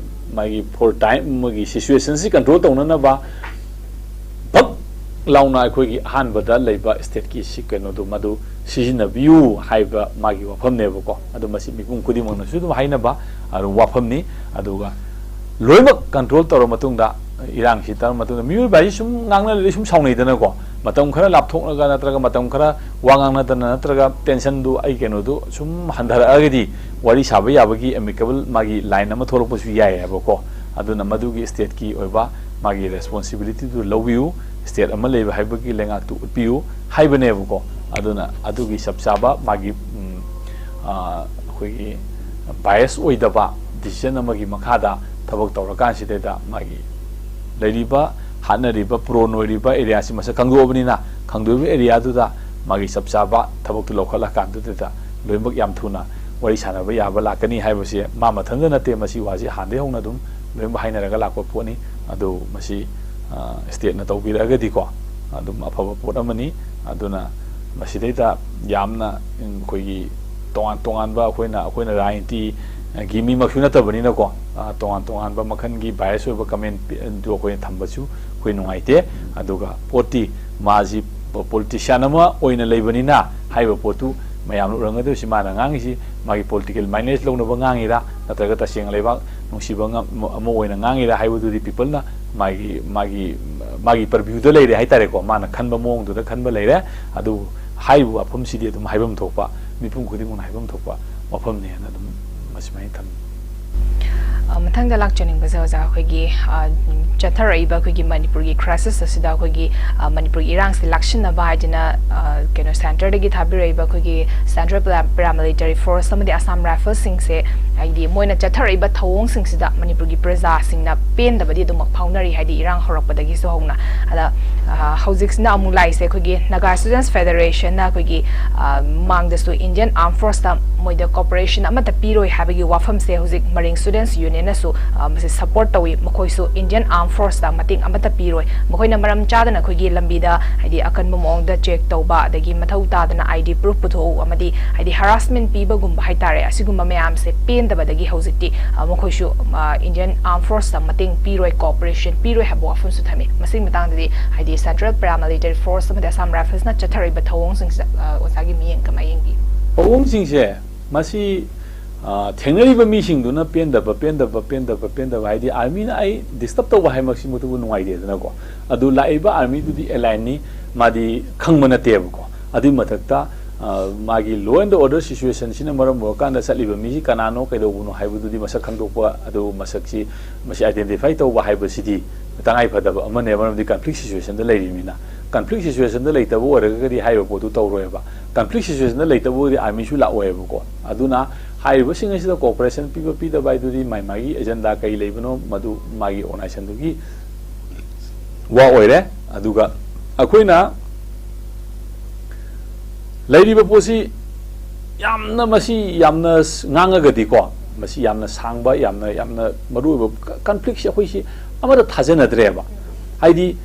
ꯃꯥꯒꯤ for time ꯑꯃꯒꯤ situationꯁꯤ control ꯇꯧꯅꯅꯕ ꯚꯛ ꯂꯥꯎꯅ ꯑꯩꯈꯣꯏꯒꯤ ꯑꯍꯥꯟꯕꯗ ꯂꯩꯕ stateꯀꯤ ꯁꯤ ꯀꯩꯅꯣꯗꯨ, ꯃꯗꯨ ꯁꯤꯖꯤꯟꯅꯕꯤꯌꯨ ꯍꯥꯏꯕ ꯃꯥꯒꯤ ꯋꯥꯐꯝꯅꯦꯕꯀꯣ꯫ ꯑꯗꯨ ꯃꯁꯤ ꯃꯤꯄꯨꯝ ꯈꯨꯗꯤꯡꯃꯛꯅꯁꯨ ꯑꯗꯨꯝ ꯍꯥꯏꯅꯕ ꯑꯗꯨꯝ ꯋꯥꯐꯝꯅꯤ꯫ ꯑꯗꯨꯒ ꯂꯣꯏꯅꯃꯛ control ꯇꯧꯔ ꯃꯇꯨꯡꯗ ꯏꯔꯥꯡꯁꯤ ꯇꯥꯔ ꯃꯇꯨꯡꯗ ꯃꯤꯑꯣꯏꯕ ꯍꯥꯏꯁꯤ ꯁꯨꯝ ꯉꯥꯡꯅꯔꯗꯤ ꯁꯨꯝ ꯁꯥꯎꯅꯩꯗꯅꯀꯣ꯫ ꯃꯇꯝ ꯈꯔ ꯂꯥꯞꯊꯣꯛꯂꯒ ꯅꯠꯇ꯭ꯔꯒ ꯃꯇꯝ ꯈꯔ ꯋꯥ ꯉꯥꯡꯅꯗꯅ ꯅꯠꯇ꯭ꯔꯒ ꯇꯦꯟꯁꯟꯗꯨ ꯑꯩ ꯀꯩꯅꯣꯗꯨ ꯁꯨꯝ ꯍꯟꯊꯔꯛꯑꯒꯗꯤ ꯋꯥꯔꯤ ꯁꯥꯕ ꯌꯥꯕꯒꯤ ꯑꯦꯃꯤꯀꯦꯕꯜ ꯃꯥꯒꯤ ꯂꯥꯏꯟ ꯑꯃ ꯊꯣꯛꯂꯛꯄꯁꯨ ꯌꯥꯏꯌꯦꯕꯀꯣ꯫ ꯑꯗꯨꯅ ꯃꯗꯨꯒꯤ ꯁ꯭ꯇꯦꯠꯀꯤ ꯑꯣꯏꯕ ꯃꯥꯒꯤ ꯔꯦꯁꯄꯣꯟꯁꯤꯕꯤꯂꯤꯇꯤꯗꯨ ꯂꯧꯕꯤꯌꯨ, ꯁ꯭ꯇꯦꯠ ꯑꯃ ꯂꯩꯕ ꯍꯥꯏꯕꯒꯤ ꯂꯩꯉꯥꯛꯇꯨ ꯎꯠꯄꯤꯌꯨ ꯍꯥꯏꯕꯅꯦꯕꯀꯣ꯫ ꯑꯗꯨꯅ ꯑꯗꯨꯒꯤ ꯆꯞ ꯆꯥꯕ ꯃꯥꯒꯤ ꯎꯝ, ꯑ, ꯑꯩꯈꯣꯏꯒꯤ ꯕꯥꯏꯁ ꯑꯣꯏꯗꯕ ꯗꯤꯁꯤꯖꯟ ꯑꯃꯒꯤ ꯃꯈꯥꯗ ꯊꯕꯛ ꯇꯧꯔꯀꯥꯟꯁꯤꯗꯩꯗ ꯃꯥꯒꯤ ꯂꯩꯔꯤꯕ ꯍꯥꯠꯅꯔꯤꯕ ꯄ꯭ꯔꯣꯟ ꯑꯣꯏꯔꯤꯕ ꯑꯦꯔꯤꯌꯥꯁꯤ ꯃꯁꯛ ꯈꯪꯗꯣꯛꯑꯕꯅꯤꯅ ꯈꯪꯗꯣꯛꯏꯕ ꯑꯦꯔꯤꯌꯥꯗꯨꯗ ꯃꯥꯒꯤ ꯆꯞ ꯆꯥꯕ ꯊꯕꯛꯇꯨ ꯂꯧꯈꯠꯂꯀꯥꯟꯗꯨꯗ ꯂꯣꯏꯅꯃꯛ ꯌꯥꯝ ꯊꯨꯅ ꯋꯥꯔꯤ ꯁꯥꯟꯅꯕ ꯌꯥꯕ ꯂꯥꯛꯀꯅꯤ ꯍꯥꯏꯕꯁꯦ ꯃꯥ ꯃꯊꯟꯇ ꯅꯠꯇꯦ꯫ ꯃꯁꯤ ꯋꯥꯁꯤ ꯍꯥꯟꯅꯗꯒꯤ ꯍꯧꯅ ꯑꯗꯨꯝ ꯂꯣꯏꯅꯃꯛ ꯍꯥꯏꯅꯔꯒ ꯂꯥꯛꯄ ꯄꯣꯠꯅꯤ꯫ ꯑꯗꯨ ꯃꯁꯤ, ꯑ, ꯁ꯭ꯇꯦꯠꯅ ꯇꯧꯕꯤꯔꯛꯑꯒꯗꯤꯀꯣ ꯑꯗꯨꯝ ꯑꯐꯕ ꯄꯣꯠ ꯑꯃꯅꯤ꯫ ꯑꯗꯨꯅ ꯃꯁꯤꯗꯩꯗ ꯌꯥꯝꯅ ꯑꯩꯈꯣꯏꯒꯤ ꯇꯣꯉꯥꯟ ꯇꯣꯉꯥꯟꯕ ꯑꯩꯈꯣꯏꯅ, ꯑꯩꯈꯣꯏꯅ ꯔꯥꯖꯅꯤꯇꯤꯒꯤ ꯃꯤꯃꯛꯁꯨ ꯅꯠꯇꯕꯅꯤꯅꯀꯣ, ꯑ, ꯇꯣꯉꯥꯟ ꯇꯣꯉꯥꯟꯕ ꯃꯈꯜꯒꯤ ꯕꯥꯏꯁ ꯑꯣꯏꯕ ꯀꯃꯦꯟ ꯑꯗꯨ ꯑꯩꯈꯣꯏꯅ ꯊꯝꯕꯁꯨ ꯑꯩꯈꯣꯏ ꯅꯨꯡꯉꯥꯏꯇꯦ꯫ ꯑꯗꯨꯒ ꯄꯣꯠꯇꯤ ꯃꯥꯁꯤ ꯄꯣ-, ꯄꯣꯂꯤꯇꯤꯁꯤꯌꯥꯟ ꯑꯃ ꯑꯣꯏꯅ ꯂꯩꯕꯅꯤꯅ ꯍꯥꯏꯔꯤꯕ ꯄꯣꯠꯇꯨ ꯃꯌꯥꯝꯅ ꯎꯔꯝꯒꯗꯧꯔꯤꯁꯤ ꯃꯥꯅ ꯉꯥꯡꯉꯤꯁꯤ ꯃꯥꯒꯤ ꯄꯣꯂꯤꯇꯤꯀꯦꯜ ꯃꯥꯏꯂꯦꯖ ꯂꯧꯅꯕ ꯉꯥꯡꯉꯤꯔꯥ ꯅꯠꯇ꯭ꯔꯒ ꯇꯁꯦꯡꯅ ꯂꯩꯕꯥꯛ ꯅꯨꯡꯁꯤꯕ ꯉꯝ-, ꯑꯃ ꯑꯣꯏꯅ ꯉꯥꯡꯉꯤꯔꯥ ꯍꯥꯏꯕꯗꯨꯗꯤ ꯄꯤꯄꯜꯅ ꯃꯥꯒꯤ, ꯃꯥꯒꯤ, ꯃꯥꯒꯤ ꯄꯔꯚ꯭ꯌꯨꯗ ꯂꯩꯔꯦ ꯍꯥꯏꯇꯥꯔꯦꯀꯣ꯫ ꯃꯥꯅ ꯈꯟꯕ ꯃꯑꯣꯡꯗꯨꯗ ꯈꯟꯕ ꯂꯩꯔꯦ꯫ ꯑꯗꯨꯕꯨ ꯍꯥꯏꯔꯤꯕ ꯋꯥꯐꯝꯁꯤꯗꯤ ꯑꯗꯨꯝ ꯍꯥꯏꯐꯝ ꯊꯣꯛꯄ, ꯃꯤꯄꯨꯝ ꯈꯨꯗꯤꯡꯃꯛꯅ ꯍꯥꯏꯐꯝ ꯊꯣꯛꯄ ꯋꯥꯐꯝꯅꯦꯅ ꯑꯗꯨꯝ ꯃꯁꯤꯃꯥꯏꯅ ꯊꯝꯃꯤ꯫ ꯑ, ꯃꯊꯪꯗ ꯂꯥꯛꯆꯅꯤꯡꯕꯁꯦ ꯑꯣꯖꯥ, ꯑꯩꯈꯣꯏꯒꯤ, ꯑ, ꯆꯠꯊꯔꯛꯏꯕ ꯑꯩꯈꯣꯏꯒꯤ ꯃꯅꯤꯄꯨꯔꯒꯤ ꯀ꯭ꯔꯥꯏꯁꯤꯁ ꯑꯁꯤꯗ ꯑꯩꯈꯣꯏꯒꯤ, ꯑ, ꯃꯅꯤꯄꯨꯔꯒꯤ ꯏꯔꯥꯡꯁꯤ ꯂꯥꯛꯁꯤꯟꯅꯕ ꯍꯥꯏꯗꯅ, ꯑ, ꯀꯩꯅꯣ, ꯁꯦꯟꯇꯔꯗꯒꯤ ꯊꯥꯕꯤꯔꯛꯏꯕ ꯑꯩꯈꯣꯏꯒꯤ ꯁꯦꯟꯇ꯭ꯔꯦꯜ ꯄꯦꯔꯥ-, ꯄꯦꯔꯥꯃꯤꯂꯤꯇꯔꯤ ꯐꯣꯔꯁ ꯑꯃꯗꯤ ꯑꯁꯥꯝ ꯔꯥꯏꯐꯜꯁꯤꯡꯁꯦ, ꯍꯥꯏꯗꯤ ꯃꯣꯏꯅ ꯆꯠꯊꯔꯛꯏꯕ ꯊꯧꯑꯣꯡꯁꯤꯡꯁꯤꯗ ꯃꯅꯤꯄꯨꯔꯒꯤ ꯄ꯭ꯔꯖꯥꯁꯤꯡꯅ ꯄꯦꯟꯗꯕꯗꯤ ꯑꯗꯨꯃꯛ ꯐꯥꯎꯅꯔꯤ, ꯍꯥꯏꯗꯤ ꯏꯔꯥꯡ ꯍꯧꯔꯛꯄꯗꯒꯤꯁꯨ ꯍꯧꯅ꯫ ꯑꯗ, ꯑ, ꯍꯧꯖꯤꯛꯁꯤꯅ ꯑꯃꯨꯛ ꯂꯥꯛꯏꯁꯦ ꯑꯩꯈꯣꯏꯒꯤ ꯅꯥꯒꯥ ꯁ꯭ꯇꯨꯗꯦꯟꯠꯁ ꯐꯦꯗꯔꯦꯁꯟꯅ ꯑꯩꯈꯣꯏꯒꯤ, ꯑ, ꯃꯃꯥꯡꯗꯁꯨ ꯏꯟꯗꯤꯌꯟ ꯑꯥꯔꯝ ꯐꯣꯔꯁꯇ ꯃꯣꯏꯗ ꯀꯣꯑꯣꯄꯔꯦꯁꯟ ꯑꯃꯠꯇ ꯄꯤꯔꯣꯏ ꯍꯥꯏꯕꯒꯤ ꯋꯥꯐꯝꯁꯦ ꯍꯧꯖꯤꯛ ꯃꯔꯤꯡ ꯁ꯭ꯇꯨꯗꯦꯟꯠꯁ ꯌꯨꯅꯤꯌꯟꯅꯁꯨ, ꯑ, ꯃꯁꯤ ꯁꯄꯣꯔꯠ ꯇꯧꯏ꯫ ꯃꯈꯣꯏꯁꯨ ꯏꯟꯗꯤꯌꯟ ꯑꯥꯔꯝ ꯐꯣꯔꯁꯇ ꯃꯇꯦꯡ ꯑꯃꯠꯇ ꯄꯤꯔꯣꯏ꯫ ꯃꯈꯣꯏꯅ ꯃꯔꯝ ꯆꯥꯗꯅ ꯑꯩꯈꯣꯏꯒꯤ ꯂꯝꯕꯤꯗ ꯍꯥꯏꯗꯤ ꯑꯀꯟꯕ ꯃꯑꯣꯡꯗ ꯆꯦꯛ ꯇꯧꯕ, ꯑꯗꯒꯤ ꯃꯊꯧ ꯇꯥꯗꯅ ꯑꯥꯏ ꯗꯤ ꯄ꯭ꯔꯨꯐ ꯄꯨꯊꯣꯛꯎ ꯑꯃꯗꯤ ꯍꯥꯏꯗꯤ ꯍꯔꯥꯁꯃꯦꯟ ꯄꯤꯕꯒꯨꯝꯕ ꯍꯥꯏꯇꯥꯔꯦ, ꯑꯁꯤꯒꯨꯝꯕ ꯃꯌꯥꯝꯁꯦ ꯄꯦꯟꯗꯕꯗꯒꯤ ꯍꯧꯖꯤꯛꯇꯤ, ꯑ, ꯃꯈꯣꯏꯁꯨ, ꯑ, ꯏꯟꯗꯤꯌꯟ ꯑꯥꯔꯝ ꯐꯣꯔꯁꯇ ꯃꯇꯦꯡ ꯄꯤꯔꯣꯏ, ꯀꯣꯑꯣꯄꯔꯦꯁꯟ ꯄꯤꯔꯣꯏ ꯍꯥꯏꯕ ꯋꯥꯐꯝꯁꯨ ꯊꯝꯃꯤ꯫ ꯃꯁꯤꯒꯤ ꯃꯇꯥꯡꯗꯗꯤ ꯍꯥꯏꯗꯤ ꯁꯦꯟꯇ꯭ꯔꯦꯜ ꯄꯦꯔꯥꯃꯤꯂꯤꯇꯔꯤ ꯐꯣꯔꯁ ꯑꯃꯗꯤ ꯑꯁꯥꯝ ꯔꯥꯏꯐꯜꯁꯅ ꯆꯠꯊꯔꯛꯏꯕ ꯊꯧꯑꯣꯡꯁꯤꯡꯁꯤꯗ, ꯑ, ꯑꯣꯖꯥꯒꯤ ꯃꯤꯠꯌꯦꯡ ꯀꯃꯥꯏꯅ ꯌꯦꯡꯕꯤ? ꯊꯧꯑꯣꯡꯁꯤꯡꯁꯦ ꯃꯁꯤ ꯑ, ꯊꯦꯡꯅꯔꯤꯕ ꯃꯤꯁꯤꯡꯗꯨꯅ ꯄꯦꯟꯗꯕ, ꯄꯦꯟꯗꯕ, ꯄꯦꯟꯗꯕ, ꯄꯦꯟꯗꯕ ꯍꯥꯏꯗꯤ ꯑꯥꯔꯃꯤꯅ ꯑꯩ ꯗꯤꯁꯇꯔꯕ ꯇꯧꯕ ꯍꯥꯏꯃꯛꯁꯤꯃꯛꯇꯕꯨ ꯅꯨꯡꯉꯥꯏꯇꯦꯗꯅꯀꯣ꯫ ꯑꯗꯨ ꯂꯥꯛꯏꯕ ꯑꯥꯔꯃꯤꯗꯨꯗꯤ ꯑꯦꯂꯥꯏꯟꯅꯤ, ꯃꯥꯗꯤ ꯈꯪꯕ ꯅꯠꯇꯦꯕꯀꯣ꯫ ꯑꯗꯨꯏ ꯃꯊꯛꯇ, ꯑ, ꯃꯥꯒꯤ law and order situationꯁꯤꯅ ꯃꯔꯝ ꯑꯣꯏꯔꯀꯥꯟꯗ ꯆꯠꯂꯤꯕ ꯃꯤꯁꯤ ꯀꯅꯥꯅꯣ, ꯀꯩꯗꯧꯕꯅꯣ ꯍꯥꯏꯕꯗꯨꯗꯤ ꯃꯁꯛ ꯈꯪꯗꯣꯛꯄ, ꯑꯗꯨ ꯃꯁꯛꯁꯤ, ꯃꯁꯤ identify ꯇꯧꯕ ꯍꯥꯏꯕꯁꯤꯗꯤ ꯇꯉꯥꯏ ꯐꯗꯕ ꯑꯃꯅꯦ, ꯃꯔꯝꯗꯤ conflict situationꯗ ꯂꯩꯔꯤꯕꯅꯤꯅ꯫ Conflict situationꯗ ꯂꯩꯇꯕ ꯑꯣꯏꯔꯒꯗꯤ ꯍꯥꯏꯔꯤꯕ ꯄꯣꯠꯇꯨ ꯇꯧꯔꯣꯏꯕ꯫ Conflict situationꯗ ꯂꯩꯇꯕ ꯑꯣꯏꯔꯗꯤ ꯑꯥꯔꯃꯤꯁꯨ ꯂꯥꯛꯑꯣꯏꯕꯀꯣ꯫ ꯑꯗꯨꯅ ꯍꯥꯏꯔꯤꯕꯁꯤꯡ ꯑꯁꯤꯗ cooperation ꯄꯤꯕ ꯄꯤꯗꯕ ꯍꯥꯏꯗꯨꯗꯤ ꯃꯥꯏ ꯃꯥꯒꯤ agenda ꯀꯩ ꯂꯩꯕꯅꯣ, ꯃꯗꯨ ꯃꯥꯒꯤ organizationꯗꯨꯒꯤ ꯋꯥ ꯑꯣꯏꯔꯦ꯫ ꯑꯗꯨꯒ ꯑꯩꯈꯣꯏꯅ ꯂꯩꯔꯤꯕ ꯄꯣꯠꯁꯤ ꯌꯥꯝꯅ, ꯃꯁꯤ ꯌꯥꯝꯅ ꯉꯥꯡꯉꯒꯗꯤꯀꯣ, ꯃꯁꯤ ꯌꯥꯝꯅ ꯁꯥꯡꯕ, ꯌꯥꯝꯅ, ꯌꯥꯝꯅ ꯃꯔꯨꯑꯣꯏꯕ ꯀ-, conflictꯁꯤ ꯑꯩꯈꯣꯏꯁꯤ ꯑꯃꯠꯇ ꯊꯥꯖꯅꯗ꯭ꯔꯦꯕ꯫ ꯍꯥꯏꯗꯤ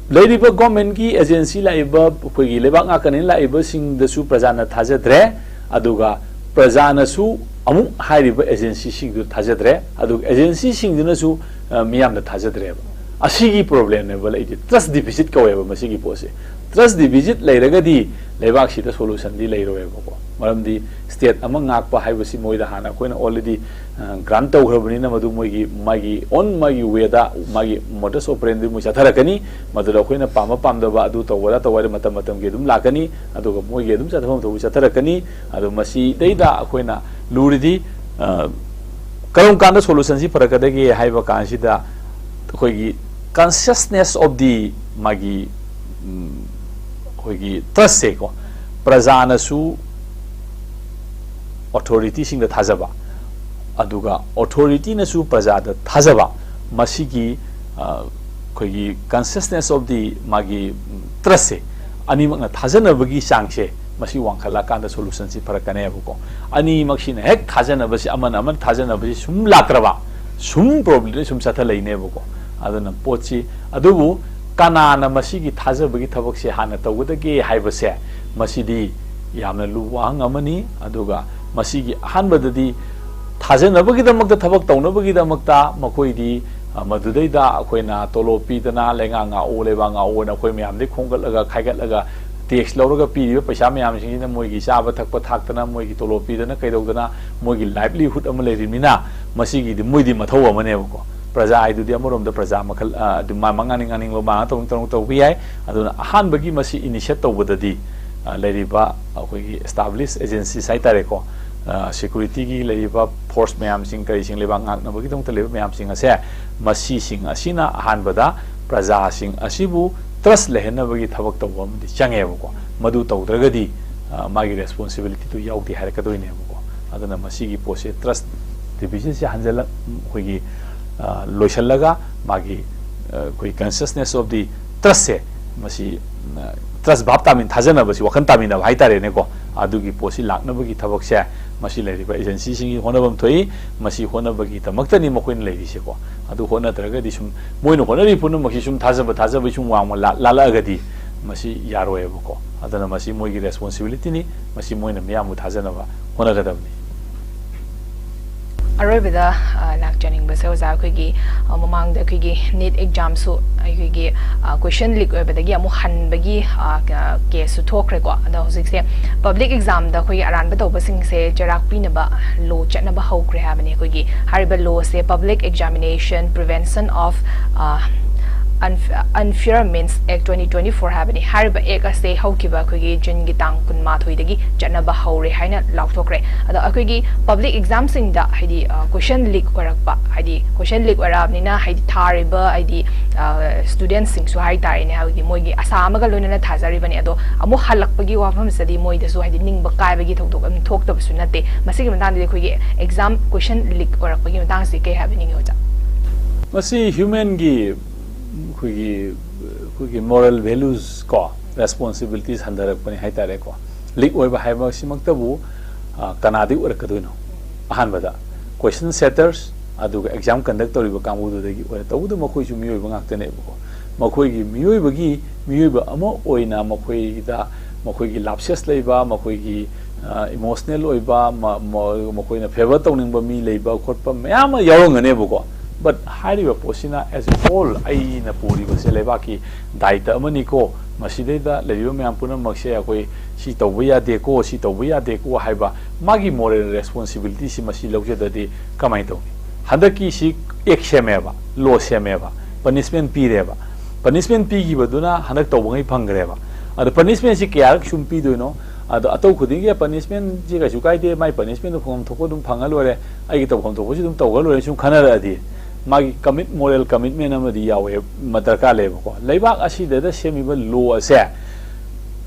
ꯂꯩꯔꯤꯕ governmentꯀꯤ agency, ꯂꯥꯛꯏꯕ ꯑꯩꯈꯣꯏꯒꯤ ꯂꯩꯕꯥꯛ ꯉꯥꯛꯀꯅꯦꯅ ꯂꯥꯛꯏꯕꯁꯤꯡꯗꯁꯨ ꯄ꯭ꯔꯖꯥꯅ ꯊꯥꯖꯗ꯭ꯔꯦ, ꯑꯗꯨꯒ ꯄ꯭ꯔꯖꯥꯅꯁꯨ ꯑꯃꯨꯛ ꯍꯥꯏꯔꯤꯕ agencyꯁꯤꯡꯗꯨ ꯊꯥꯖꯗ꯭ꯔꯦ, ꯑꯗꯨꯒ agencyꯁꯤꯡꯗꯨꯅꯁꯨ, ꯑ, ꯃꯤꯌꯥꯝꯗ ꯊꯥꯖꯗ꯭ꯔꯦꯕ꯫ ꯑꯁꯤꯒꯤ problemꯅꯦꯕ ꯂꯩꯔꯤꯁꯦ, trust deficit ꯀꯧꯋꯦꯕ ꯃꯁꯤꯒꯤ ꯄꯣꯠꯁꯦ꯫ Trust deficit ꯂꯩꯔꯒꯗꯤ ꯂꯩꯕꯥꯛꯁꯤꯗ solutionꯗꯤ ꯂꯩꯔꯣꯏꯕꯀꯣ꯫ ꯃꯔꯝꯗꯤ state ꯑꯃ ꯉꯥꯛꯄ ꯍꯥꯏꯕꯁꯤ ꯃꯣꯏꯗ ꯍꯥꯟꯅ ꯑꯩꯈꯣꯏꯅ already, ꯑ, grant ꯇꯧꯈ꯭ꯔꯕꯅꯤꯅ, ꯃꯗꯨ ꯃꯣꯏꯒꯤ, ꯃꯥꯒꯤ own, ꯃꯥꯒꯤ wayꯗ, ꯃꯥꯒꯤ modus operandi ꯃꯣꯏ ꯆꯠꯊꯔꯛꯀꯅꯤ꯫ ꯃꯗꯨꯗ ꯑꯩꯈꯣꯏꯅ ꯄꯥꯝꯕ ꯄꯥꯝꯗꯕ ꯑꯗꯨ ꯇꯧꯕꯗ ꯇꯧꯕꯗ ꯃꯇꯝ ꯃꯇꯝꯒꯤ ꯑꯗꯨꯝ ꯂꯥꯛꯀꯅꯤ, ꯑꯗꯨꯒ ꯃꯣꯏꯒꯤ ꯑꯗꯨꯝ ꯆꯠꯊꯐꯝ ꯊꯣꯛꯄ ꯆꯠꯊꯔꯛꯀꯅꯤ꯫ ꯑꯗꯣ ꯃꯁꯤꯗꯩꯗ ꯑꯩꯈꯣꯏꯅ ꯂꯨꯔꯤꯗꯤ, ꯑ, ꯀꯔꯝ ꯀꯥꯟꯗ solutionꯁꯤ ꯐꯔꯛꯀꯗꯒꯦ ꯍꯥꯏꯕ ꯀꯥꯟꯁꯤꯗ, ꯑꯩꯈꯣꯏꯒꯤ consciousness of the ꯃꯥꯒꯤ, ꯎꯝ, ꯑꯩꯈꯣꯏꯒꯤ trustꯁꯦꯀꯣ, ꯄ꯭ꯔꯖꯥꯅꯁꯨ authorityꯁꯤꯡꯗ ꯊꯥꯖꯕ, ꯑꯗꯨꯒ authorityꯅꯁꯨ ꯄ꯭ꯔꯖꯥꯗ ꯊꯥꯖꯕ, ꯃꯁꯤꯒꯤ, ꯑ, ꯑꯩꯈꯣꯏꯒꯤ consciousness of the ꯃꯥꯒꯤ, ꯎꯝ, trustꯁꯦ, ꯑꯅꯤꯃꯛꯅ ꯊꯥꯖꯅꯕꯒꯤ ꯆꯥꯡꯁꯦ, ꯃꯁꯤ ꯋꯥꯡꯈꯠꯂꯛꯑꯀꯥꯟꯗ solutionꯁꯤ ꯐꯔꯛꯀꯅꯦꯕꯀꯣ꯫ ꯑꯅꯤꯃꯛꯁꯤꯅ ꯍꯦꯛ ꯊꯥꯖꯅꯕꯁꯤ, ꯑꯃꯅ ꯑꯃꯅ ꯊꯥꯖꯅꯕꯁꯤ ꯁꯨꯝ ꯂꯥꯛꯇ꯭ꯔꯕ, ꯁꯨꯝ problemꯗꯤ ꯁꯨꯝ ꯆꯠꯊ ꯂꯩꯅꯦꯕꯀꯣ꯫ ꯑꯗꯨꯅ ꯄꯣꯠꯁꯤ, ꯑꯗꯨꯕꯨ ꯀꯅꯥꯅ ꯃꯁꯤꯒꯤ ꯊꯥꯖꯕꯒꯤ ꯊꯕꯛꯁꯦ ꯍꯥꯟꯅ ꯇꯧꯒꯗꯒꯦ ꯍꯥꯏꯕꯁꯦ, ꯃꯁꯤꯗꯤ ꯌꯥꯝꯅ ꯂꯨꯕ ꯋꯥꯍꯪ ꯑꯃꯅꯤ꯫ ꯑꯗꯨꯒ ꯃꯁꯤꯒꯤ ꯑꯍꯥꯟꯕꯗꯗꯤ ꯊꯥꯖꯅꯕꯒꯤꯗꯃꯛꯇ, ꯊꯕꯛ ꯇꯧꯅꯕꯒꯤꯗꯃꯛꯇ ꯃꯈꯣꯏꯗꯤ, ꯑ, ꯃꯗꯨꯗꯩꯗ ꯑꯩꯈꯣꯏꯅ ꯇꯣꯂꯣꯞ ꯄꯤꯗꯅ, ꯂꯩꯉꯥꯛ ꯉꯥꯛꯑꯣ, ꯂꯩꯕꯥꯛ ꯉꯥꯛꯑꯣꯅ ꯑꯩꯈꯣꯏ ꯃꯌꯥꯝꯗꯒꯤ ꯈꯣꯝꯒꯠꯂꯒ, ꯈꯥꯏꯒꯠꯂꯒ ꯇꯦꯛꯁ ꯂꯧꯔꯒ ꯄꯤꯔꯤꯕ ꯄꯩꯁꯥ ꯃꯌꯥꯝꯁꯤꯡꯁꯤꯅ ꯃꯣꯏꯒꯤ ꯆꯥꯕ ꯊꯛꯄ ꯊꯥꯛꯇꯅ, ꯃꯣꯏꯒꯤ ꯇꯣꯂꯣꯞ ꯄꯤꯗꯅ ꯀꯩꯗꯧꯗꯅ, ꯃꯣꯏꯒꯤ ꯂꯥꯏꯚꯂꯤꯍꯨꯗ ꯑꯃ ꯂꯩꯔꯤꯕꯅꯤꯅ, ꯃꯁꯤꯒꯤꯗꯤ ꯃꯣꯏꯗꯤ ꯃꯊꯧ ꯑꯃꯅꯦꯕꯀꯣ꯫ ꯄ꯭ꯔꯖꯥ ꯍꯥꯏꯗꯨꯗꯤ ꯑꯃꯔꯣꯝꯗ ꯄ꯭ꯔꯖꯥ ꯃꯈꯜ, ꯑ, ꯑꯗꯨ ꯃꯥ ꯃꯉꯥꯅꯤꯡ ꯉꯥꯅꯤꯡꯕ ꯃꯥ ꯇꯧꯅꯤꯡ ꯇꯧꯅꯤꯡ ꯇꯧꯕ ꯌꯥꯏ꯫ ꯑꯗꯨꯅ ꯑꯍꯥꯟꯕꯒꯤ ꯃꯁꯤ ꯏꯅꯤꯁꯤꯌꯦꯠ ꯇꯧꯕꯗꯗꯤ, ꯑ, ꯂꯩꯔꯤꯕ ꯑꯩꯈꯣꯏꯒꯤ ꯑꯦꯁꯇꯥꯕ꯭ꯂꯤꯁ ꯑꯦꯖꯦꯟꯁꯤꯁ ꯍꯥꯏꯇꯥꯔꯦꯀꯣ, ꯑ, ꯁꯦꯀ꯭ꯌꯨꯔꯤꯇꯤꯒꯤ ꯂꯩꯔꯤꯕ ꯐꯣꯔꯁ ꯃꯌꯥꯝꯁꯤꯡ, ꯀꯔꯤꯁꯤꯡ, ꯂꯩꯕꯥꯛ ꯉꯥꯛꯅꯕꯒꯤꯗꯃꯛꯇ ꯂꯩꯕ ꯃꯌꯥꯝꯁꯤꯡ ꯑꯁꯦ, ꯃꯁꯤꯁꯤꯡ ꯑꯁꯤꯅ ꯑꯍꯥꯟꯕꯗ ꯄ꯭ꯔꯖꯥꯁꯤꯡ ꯑꯁꯤꯕꯨ ꯇ꯭ꯔꯁ ꯂꯩꯍꯟꯅꯕꯒꯤ ꯊꯕꯛ ꯇꯧꯕ ꯑꯃꯗꯤ ꯆꯪꯉꯦꯕꯀꯣ꯫ ꯃꯗꯨ ꯇꯧꯗ꯭ꯔꯒꯗꯤ, ꯑ, ꯃꯥꯒꯤ ꯔꯦꯁꯄꯣꯟꯁꯤꯕꯤꯂꯤꯇꯤꯗꯨ ꯌꯥꯎꯗꯦ ꯍꯥꯏꯔꯛꯀꯗꯣꯏꯅꯦꯕꯀꯣ꯫ ꯑꯗꯨꯅ ꯃꯁꯤꯒꯤ ꯄꯣꯠꯁꯦ ꯇ꯭ꯔꯁ ꯗꯤꯐꯤꯁꯤꯠꯁꯦ ꯍꯟꯖꯜꯂꯛ-, ꯑꯩꯈꯣꯏꯒꯤ, ꯑ, ꯂꯣꯏꯁꯤꯜꯂꯒ ꯃꯥꯒꯤ, ꯑ, ꯑꯩꯈꯣꯏ consciousness of the trustꯁꯦ, ꯃꯁꯤ, ꯑ, ꯇ꯭ꯔꯁ ꯚꯥꯞ ꯇꯥꯃꯤꯟ-, ꯊꯥꯖꯅꯕꯁꯤ, ꯋꯥꯈꯜ ꯇꯥꯃꯤꯟꯅꯕ ꯍꯥꯏꯇꯥꯔꯦꯅꯦꯀꯣ꯫ ꯑꯗꯨꯒꯤ ꯄꯣꯠꯁꯤ ꯂꯥꯛꯅꯕꯒꯤ ꯊꯕꯛꯁꯦ ꯃꯁꯤ ꯂꯩꯔꯤꯕ ꯑꯦꯖꯦꯟꯁꯤꯁꯤꯡꯒꯤ ꯍꯣꯠꯅꯐꯝ ꯊꯣꯛꯏ꯫ ꯃꯁꯤ ꯍꯣꯠꯅꯕꯒꯤꯗꯃꯛꯇꯅꯤ ꯃꯈꯣꯏꯅ ꯂꯩꯔꯤꯁꯦꯀꯣ꯫ ꯑꯗꯨ ꯍꯣꯠꯅꯗ꯭ꯔꯒꯗꯤ ꯁꯨꯝ ꯃꯣꯏꯅ ꯍꯣꯠꯅꯔꯤ ꯄꯨꯝꯅꯃꯛꯁꯤ ꯁꯨꯝ ꯊꯥꯖꯕ, ꯊꯥꯖꯕ ꯁꯨꯝ ꯋꯥꯡꯃ ꯂꯥ-, ꯂꯥꯜꯂꯛꯑꯒꯗꯤ ꯃꯁꯤ ꯌꯥꯔꯣꯏꯕꯀꯣ꯫ ꯑꯗꯨꯅ ꯃꯁꯤ ꯃꯣꯏꯒꯤ ꯔꯦꯁꯄꯣꯟꯁꯤꯕꯤꯂꯤꯇꯤꯅꯤ, ꯃꯁꯤ ꯃꯣꯏꯅ ꯃꯤꯌꯥꯝꯕꯨ ꯊꯥꯖꯅꯕ ꯍꯣꯠꯅꯒꯗꯕꯅꯤ꯫ ꯑꯔꯣꯏꯕꯗ, ꯑ, ꯂꯥꯛꯆꯅꯤꯡꯕꯁꯦ ꯑꯣꯖꯥ, ꯑꯩꯈꯣꯏꯒꯤ, ꯑ, ꯃꯃꯥꯡꯗ ꯑꯩꯈꯣꯏꯒꯤ ꯅꯤꯠ ꯑꯦꯛꯖꯥꯝꯁꯨ ꯑꯩꯈꯣꯏꯒꯤ, ꯑ, ꯀꯣꯏꯁꯟ ꯂꯤꯛ ꯑꯣꯏꯕꯗꯒꯤ ꯑꯃꯨꯛ ꯍꯟꯕꯒꯤ, ꯑ, ꯀ-, ꯀꯦꯁꯁꯨ ꯊꯣꯛꯈ꯭ꯔꯦꯀꯣ꯫ ꯑꯗꯣ ꯍꯧꯖꯤꯛꯁꯦ ꯄꯕ꯭ꯂꯤꯛ ꯑꯦꯛꯖꯥꯝꯗ ꯑꯩꯈꯣꯏꯒꯤ ꯑꯔꯥꯟꯕ ꯇꯧꯕꯁꯤꯡꯁꯦ ꯆꯩꯔꯥꯛ ꯄꯤꯅꯕ ꯂꯣ ꯆꯠꯅꯕ ꯍꯧꯈ꯭ꯔꯦ ꯍꯥꯏꯕꯅꯤ꯫ ꯑꯩꯈꯣꯏꯒꯤ ꯍꯥꯏꯔꯤꯕ ꯂꯣꯁꯦ Public Examination Prevention of, ꯑ, Unf-, Unfair Means Act twenty twenty-four ꯍꯥꯏꯕꯅꯤ꯫ ꯍꯥꯏꯔꯤꯕ ꯑꯦꯛ ꯑꯁꯦ ꯍꯧꯈꯤꯕ ꯑꯩꯈꯣꯏꯒꯤ ꯖꯨꯟꯒꯤ ꯇꯥꯡ ꯀꯨꯟꯃꯥꯊꯣꯏꯗꯒꯤ ꯆꯠꯅꯕ ꯍꯧꯔꯦ ꯍꯥꯏꯅ ꯂꯥꯎꯊꯣꯛꯈ꯭ꯔꯦ꯫ ꯑꯗꯣ ꯑꯩꯈꯣꯏꯒꯤ ꯄꯕ꯭ꯂꯤꯛ ꯑꯦꯛꯖꯥꯝꯁꯤꯡꯗ ꯍꯥꯏꯗꯤ, ꯑ, ꯀꯣꯏꯁꯟ ꯂꯤꯛ ꯑꯣꯏꯔꯛꯄ, ꯍꯥꯏꯗꯤ ꯀꯣꯏꯁꯟ ꯂꯤꯛ ꯑꯣꯏꯔꯛꯑꯕꯅꯤꯅ ꯍꯥꯏꯗꯤ ꯊꯥꯔꯤꯕ ꯍꯥꯏꯗꯤ, ꯑ, ꯁ꯭ꯇꯨꯗꯦꯟꯠꯁꯤꯡꯁꯨ ꯍꯥꯏꯇꯥꯔꯦꯅꯦ, ꯍꯥꯏꯗꯤ ꯃꯣꯏꯒꯤ ꯑꯁꯥ ꯑꯃꯒ ꯂꯣꯏꯅꯅ ꯊꯥꯖꯔꯤꯕꯅꯤ꯫ ꯑꯗꯣ ꯑꯃꯨꯛ ꯍꯜꯂꯛꯄꯒꯤ ꯋꯥꯐꯝꯁꯤꯗꯗꯤ ꯃꯣꯏꯗꯁꯨ ꯍꯥꯏꯗꯤ ꯅꯤꯡꯕ ꯀꯥꯏꯕꯒꯤ ꯊꯧꯗꯣꯛ ꯑꯗꯨꯝ ꯊꯣꯛꯇꯕꯁꯨ ꯅꯠꯇꯦ꯫ ꯃꯁꯤꯒꯤ ꯃꯇꯥꯡꯗꯗꯤ ꯑꯩꯈꯣꯏꯒꯤ ꯑꯦꯛꯖꯥꯝ ꯀꯣꯏꯁꯟ ꯂꯤꯛ ꯑꯣꯏꯔꯛꯄꯒꯤ ꯃꯇꯥꯡꯁꯤ ꯀꯩ ꯍꯥꯏꯕꯤꯅꯤꯡꯉꯤ ꯑꯣꯖꯥ? ꯃꯁꯤ ꯍ꯭ꯌꯨꯃꯦꯟꯒꯤ, ꯑꯩꯈꯣꯏꯒꯤ, ꯑꯩꯈꯣꯏꯒꯤ ꯃꯣꯔꯦꯜ ꯚꯦꯂꯨꯁ ꯀꯣ, ꯔꯦꯁꯄꯣꯟꯁꯤꯕꯤꯂꯤꯇꯤꯁ ꯍꯟꯊꯔꯛꯄꯅꯤ ꯍꯥꯏꯇꯥꯔꯦꯀꯣ꯫ ꯂꯤꯛ ꯑꯣꯏꯕ ꯍꯥꯏꯕꯁꯤꯃꯛꯇꯕꯨ, ꯑ, ꯀꯅꯥꯗꯒꯤ ꯑꯣꯏꯔꯛꯀꯗꯣꯏꯅꯣ? ꯑꯍꯥꯟꯕꯗ ꯀꯣꯏꯁꯟ ꯁꯦꯇꯔꯁ, ꯑꯗꯨꯒ ꯑꯦꯛꯖꯥꯝ ꯀꯟꯗꯛ ꯇꯧꯔꯤꯕ ꯀꯥꯡꯕꯨꯗꯨꯗꯒꯤ ꯑꯣꯏꯔꯦ꯫ ꯇꯧꯕꯇꯕꯨ ꯃꯈꯣꯏꯁꯨ ꯃꯤꯑꯣꯏꯕ ꯉꯥꯛꯇꯅꯦꯕꯀꯣ꯫ ꯃꯈꯣꯏꯒꯤ ꯃꯤꯑꯣꯏꯕꯒꯤ, ꯃꯤꯑꯣꯏꯕ ꯑꯃ ꯑꯣꯏꯅ ꯃꯈꯣꯏꯗ, ꯃꯈꯣꯏꯒꯤ ꯂꯥꯞꯁꯦꯁ ꯂꯩꯕ, ꯃꯈꯣꯏꯒꯤ, ꯑ, ꯏꯃꯣꯁꯅꯦꯜ ꯑꯣꯏꯕ, ꯃ-, ꯃ-, ꯃꯈꯣꯏꯅ ꯐꯦꯚꯔ ꯇꯧꯅꯤꯡꯕ ꯃꯤ ꯂꯩꯕ ꯈꯣꯠꯄ ꯃꯌꯥꯝ ꯑꯃ ꯌꯥꯎꯔꯝꯒꯅꯦꯕꯀꯣ꯫ But ꯍꯥꯏꯔꯤꯕ ꯄꯣꯠꯁꯤꯅ as a whole ꯑꯩꯅ ꯄꯨꯔꯤꯕꯁꯦ ꯂꯩꯕꯥꯛꯀꯤ ꯗꯥꯏꯇ ꯑꯃꯅꯤꯀꯣ, ꯃꯁꯤꯗꯩꯗ ꯂꯩꯔꯤꯕ ꯃꯌꯥꯝ ꯄꯨꯝꯅꯃꯛꯁꯦ ꯑꯩꯈꯣꯏ ꯁꯤ ꯇꯧꯕ ꯌꯥꯗꯦꯀꯣ, ꯁꯤ ꯇꯧꯕ ꯌꯥꯗꯦꯀꯣ ꯍꯥꯏꯕ ꯃꯥꯒꯤ moral responsibility ꯁꯤ ꯃꯁꯤ ꯂꯧꯖꯗ꯭ꯔꯗꯤ ꯀꯃꯥꯏꯅ ꯇꯧꯅꯤ? ꯍꯟꯗꯛꯀꯤ ꯁꯤ ꯑꯦꯛ ꯁꯦꯝꯃꯦꯕ, ꯂꯣ ꯁꯦꯝꯃꯦꯕ, ꯄꯅꯤꯁꯃꯦꯟ ꯄꯤꯔꯦꯕ, ꯄꯅꯤꯁꯃꯦꯟ ꯄꯤꯈꯤꯕꯗꯨꯅ ꯍꯟꯗꯛ ꯇꯧꯕꯉꯩ ꯐꯪꯈ꯭ꯔꯦꯕ꯫ ꯑꯗꯣ ꯄꯅꯤꯁꯃꯦꯟꯁꯤ ꯀꯌꯥꯔꯛ ꯁꯨꯝ ꯄꯤꯗꯣꯏꯅꯣ? ꯑꯗꯣ ꯑꯇꯧ ꯈꯨꯗꯤꯡꯒꯤ ꯄꯅꯤꯁꯃꯦꯟꯁꯤ ꯀꯩꯁꯨ ꯀꯥꯏꯗꯦ, ꯃꯥꯏ ꯄꯅꯤꯁꯃꯦꯟꯗꯨ ꯐꯪꯐꯝ ꯊꯣꯛꯄ ꯑꯗꯨꯝ ꯐꯪꯉ ꯂꯣꯏꯔꯦ, ꯑꯩꯒꯤ ꯇꯧꯐꯝ ꯊꯣꯛꯄꯁꯤ ꯑꯗꯨꯝ ꯇꯧꯔ ꯂꯣꯏꯔꯦ ꯁꯨꯝ ꯈꯟꯅꯔꯛꯑꯗꯤ, ꯃꯥꯒꯤ ꯀꯃꯤꯠ moral commitment ꯑꯃꯗꯤ ꯌꯥꯎꯋꯦ, ꯃ ꯗꯔꯀꯥꯔ ꯂꯩꯌꯦꯕꯀꯣ꯫ ꯂꯩꯕꯥꯛ ꯑꯁꯤꯗꯗ ꯁꯦꯝꯃꯤꯕ ꯂꯣ ꯑꯁꯦ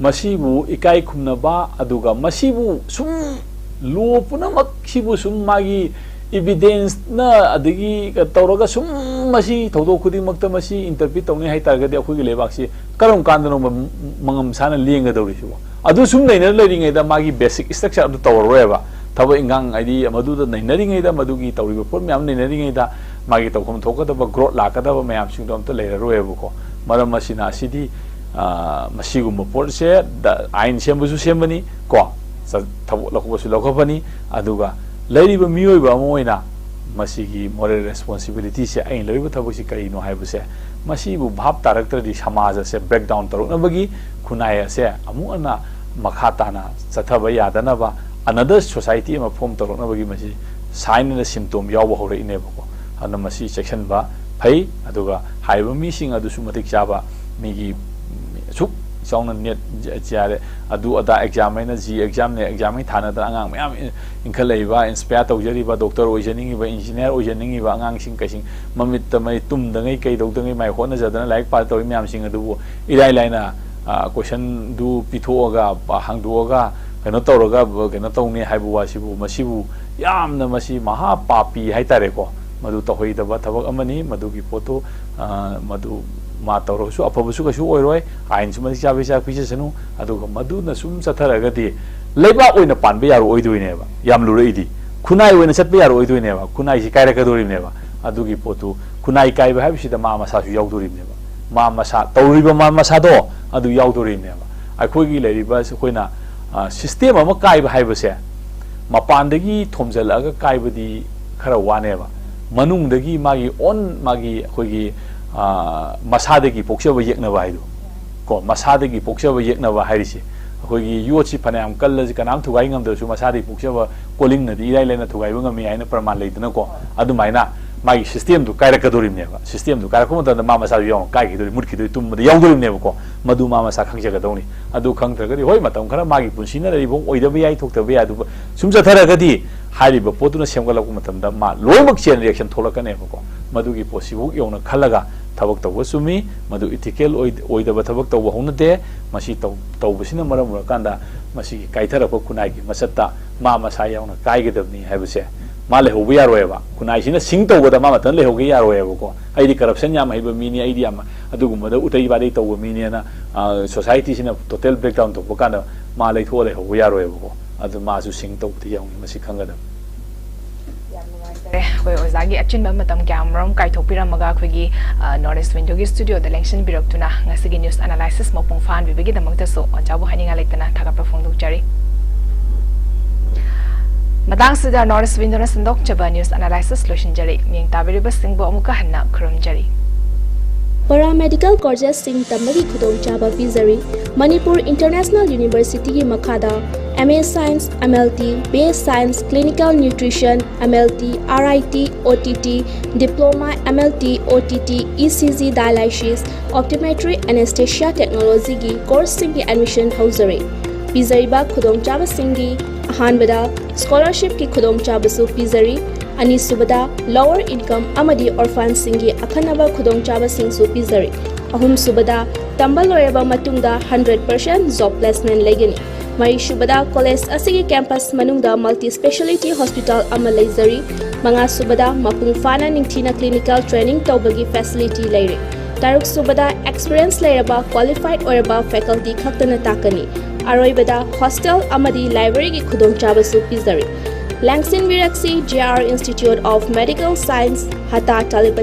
ꯃꯁꯤꯕꯨ ꯏꯀꯥꯏ ꯈꯨꯝꯅꯕ, ꯑꯗꯨꯒ ꯃꯁꯤꯕꯨ ꯁꯨꯝ ꯂꯣ ꯄꯨꯝꯅꯃꯛꯁꯤꯕꯨ ꯁꯨꯝ ꯃꯥꯒꯤ ꯏꯕꯤꯗꯦꯟꯁꯅ ꯑꯗꯒꯤ ꯇꯧꯔꯒ ꯁꯨꯝ ꯃꯁꯤ ꯊꯧꯗꯣꯛ ꯈꯨꯗꯤꯡꯃꯛꯇ ꯃꯁꯤ ꯏꯟꯇꯔꯄ꯭ꯔꯤꯠ ꯇꯧꯅꯤ ꯍꯥꯏꯇꯥꯔꯒꯗꯤ ꯑꯩꯈꯣꯏꯒꯤ ꯂꯩꯕꯥꯛꯁꯤ ꯀꯔꯝ ꯀꯥꯟꯗꯅꯣ ꯃ-, ꯃꯉꯝ ꯁꯥꯅ ꯂꯦꯡꯒꯗꯧꯔꯤꯁꯤꯕꯣ? ꯑꯗꯨ ꯁꯨꯝ ꯂꯩꯅ ꯂꯩꯔꯤꯉꯩꯗ ꯃꯥꯒꯤ ꯕꯦꯁꯤꯛ ꯏꯁꯇ꯭ꯔꯛꯆꯔ ꯑꯗꯨ ꯇꯧꯔꯔꯣꯏꯕ꯫ ꯊꯕꯛ ꯏꯟꯈꯥꯡ ꯍꯥꯏꯗꯤ ꯃꯗꯨꯗ ꯅꯩꯅꯔꯤꯉꯩꯗ, ꯃꯗꯨꯒꯤ ꯇꯧꯔꯤꯕ ꯄꯣꯠ ꯃꯌꯥꯝ ꯅꯩꯅꯔꯤꯉꯩꯗ ꯃꯥꯒꯤ ꯇꯧꯐꯝ ꯊꯣꯛꯀꯗꯕ ꯒ꯭ꯔꯣꯠ ꯂꯥꯛꯀꯗꯕ ꯃꯌꯥꯝꯁꯤꯡꯗꯣ ꯑꯝꯇ ꯂꯩꯔꯔꯣꯏꯕꯀꯣ꯫ ꯃꯔꯝ ꯑꯁꯤꯅ ꯑꯁꯤꯗꯤ, ꯑ, ꯃꯁꯤꯒꯨꯝꯕ ꯄꯣꯠꯁꯦ ꯗ-, ꯑꯥꯏꯟ ꯁꯦꯝꯕꯁꯨ ꯁꯦꯝꯕꯅꯤ ꯀꯣ, ꯆ-, ꯊꯕꯛ ꯂꯧꯈꯠꯄꯁꯨ ꯂꯧꯈꯠꯄꯅꯤ, ꯑꯗꯨꯒ ꯂꯩꯔꯤꯕ ꯃꯤꯑꯣꯏꯕ ꯑꯃ ꯑꯣꯏꯅ ꯃꯁꯤꯒꯤ moral responsibility ꯁꯦ, ꯑꯩꯅ ꯂꯧꯔꯤꯕ ꯊꯕꯛꯁꯤ ꯀꯔꯤꯅꯣ ꯍꯥꯏꯕꯁꯦ, ꯃꯁꯤꯕꯨ ꯚꯥꯞ ꯇꯥꯔꯛꯇ꯭ꯔꯗꯤ ꯁꯃꯥꯖ ꯑꯁꯦ breakdown ꯇꯧꯔꯛꯅꯕꯒꯤ, ꯈꯨꯟꯅꯥꯏ ꯑꯁꯦ ꯑꯃꯨꯛ ꯍꯟꯅ ꯃꯈꯥ ꯇꯥꯅ ꯆꯠꯊꯕ ꯌꯥꯗꯅꯕ another society ꯑꯃ form ꯇꯧꯔꯛꯅꯕꯒꯤ ꯃꯁꯤ sign ꯑꯃ symptom ꯌꯥꯎꯕ ꯍꯧꯔꯛꯏꯅꯦꯕꯀꯣ꯫ ꯑꯗꯨꯅ ꯃꯁꯤ ꯆꯦꯛꯁꯤꯟꯕ ꯐꯩ, ꯑꯗꯨꯒ ꯍꯥꯏꯔꯤꯕ ꯃꯤꯁꯤꯡ ꯑꯗꯨꯁꯨ ꯃꯇꯤꯛ ꯆꯥꯕ ꯃꯤꯒꯤ ꯑꯁꯨꯛ ꯆꯥꯎꯅ NET, JRF, ꯑꯗꯨ ꯑꯗꯥ exam ꯍꯥꯏꯅ, JEE exam, NET exam ꯍꯥꯏꯅ ꯊꯥꯅꯗꯅ ꯑꯉꯥꯡ ꯃꯌꯥꯝ ꯏꯟꯈꯠꯂꯛꯏꯕ, inspire ꯇꯧꯖꯔꯤꯕ, doctor ꯑꯣꯏꯖꯅꯤꯡꯉꯤꯕ, engineer ꯑꯣꯏꯖꯅꯤꯡꯉꯤꯕ ꯑꯉꯥꯡꯁꯤꯡ ꯀꯩꯁꯤꯡ ꯃꯃꯤꯠꯇ ꯃꯩ ꯇꯨꯝꯗꯉꯩ ꯀꯩꯗꯧꯗꯉꯩ ꯃꯥꯏ ꯍꯣꯠꯅꯖꯗꯅ ꯂꯥꯏꯔꯤꯛ ꯄꯥ ꯇꯧꯔꯤ ꯃꯌꯥꯝꯁꯤꯡ ꯑꯗꯨꯕꯨ ꯏꯔꯥꯏ ꯂꯥꯏꯅ, ꯑ, questionꯗꯨ ꯄꯤꯊꯣꯛꯑꯒ, ꯄ-, ꯍꯪꯗꯣꯛꯑꯒ ꯀꯩꯅꯣ ꯇꯧꯔꯒ, ꯀꯩꯅꯣ ꯇꯧꯅꯤ ꯍꯥꯏꯕ ꯋꯥꯁꯤꯕꯨ, ꯃꯁꯤꯕꯨ ꯌꯥꯝꯅ ꯃꯁꯤ ꯃꯍꯥ ꯄꯥꯄꯤ ꯍꯥꯏꯇꯥꯔꯦꯀꯣ꯫ ꯃꯗꯨ ꯇꯧꯍꯩꯗꯕ ꯊꯕꯛ ꯑꯃꯅꯤ꯫ ꯃꯗꯨꯒꯤ ꯄꯣꯠꯇꯨ, ꯑ, ꯃꯗꯨ ꯃꯥ ꯇꯧꯔꯒꯁꯨ ꯑꯐꯕꯁꯨ ꯀꯩꯁꯨ ꯑꯣꯏꯔꯣꯏ꯫ ꯑꯥꯏꯟꯁꯨ ꯃꯇꯤꯛ ꯆꯥꯕ ꯏꯆꯥ ꯄꯤꯖꯁꯅꯨ꯫ ꯑꯗꯨꯒ ꯃꯗꯨꯅ ꯁꯨꯝ ꯆꯠꯊꯔꯒꯗꯤ ꯂꯩꯕꯥꯛ ꯑꯣꯏꯅ ꯄꯥꯟꯕ ꯌꯥꯔꯣꯏꯗꯣꯏꯅꯦꯕ꯫ ꯌꯥꯝ ꯂꯨꯔꯛꯏꯗꯤ ꯈꯨꯟꯅꯥꯏ ꯑꯣꯏꯅ ꯆꯠꯄ ꯌꯥꯔꯣꯏꯗꯣꯏꯅꯦꯕ꯫ ꯈꯨꯟꯅꯥꯏꯁꯤ ꯀꯥꯏꯔꯛꯀꯗꯣꯔꯤꯕꯅꯦꯕ꯫ ꯑꯗꯨꯒꯤ ꯄꯣꯠꯇꯨ, ꯈꯨꯟꯅꯥꯏ ꯀꯥꯏꯕ ꯍꯥꯏꯕꯁꯤꯗ ꯃꯥ ꯃꯁꯥꯁꯨ ꯌꯥꯎꯗꯣꯔꯤꯕꯅꯦꯕ꯫ ꯃꯥ ꯃꯁꯥ ꯇꯧꯔꯤꯕ ꯃꯥ ꯃꯁꯥꯗꯣ ꯑꯗꯨ ꯌꯥꯎꯗꯣꯔꯤꯕꯅꯦꯕ꯫ ꯑꯩꯈꯣꯏꯒꯤ ꯂꯩꯔꯤꯕ ꯑꯩꯈꯣꯏꯅ, ꯑ, system ꯑꯃ ꯀꯥꯏꯕ ꯍꯥꯏꯕꯁꯦ ꯃꯄꯥꯟꯗꯒꯤ ꯊꯣꯝꯖꯤꯜꯂꯛꯑꯒ ꯀꯥꯏꯕꯗꯤ ꯈꯔ ꯋꯥꯅꯦꯕ꯫ ꯃꯅꯨꯡꯗꯒꯤ ꯃꯥꯒꯤ ꯑꯣꯟ ꯃꯥꯒꯤ ꯑꯩꯈꯣꯏꯒꯤ ꯃꯁꯥꯗꯒꯤ ꯄꯣꯛꯆꯕ ꯌꯦꯛꯅꯕ ꯍꯥꯏꯗꯣ ꯀꯣ, ꯃꯁꯥꯗꯒꯤ ꯄꯣꯛꯆꯕ ꯌꯦꯛꯅꯕ ꯍꯥꯏꯔꯤꯁꯦ ꯑꯩꯈꯣꯏꯒꯤ ꯌꯣꯠꯁꯤ ꯐꯅꯌꯥꯝ ꯀꯜꯂꯁꯤ ꯀꯅꯥꯝ ꯊꯨꯒꯥꯏ ꯉꯝꯗ꯭ꯔꯁꯨ ꯃꯁꯥꯗꯒꯤ ꯄꯣꯛꯆꯕ ꯀꯣꯂꯤꯡꯅꯗꯤ ꯏꯔꯥꯏ ꯂꯥꯏꯅ ꯊꯨꯒꯥꯏꯕ ꯉꯝꯃꯤ ꯍꯥꯏꯅ ꯄ꯭ꯔꯃꯥꯟ ꯂꯩꯗꯅꯀꯣ꯫ ꯑꯗꯨꯃꯥꯏꯅ ꯃꯥꯒꯤ ꯁꯤꯁꯇꯦꯝꯗꯨ ꯀꯥꯏꯔꯛꯀꯗꯧꯔꯤꯕꯅꯦꯕ꯫ ꯁꯤꯁꯇꯦꯝꯗꯨ ꯀꯥꯏꯔꯛꯄ ꯃꯇꯝꯗ ꯃꯥ ꯃꯁꯥꯁꯨ ꯌꯥꯎꯅ ꯀꯥꯏꯈꯤꯗꯣꯔꯤ, ꯃꯨꯠꯈꯤꯗꯣꯔꯤ, ꯇꯨꯝꯕꯗ ꯌꯥꯎꯗꯣꯔꯤꯕꯅꯦꯕꯀꯣ꯫ ꯃꯗꯨ ꯃꯥ ꯃꯁꯥ ꯈꯪꯖꯒꯗꯧꯅꯤ꯫ ꯑꯗꯨ ꯈꯪꯗ꯭ꯔꯒꯗꯤ ꯍꯣꯏ ꯃꯇꯝ ꯈꯔ ꯃꯥꯒꯤ ꯄꯨꯟꯁꯤꯅ ꯂꯩꯔꯤꯕ ꯑꯣꯏꯗꯕ ꯌꯥꯏ, ꯊꯣꯛꯇꯕ ꯌꯥꯏ, ꯑꯗꯨꯕꯨ ꯁꯨꯝ ꯆꯠꯊꯔꯒꯗꯤ ꯍꯥꯏꯔꯤꯕ ꯄꯣꯠꯇꯨꯅ ꯁꯦꯝꯒꯠꯂꯛꯄ ꯃꯇꯝꯗ ꯃꯥ ꯂꯣꯏꯅꯃꯛ ꯆꯦꯟ ꯔꯤꯌꯦꯛꯁꯟ ꯊꯣꯛꯂꯛꯀꯅꯦꯕꯀꯣ꯫ ꯃꯗꯨꯒꯤ ꯄꯣꯠꯁꯤꯐꯥꯎ ꯌꯧꯅ ꯈꯜꯂꯒ ꯊꯕꯛ ꯇꯧꯕ ꯆꯨꯝꯃꯤ꯫ ꯃꯗꯨ ꯏꯊꯤꯀꯦꯜ ꯑꯣꯏꯗꯕ ꯊꯕꯛ ꯇꯧꯕ ꯍꯧꯅꯗꯦ꯫ ꯃꯁꯤ ꯇꯧꯕꯁꯤꯅ ꯃꯔꯝ ꯑꯣꯏꯔꯀꯥꯟꯗ ꯃꯁꯤꯒꯤ ꯀꯥꯏꯊꯔꯛꯄ ꯈꯨꯟꯅꯥꯏꯒꯤ ꯃꯆꯠꯇ ꯃꯥ ꯃꯁꯥ ꯌꯥꯎꯅ ꯀꯥꯏꯒꯗꯕꯅꯤ ꯍꯥꯏꯕꯁꯦ ꯃꯥ ꯂꯩꯍꯧꯕ ꯌꯥꯔꯣꯏꯕ꯫ ꯈꯨꯟꯅꯥꯏꯁꯤꯅ ꯁꯤꯡ ꯇꯧꯕꯗ ꯃꯥ ꯃꯊꯟ ꯂꯩꯍꯧꯒꯦ ꯌꯥꯔꯣꯏꯕꯀꯣ꯫ ꯑꯩꯗꯤ ꯀꯔꯞꯁꯟ ꯌꯥꯝ ꯍꯩꯕ ꯃꯤꯅꯤ, ꯑꯩꯗꯤ ꯌꯥꯝ ꯑꯗꯨꯒꯨꯝꯕꯗ ꯎꯇꯩ ꯋꯥꯇꯩ ꯇꯧꯕ ꯃꯤꯅꯦꯅ ꯁꯣꯁꯥꯏꯇꯤꯁꯤꯅ ꯇꯣꯇꯦꯜ ꯕ꯭ꯔꯦꯛꯗꯥꯎꯟ ꯇꯧꯕ ꯀꯥꯟꯗ ꯃꯥ ꯂꯩꯊꯣꯛꯑ ꯂꯩꯍꯧꯕ ꯌꯥꯔꯣꯏꯕꯀꯣ꯫ ꯑꯗꯨ ꯃꯥꯁꯨ ꯁꯤꯡ ꯇꯧꯕꯗꯤ ꯌꯥꯎꯅꯤ, ꯃꯁꯤ ꯈꯪꯒꯗꯕꯅꯤ꯫ ꯌꯥꯝ ꯅꯨꯡꯉꯥꯏꯖꯔꯦ꯫ ꯑꯩꯈꯣꯏ ꯑꯣꯖꯥꯒꯤ ꯑꯆꯤꯟꯕ ꯃꯇꯝ ꯀꯌꯥ ꯃꯔꯨꯝ ꯀꯥꯏꯊꯣꯛꯄꯤꯔꯝꯃꯒ ꯑꯩꯈꯣꯏꯒꯤ ꯅꯣꯔꯠ ꯏꯁ ꯋꯤꯟꯗꯣꯒꯤ ꯁ꯭ꯇꯨꯗꯤꯑꯣꯗ ꯂꯦꯡꯁꯤꯟꯕꯤꯔꯛꯇꯨꯅ ꯉꯁꯤꯒꯤ ꯅ꯭ꯌꯨꯁ ꯑꯦꯅꯥꯂꯥꯏꯁꯤꯁ ꯃꯄꯨꯡ ꯐꯥꯍꯟꯕꯤꯕꯒꯤꯗꯃꯛꯇꯁꯨ ꯑꯣꯖꯥꯕꯨ ꯍꯥꯏꯅꯤꯡꯉꯥꯏ ꯂꯩꯇꯅ ꯊꯥꯒꯠꯄ ꯐꯣꯡꯗꯣꯛꯆꯔꯤ꯫ ꯃꯇꯥꯡꯁꯤꯗ ꯅꯣꯔꯠ ꯏꯁ ꯋꯤꯟꯗꯣꯅ ꯁꯟꯗꯣꯛꯆꯕ ꯅ꯭ꯌꯨꯁ ꯑꯦꯅꯥꯂꯥꯏꯁꯤꯁ ꯂꯣꯏꯁꯤꯟꯖꯔꯤ꯫ ꯃꯤꯌꯦꯡ ꯇꯥꯕꯤꯔꯤꯕꯁꯤꯡꯕꯨ ꯑꯃꯨꯛꯀ ꯍꯟꯅ ꯈꯨꯔꯨꯝꯖꯔꯤ꯫ Paramedical courses ꯁꯤꯡ ꯇꯝꯕꯒꯤ ꯈꯨꯗꯣꯡꯆꯥꯕ ꯄꯤꯖꯔꯤ꯫ ꯃꯅꯤꯄꯨꯔ ꯏꯟꯇꯔꯅꯦꯁꯅꯦꯜ ꯌꯨꯅꯤꯚꯔꯁꯤꯇꯤꯒꯤ ꯃꯈꯥꯗ M A Science, M L T, B A Science, Clinical Nutrition, M L T, R I T, O T T, Diploma, M L T, O T T, E C G Dialysis, Optometry, Anesthesia Technology ꯒꯤ course ꯁꯤꯡꯒꯤ admission ꯍꯧꯖꯔꯤ꯫ ꯄꯤꯖꯔꯤꯕ ꯈꯨꯗꯣꯡꯆꯥꯕꯁꯤꯡꯗꯤ ꯑꯍꯥꯟꯕꯗ scholarship ꯀꯤ ꯈꯨꯗꯣꯡꯆꯥꯕꯁꯨ ꯄꯤꯖꯔꯤ꯫ ꯑꯅꯤꯁꯨꯕꯗ lower income ꯑꯃꯗꯤ orphan ꯁꯤꯡꯒꯤ ꯑꯈꯟꯅꯕ ꯈꯨꯗꯣꯡꯆꯥꯕꯁꯤꯡꯁꯨ ꯄꯤꯖꯔꯤ꯫ ꯑꯍꯨꯝꯁꯨꯕꯗ ꯇꯝꯕ ꯂꯣꯏꯔꯕ ꯃꯇꯨꯡꯗ hundred percent job placement ꯂꯩꯒꯅꯤ꯫ ꯃꯔꯤꯁꯨꯕꯗ college ꯑꯁꯤꯒꯤ campus ꯃꯅꯨꯡꯗ multi speciality hospital ꯑꯃ ꯂꯩꯖꯔꯤ꯫ ꯃꯉꯥꯁꯨꯕꯗ ꯃꯄꯨꯡ ꯐꯥꯅ ꯅꯤꯡꯊꯤꯅ clinical training ꯇꯧꯕꯒꯤ facility ꯂꯩꯔꯦ꯫ ꯇꯔꯨꯛꯁꯨꯕꯗ experience ꯂꯩꯔꯕ qualified ꯑꯣꯏꯔꯕ faculty ꯈꯛꯇꯅ ꯇꯥꯛꯀꯅꯤ꯫ ꯑꯔꯣꯏꯕꯗ hostel ꯑꯃꯗꯤ library ꯒꯤ ꯈꯨꯗꯣꯡꯆꯥꯕꯁꯨ ꯄꯤꯖꯔꯤ꯫ ꯂꯦꯡꯁꯤꯟꯕꯤꯔꯛꯁꯤ J R Institute of Medical Science, ꯍꯇꯥ ꯇꯥꯂꯤꯄꯇꯤ꯫